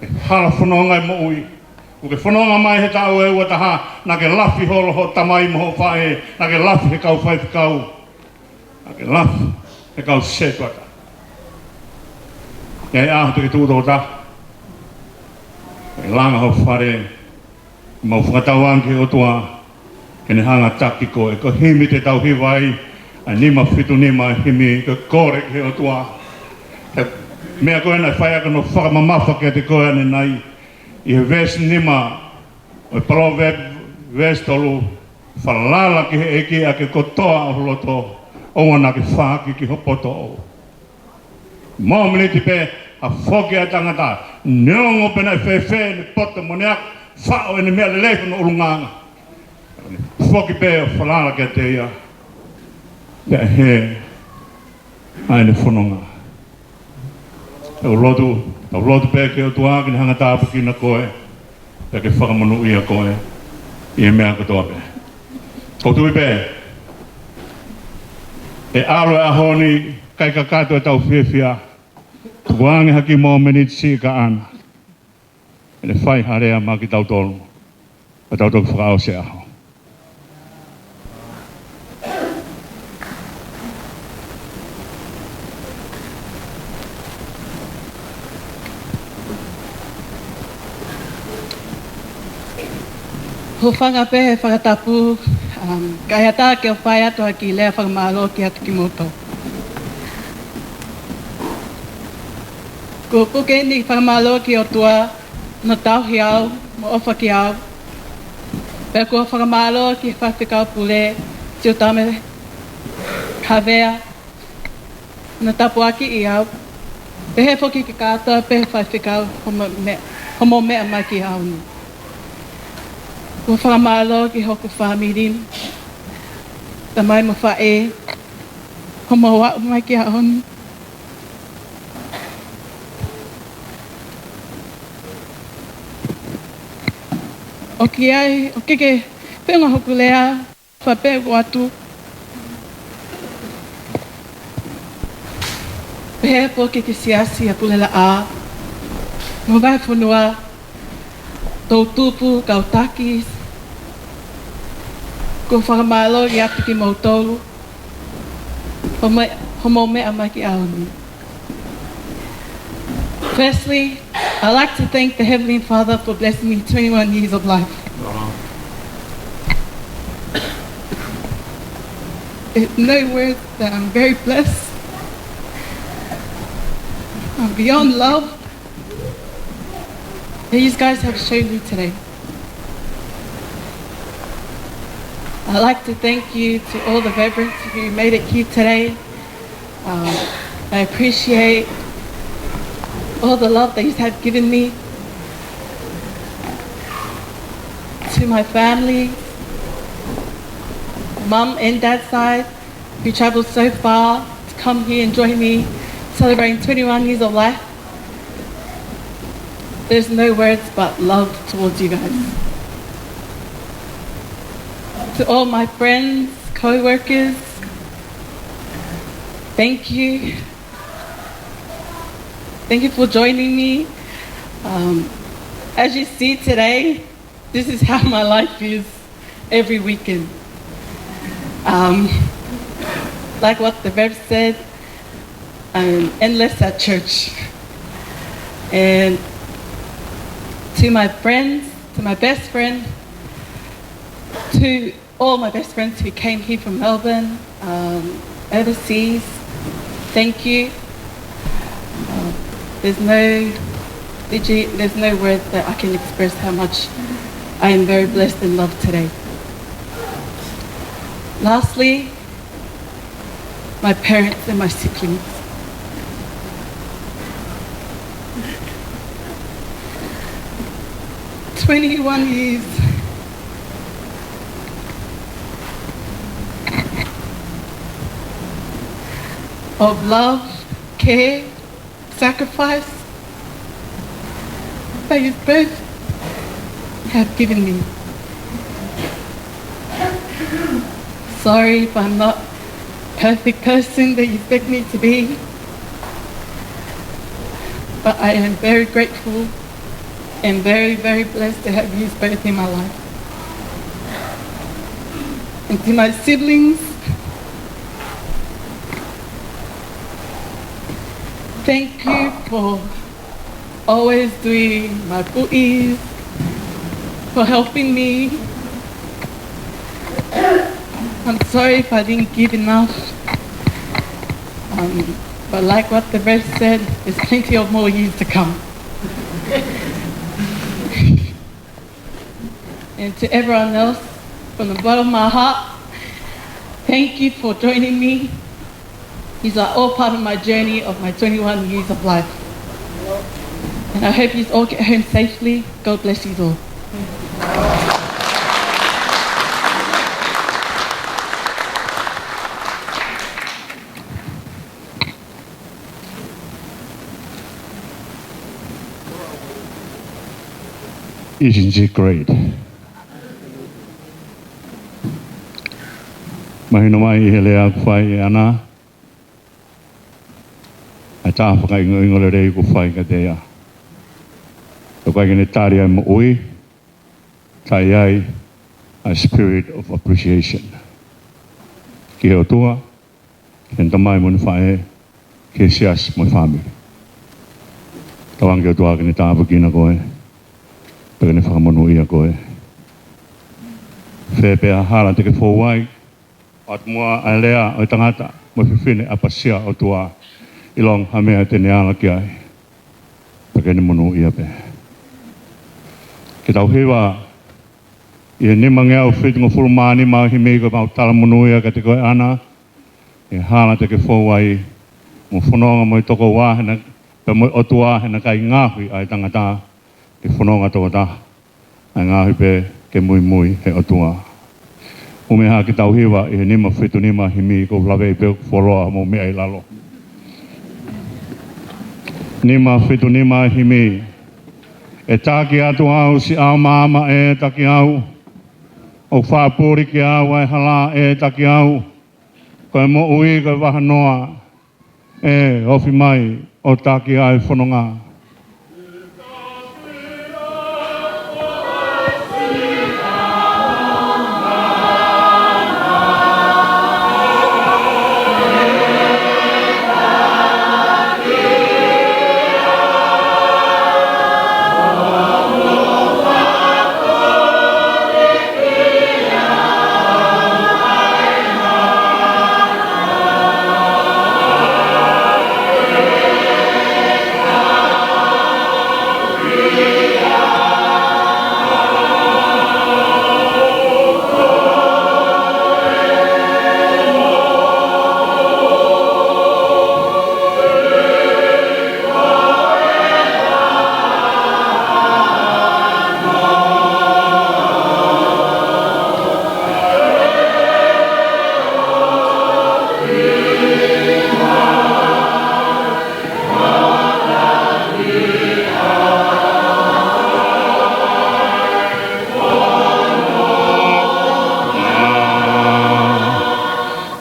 ʻE hala fononga e moʻui. ʻOku ke fononga mai he taʻu ʻe ua taha, naʻa ke lafi holo hoʻo tamai mo hoʻo faʻē, naʻa ke lafi he kau faifekau, naʻa ke lafi he kau sētuata. ʻI he ʻaho te ke tuʻu tokotaha, ʻe langa hoʻo fale, mau fakatauange ki he ʻOtua ke ne hanga ʻo taki koe. Ko e himi te tau hiva ai, ʻa e nima fitu nima, himi ko e kole ki he ʻOtua. He meʻa ko ē naʻe fai ʻaki hono fakamamafa kiate koe ʻanenai, ʻi he veesi nima ʻo e Polovepi veesi tolu, falala ki he ʻEiki ʻaki e kotoa ʻo ho loto, ʻoua naʻa ke faaki ki ho poto. Mōmeniti pē ha foki ʻa e tangata, neongo pe naʻe fēfē ʻene poto mo ʻene ako, faʻo ʻene meʻa lelei hono ʻulungaanga. Foki pē ʻo falala kiate ia, pea hē ʻa ʻene fononga. Tau lotu, tau lotu pē ki he ʻOtua ke ne hanga ʻo tāpuekina koe, pea ke fakamonūʻia koe ʻi he meʻa kotoa pē. ʻOku ou tui pē ʻe ʻalu e ʻaho ni, ʻikai kakato ʻetau fiefia. Tukuange ha kiʻi mōmeniti siʻi kia ʻAna ke ne fai ha lea maʻa kitautolu, pea tau toki fakaʻosi e ʻaho. Hūfanga pē he fakatapu, um, kae ʻatā ke u fai atu ha kiʻi lea fakamālō kiate kimoutolu. Ko e puke eni fakamālō ki he ʻOtua, hono tauhi au, mo ʻofa ki au. Pea ko e fakamālō ki he Faifekau Pule, Siutame Havea, hono tāpuakiʻi au. Pehē foki ki he kātoa pē faifekau, hoʻomou meʻa, hoʻomou meʻa mai ki he ʻaho ni. Ko e fakamālō ki hoku fāmili, tamai mo faʻē, hoʻomou aʻu mai ki he ʻaho ni. ʻOku ʻi ai, ʻoku ʻikai ke feʻunga hoku lea, faʻa pehē atu. Pehē foki ki he siasi ʻa Pulelaʻā, mo e ngaahi fonua, toʻutupu, kau taki, ko e fakamālō atu kimoutolu, hoʻomou, hoʻomou meʻa mai ki he ʻaho ni. Firstly, I'd like to thank the Heavenly Father for blessing me twenty-one years of life. There's no words that I'm very blessed. I'm beyond love that you guys have shown me today. I'd like to thank you to all the reverends who made it here today. Um, I appreciate all the love that you have given me. To my family, mum and dad's side, who traveled so far to come here and join me celebrating twenty-one years of life. There's no words but love towards you guys. To all my friends, co-workers, thank you. Thank you for joining me. Um, as you see today, this is how my life is every weekend. Um, like what the Rev said, I'm endless at church. And to my friends, to my best friend, to all my best friends who came here from Melbourne, um, overseas, thank you. Um, there's no, digi- there's no word that I can express how much I am very blessed and loved today. Lastly, my parents and my siblings. Twenty-one years of love, care, sacrifice that you both have given me. Sorry if I'm not perfect person that you expect me to be, but I am very grateful and very, very blessed to have you both in my life. And to my siblings, thank you for always doing my puʻi, for helping me. I'm sorry if I didn't give enough. Um, but like what the Rev said, there's plenty of more years to come. And to everyone else, from the bottom of my heart, thank you for joining me. These are all part of my journey of my twenty-one years of life. And I hope you all get home safely. God bless you all. Isn't she great? Mahino mai ʻi he lea kuo fai ʻe ʻAna, ʻa e tā fakaʻingoʻingo lelei kuo fai kiate ia. Ka ʻoku ʻikai ke ne tali ʻa e moʻui, tā ʻi ai ʻa e spirit of appreciation ki he ʻOtua, ki heʻene tamai mo ʻene faʻē, ki he siasi mo e fāmili. Tauange ki he ʻOtua ke ne tāpuekina koe, pea ke ne fakamonūʻia koe. Fē pē ha hala te ke fou ai, ʻoatu muʻa ʻa e lea ʻo e tangata mo e fefine ʻapasia ʻOtua, ʻilonga ha meʻa te ne ala ki ai, pea ke ne monūʻia pē. Ke tau hiva ʻi he nimangeau fitungofulu mā nima ʻo e himi ko e Mau Tala Monūʻia Kiate Koe ʻAna, ʻi he hala te ke fou ai, mo fononga mo e tokoua he na-, pea mo e ʻOtua he naʻe ʻikai ngaohi ʻa e tangata ke fononga tokotaha, ʻa e ngaohi pē ke muimui he ʻOtua. ʻUmi ha ke tau hiva ʻi he nima fitu nima himi, ʻoku ou laveʻi pē ʻoku fuoloa mo e meʻa ʻi lalo. Nima fitu nima himi. ʻE taki atu au siʻau maama, ʻe taki au. ʻOku fakapuli kiate au ʻa e hala, ʻe taki au. Ko e moʻui ko e vahanoa, ʻe ofi mai ʻo taki ʻa e fononga.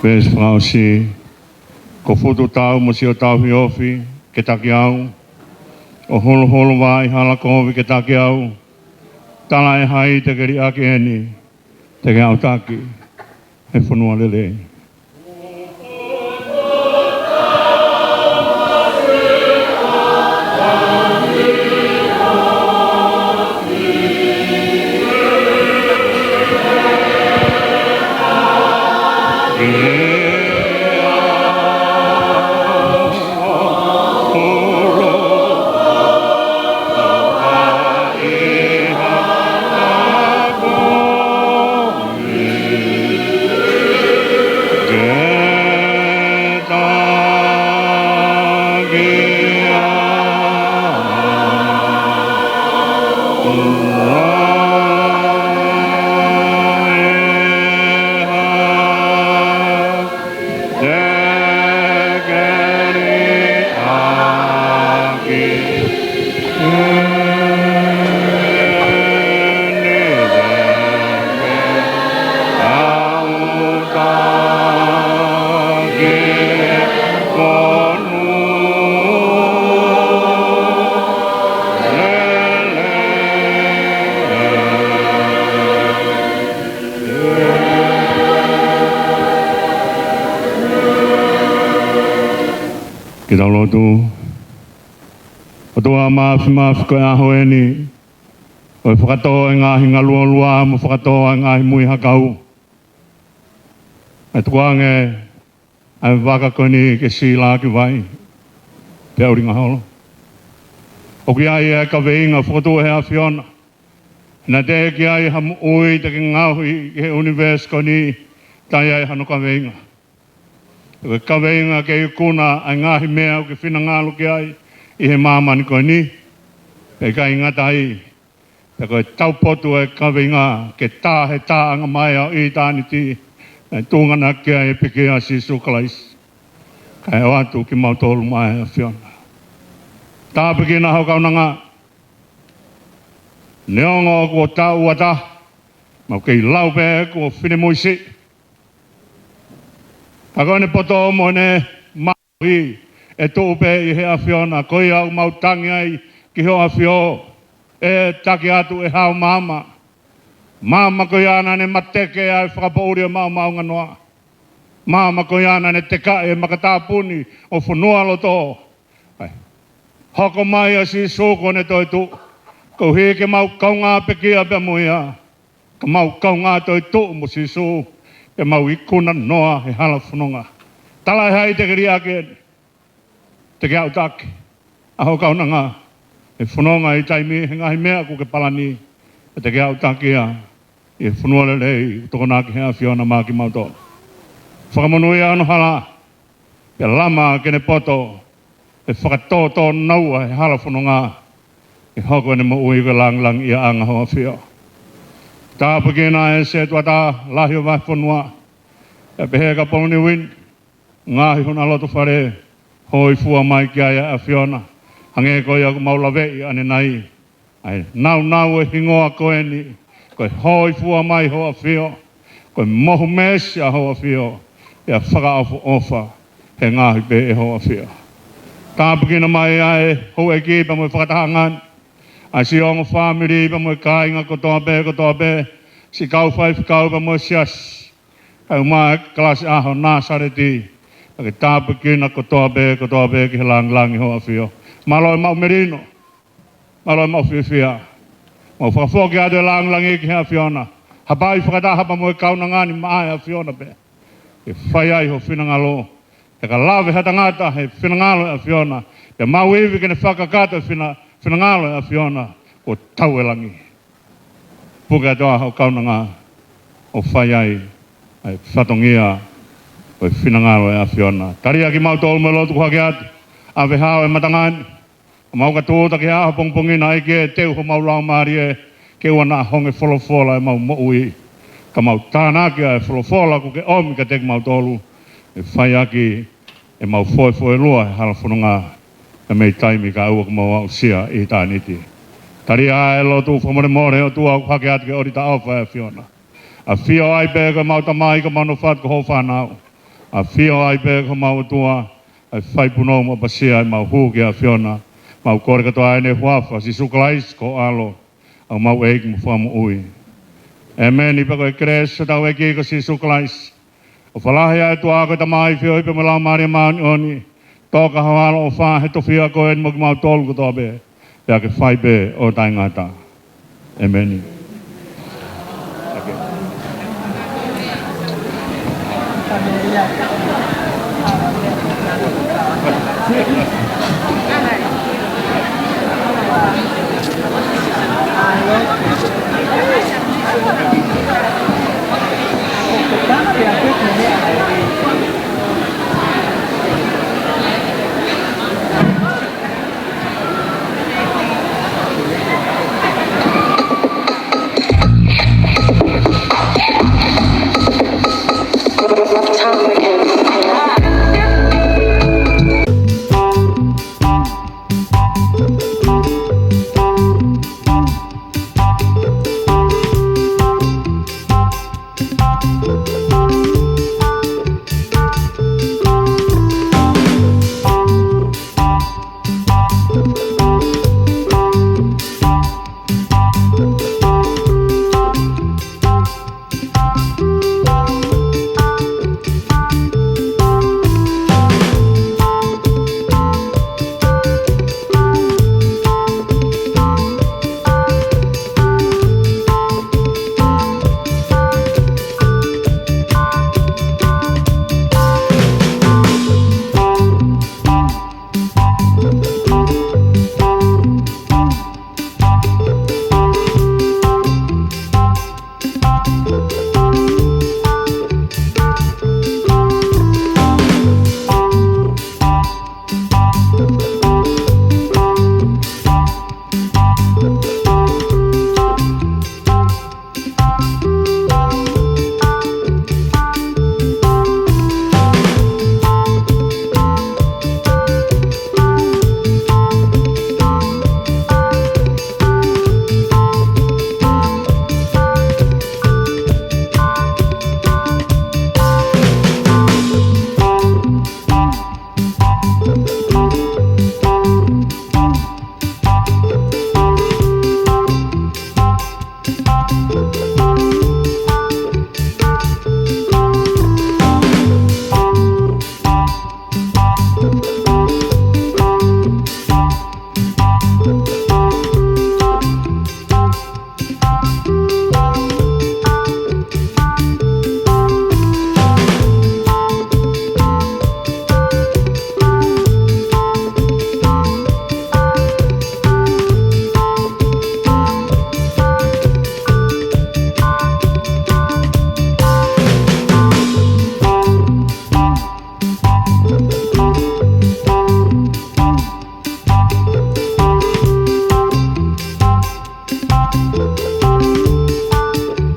Veesi fakaʻosi. Ko futu tau mo siʻo tauhi ofi ke taki au, ʻo huluhulu vā ʻi hala kovi ke taki au. Tala ʻe hai te ke liʻaki eni, te ke aʻutaki he fonua lelei. Ke tau lotu. ʻOtua Māfimafi, ko e ʻaho eni ʻo e fakatō e ngaahi ngalualua mo fakatō e ngaahi muihakau. ʻE tukuange ʻa e vaka ko eni ke sila ki vai pea ʻulinga holo. ʻOku ʻi ai e kaveinga fokotuʻu ʻe he ʻAfiona. Naʻe teʻeki ai ha moʻui te ke ngaohi ki he ʻunivēsi ko eni taʻe ʻi ai hano kaveinga. Ko e kaveinga ke ikuna ʻa e ngaahi meʻa ʻoku ke finangalo ki ai ʻi he māmani ko eni. Pea ʻikai ngata ai, pea ko e taupotu e kaveinga ke tā he taʻanga mai ʻo ʻitāniti, naʻe tuʻunga ʻaki ai e pekia ʻa Sīsū Kalaisi. Kae ʻoatu kimautolu maʻa e ʻAfiona. Tāpuekina ho kaunanga. Neongo kuo taʻu ua taha, mau kei lau pē kuo finemui siʻi. Ka ko ʻene poto mo ʻene mālohi ʻe tuʻu pē ʻi he ʻAfiona, ko ia ʻoku mau tangi ai ki ho ʻAfio, ʻe taki atu ʻe hao maama. Maama ko ia naʻa ne mateke ai fakapoʻuli ʻo maʻumaʻunga noa. Maama ko ia naʻa ne tekaʻi e makatāpuni ʻo fonualoto. ʻAi. Hoko mai ʻa Sīsū kuo ne toetuʻu. Koeʻuhi ke mau kaungā pekia pea mo ia. Ka mau kaungā toetuʻu mo Sīsū, pea mau ikuna noa he hala fononga. Tala ʻe hai te ke liʻaki eni, te ke aʻutaki ʻa ho kaunanga he fononga ʻi taimi he ngaahi meʻa kuo ke palani, pea te ke aʻutaki ia ʻi he fonua lelei ʻoku tokonaki ʻe he ʻAfiona maʻa kimautolu. Fakamonūʻia hono hala, pea lama ke ne poto e fakatōtōnaua he hala fononga, ke hoko ʻene moʻui ko e langilangiʻiaʻanga ho ʻAfio. Tāpuekina e setuata lahi ʻo e vahefonua, pea pehē kia Poloni Uini, ngaahi hona lotofale, hōifua mai ki ai ʻa e ʻAfiona, hangē ko ia ʻoku mau laveʻi ʻanenai. ʻAi, naunau e hingoa ko eni, ko e hōifua mai ho ʻAfio, ko e mohu meesi ʻa ho ʻAfio, pea fakaʻofoʻofa he ngaohi pē ʻe ho ʻAfio. Tāpuekina mai ʻa e houʻeiki pea mo e fakatahaʻanga ni, ʻa e siʻi ongo fāmili pea mo e kāinga kotoa pē, kotoa pē, siʻi kau faifekau pea mo e siasi, kae ʻumaʻā e kalasi ʻaho Nāsaleti, pea ke tāpuekina kotoa pē, kotoa pē ki he langilangi ho ʻAfio. Mālō e maʻu melino, mālō e maʻu fiefia. Mau fakafoki atu e langilangi ki he ʻAfiona. Hapai fakataha pea mo e kaunanga ni maʻa e ʻAfiona pē, ke fai ai ho finangalo. He ka lave ha tangata he finangalo e ʻAfiona, pea mau ivi ke ne fakakakato e fina-, finangalo e ʻAfiona, kuo tau e langi. Puke atu ʻa ho kaunanga ʻo fai ai ʻa e fatongia ʻo e finangalo e ʻAfiona. Tali ʻa kimautolu mo e lotu kuo hake atu. ʻAve hao e matanga ni, ka mau ka tūʻuta ki he ʻaho pongipongi ni, ʻEiki, teu homau laumālie ke ʻoua naʻa honge folofola ʻemau moʻui, ka mau tānaki ʻa e folofola kuo ke ʻomi kiate kimautolu, ʻe fai ʻaki ʻemau foefoelua he hala fononga, pea mei taimi kae ʻoua ke mau aʻusia ʻitāniti. Tali ʻa e lotu fakamolemole, ʻOtua, kuo hake atu ki he ʻōlita ʻofa ʻa e ʻAfiona. ʻAfio ai pē ko homau tamai, ka mau nofo atu ko hoʻo fānau. ʻAfio ai pē ko homau ʻOtua, ʻa e faipunou mo ʻapasia ʻemau hū ki he ʻAfiona. Mau kole kātoa ʻi he huafa ʻo Sīsū Kalaisi ko ho ʻAlo, ʻa homau ʻEiki mo Fakamoʻui. ʻEmeni. Pea ko e kelesi ʻa hotau ʻEiki ko Sīsū Kalaisi, ʻofa lahi ʻa e ʻOtua ko e Tamai, feohi pea mo e Laumālie Māʻoniʻoni, toka ʻo ho ʻaloʻofa he tofiʻa ko eni mo kimautolu kotoa pē, pea ke fai pē ʻo taʻengata. ʻEmeni.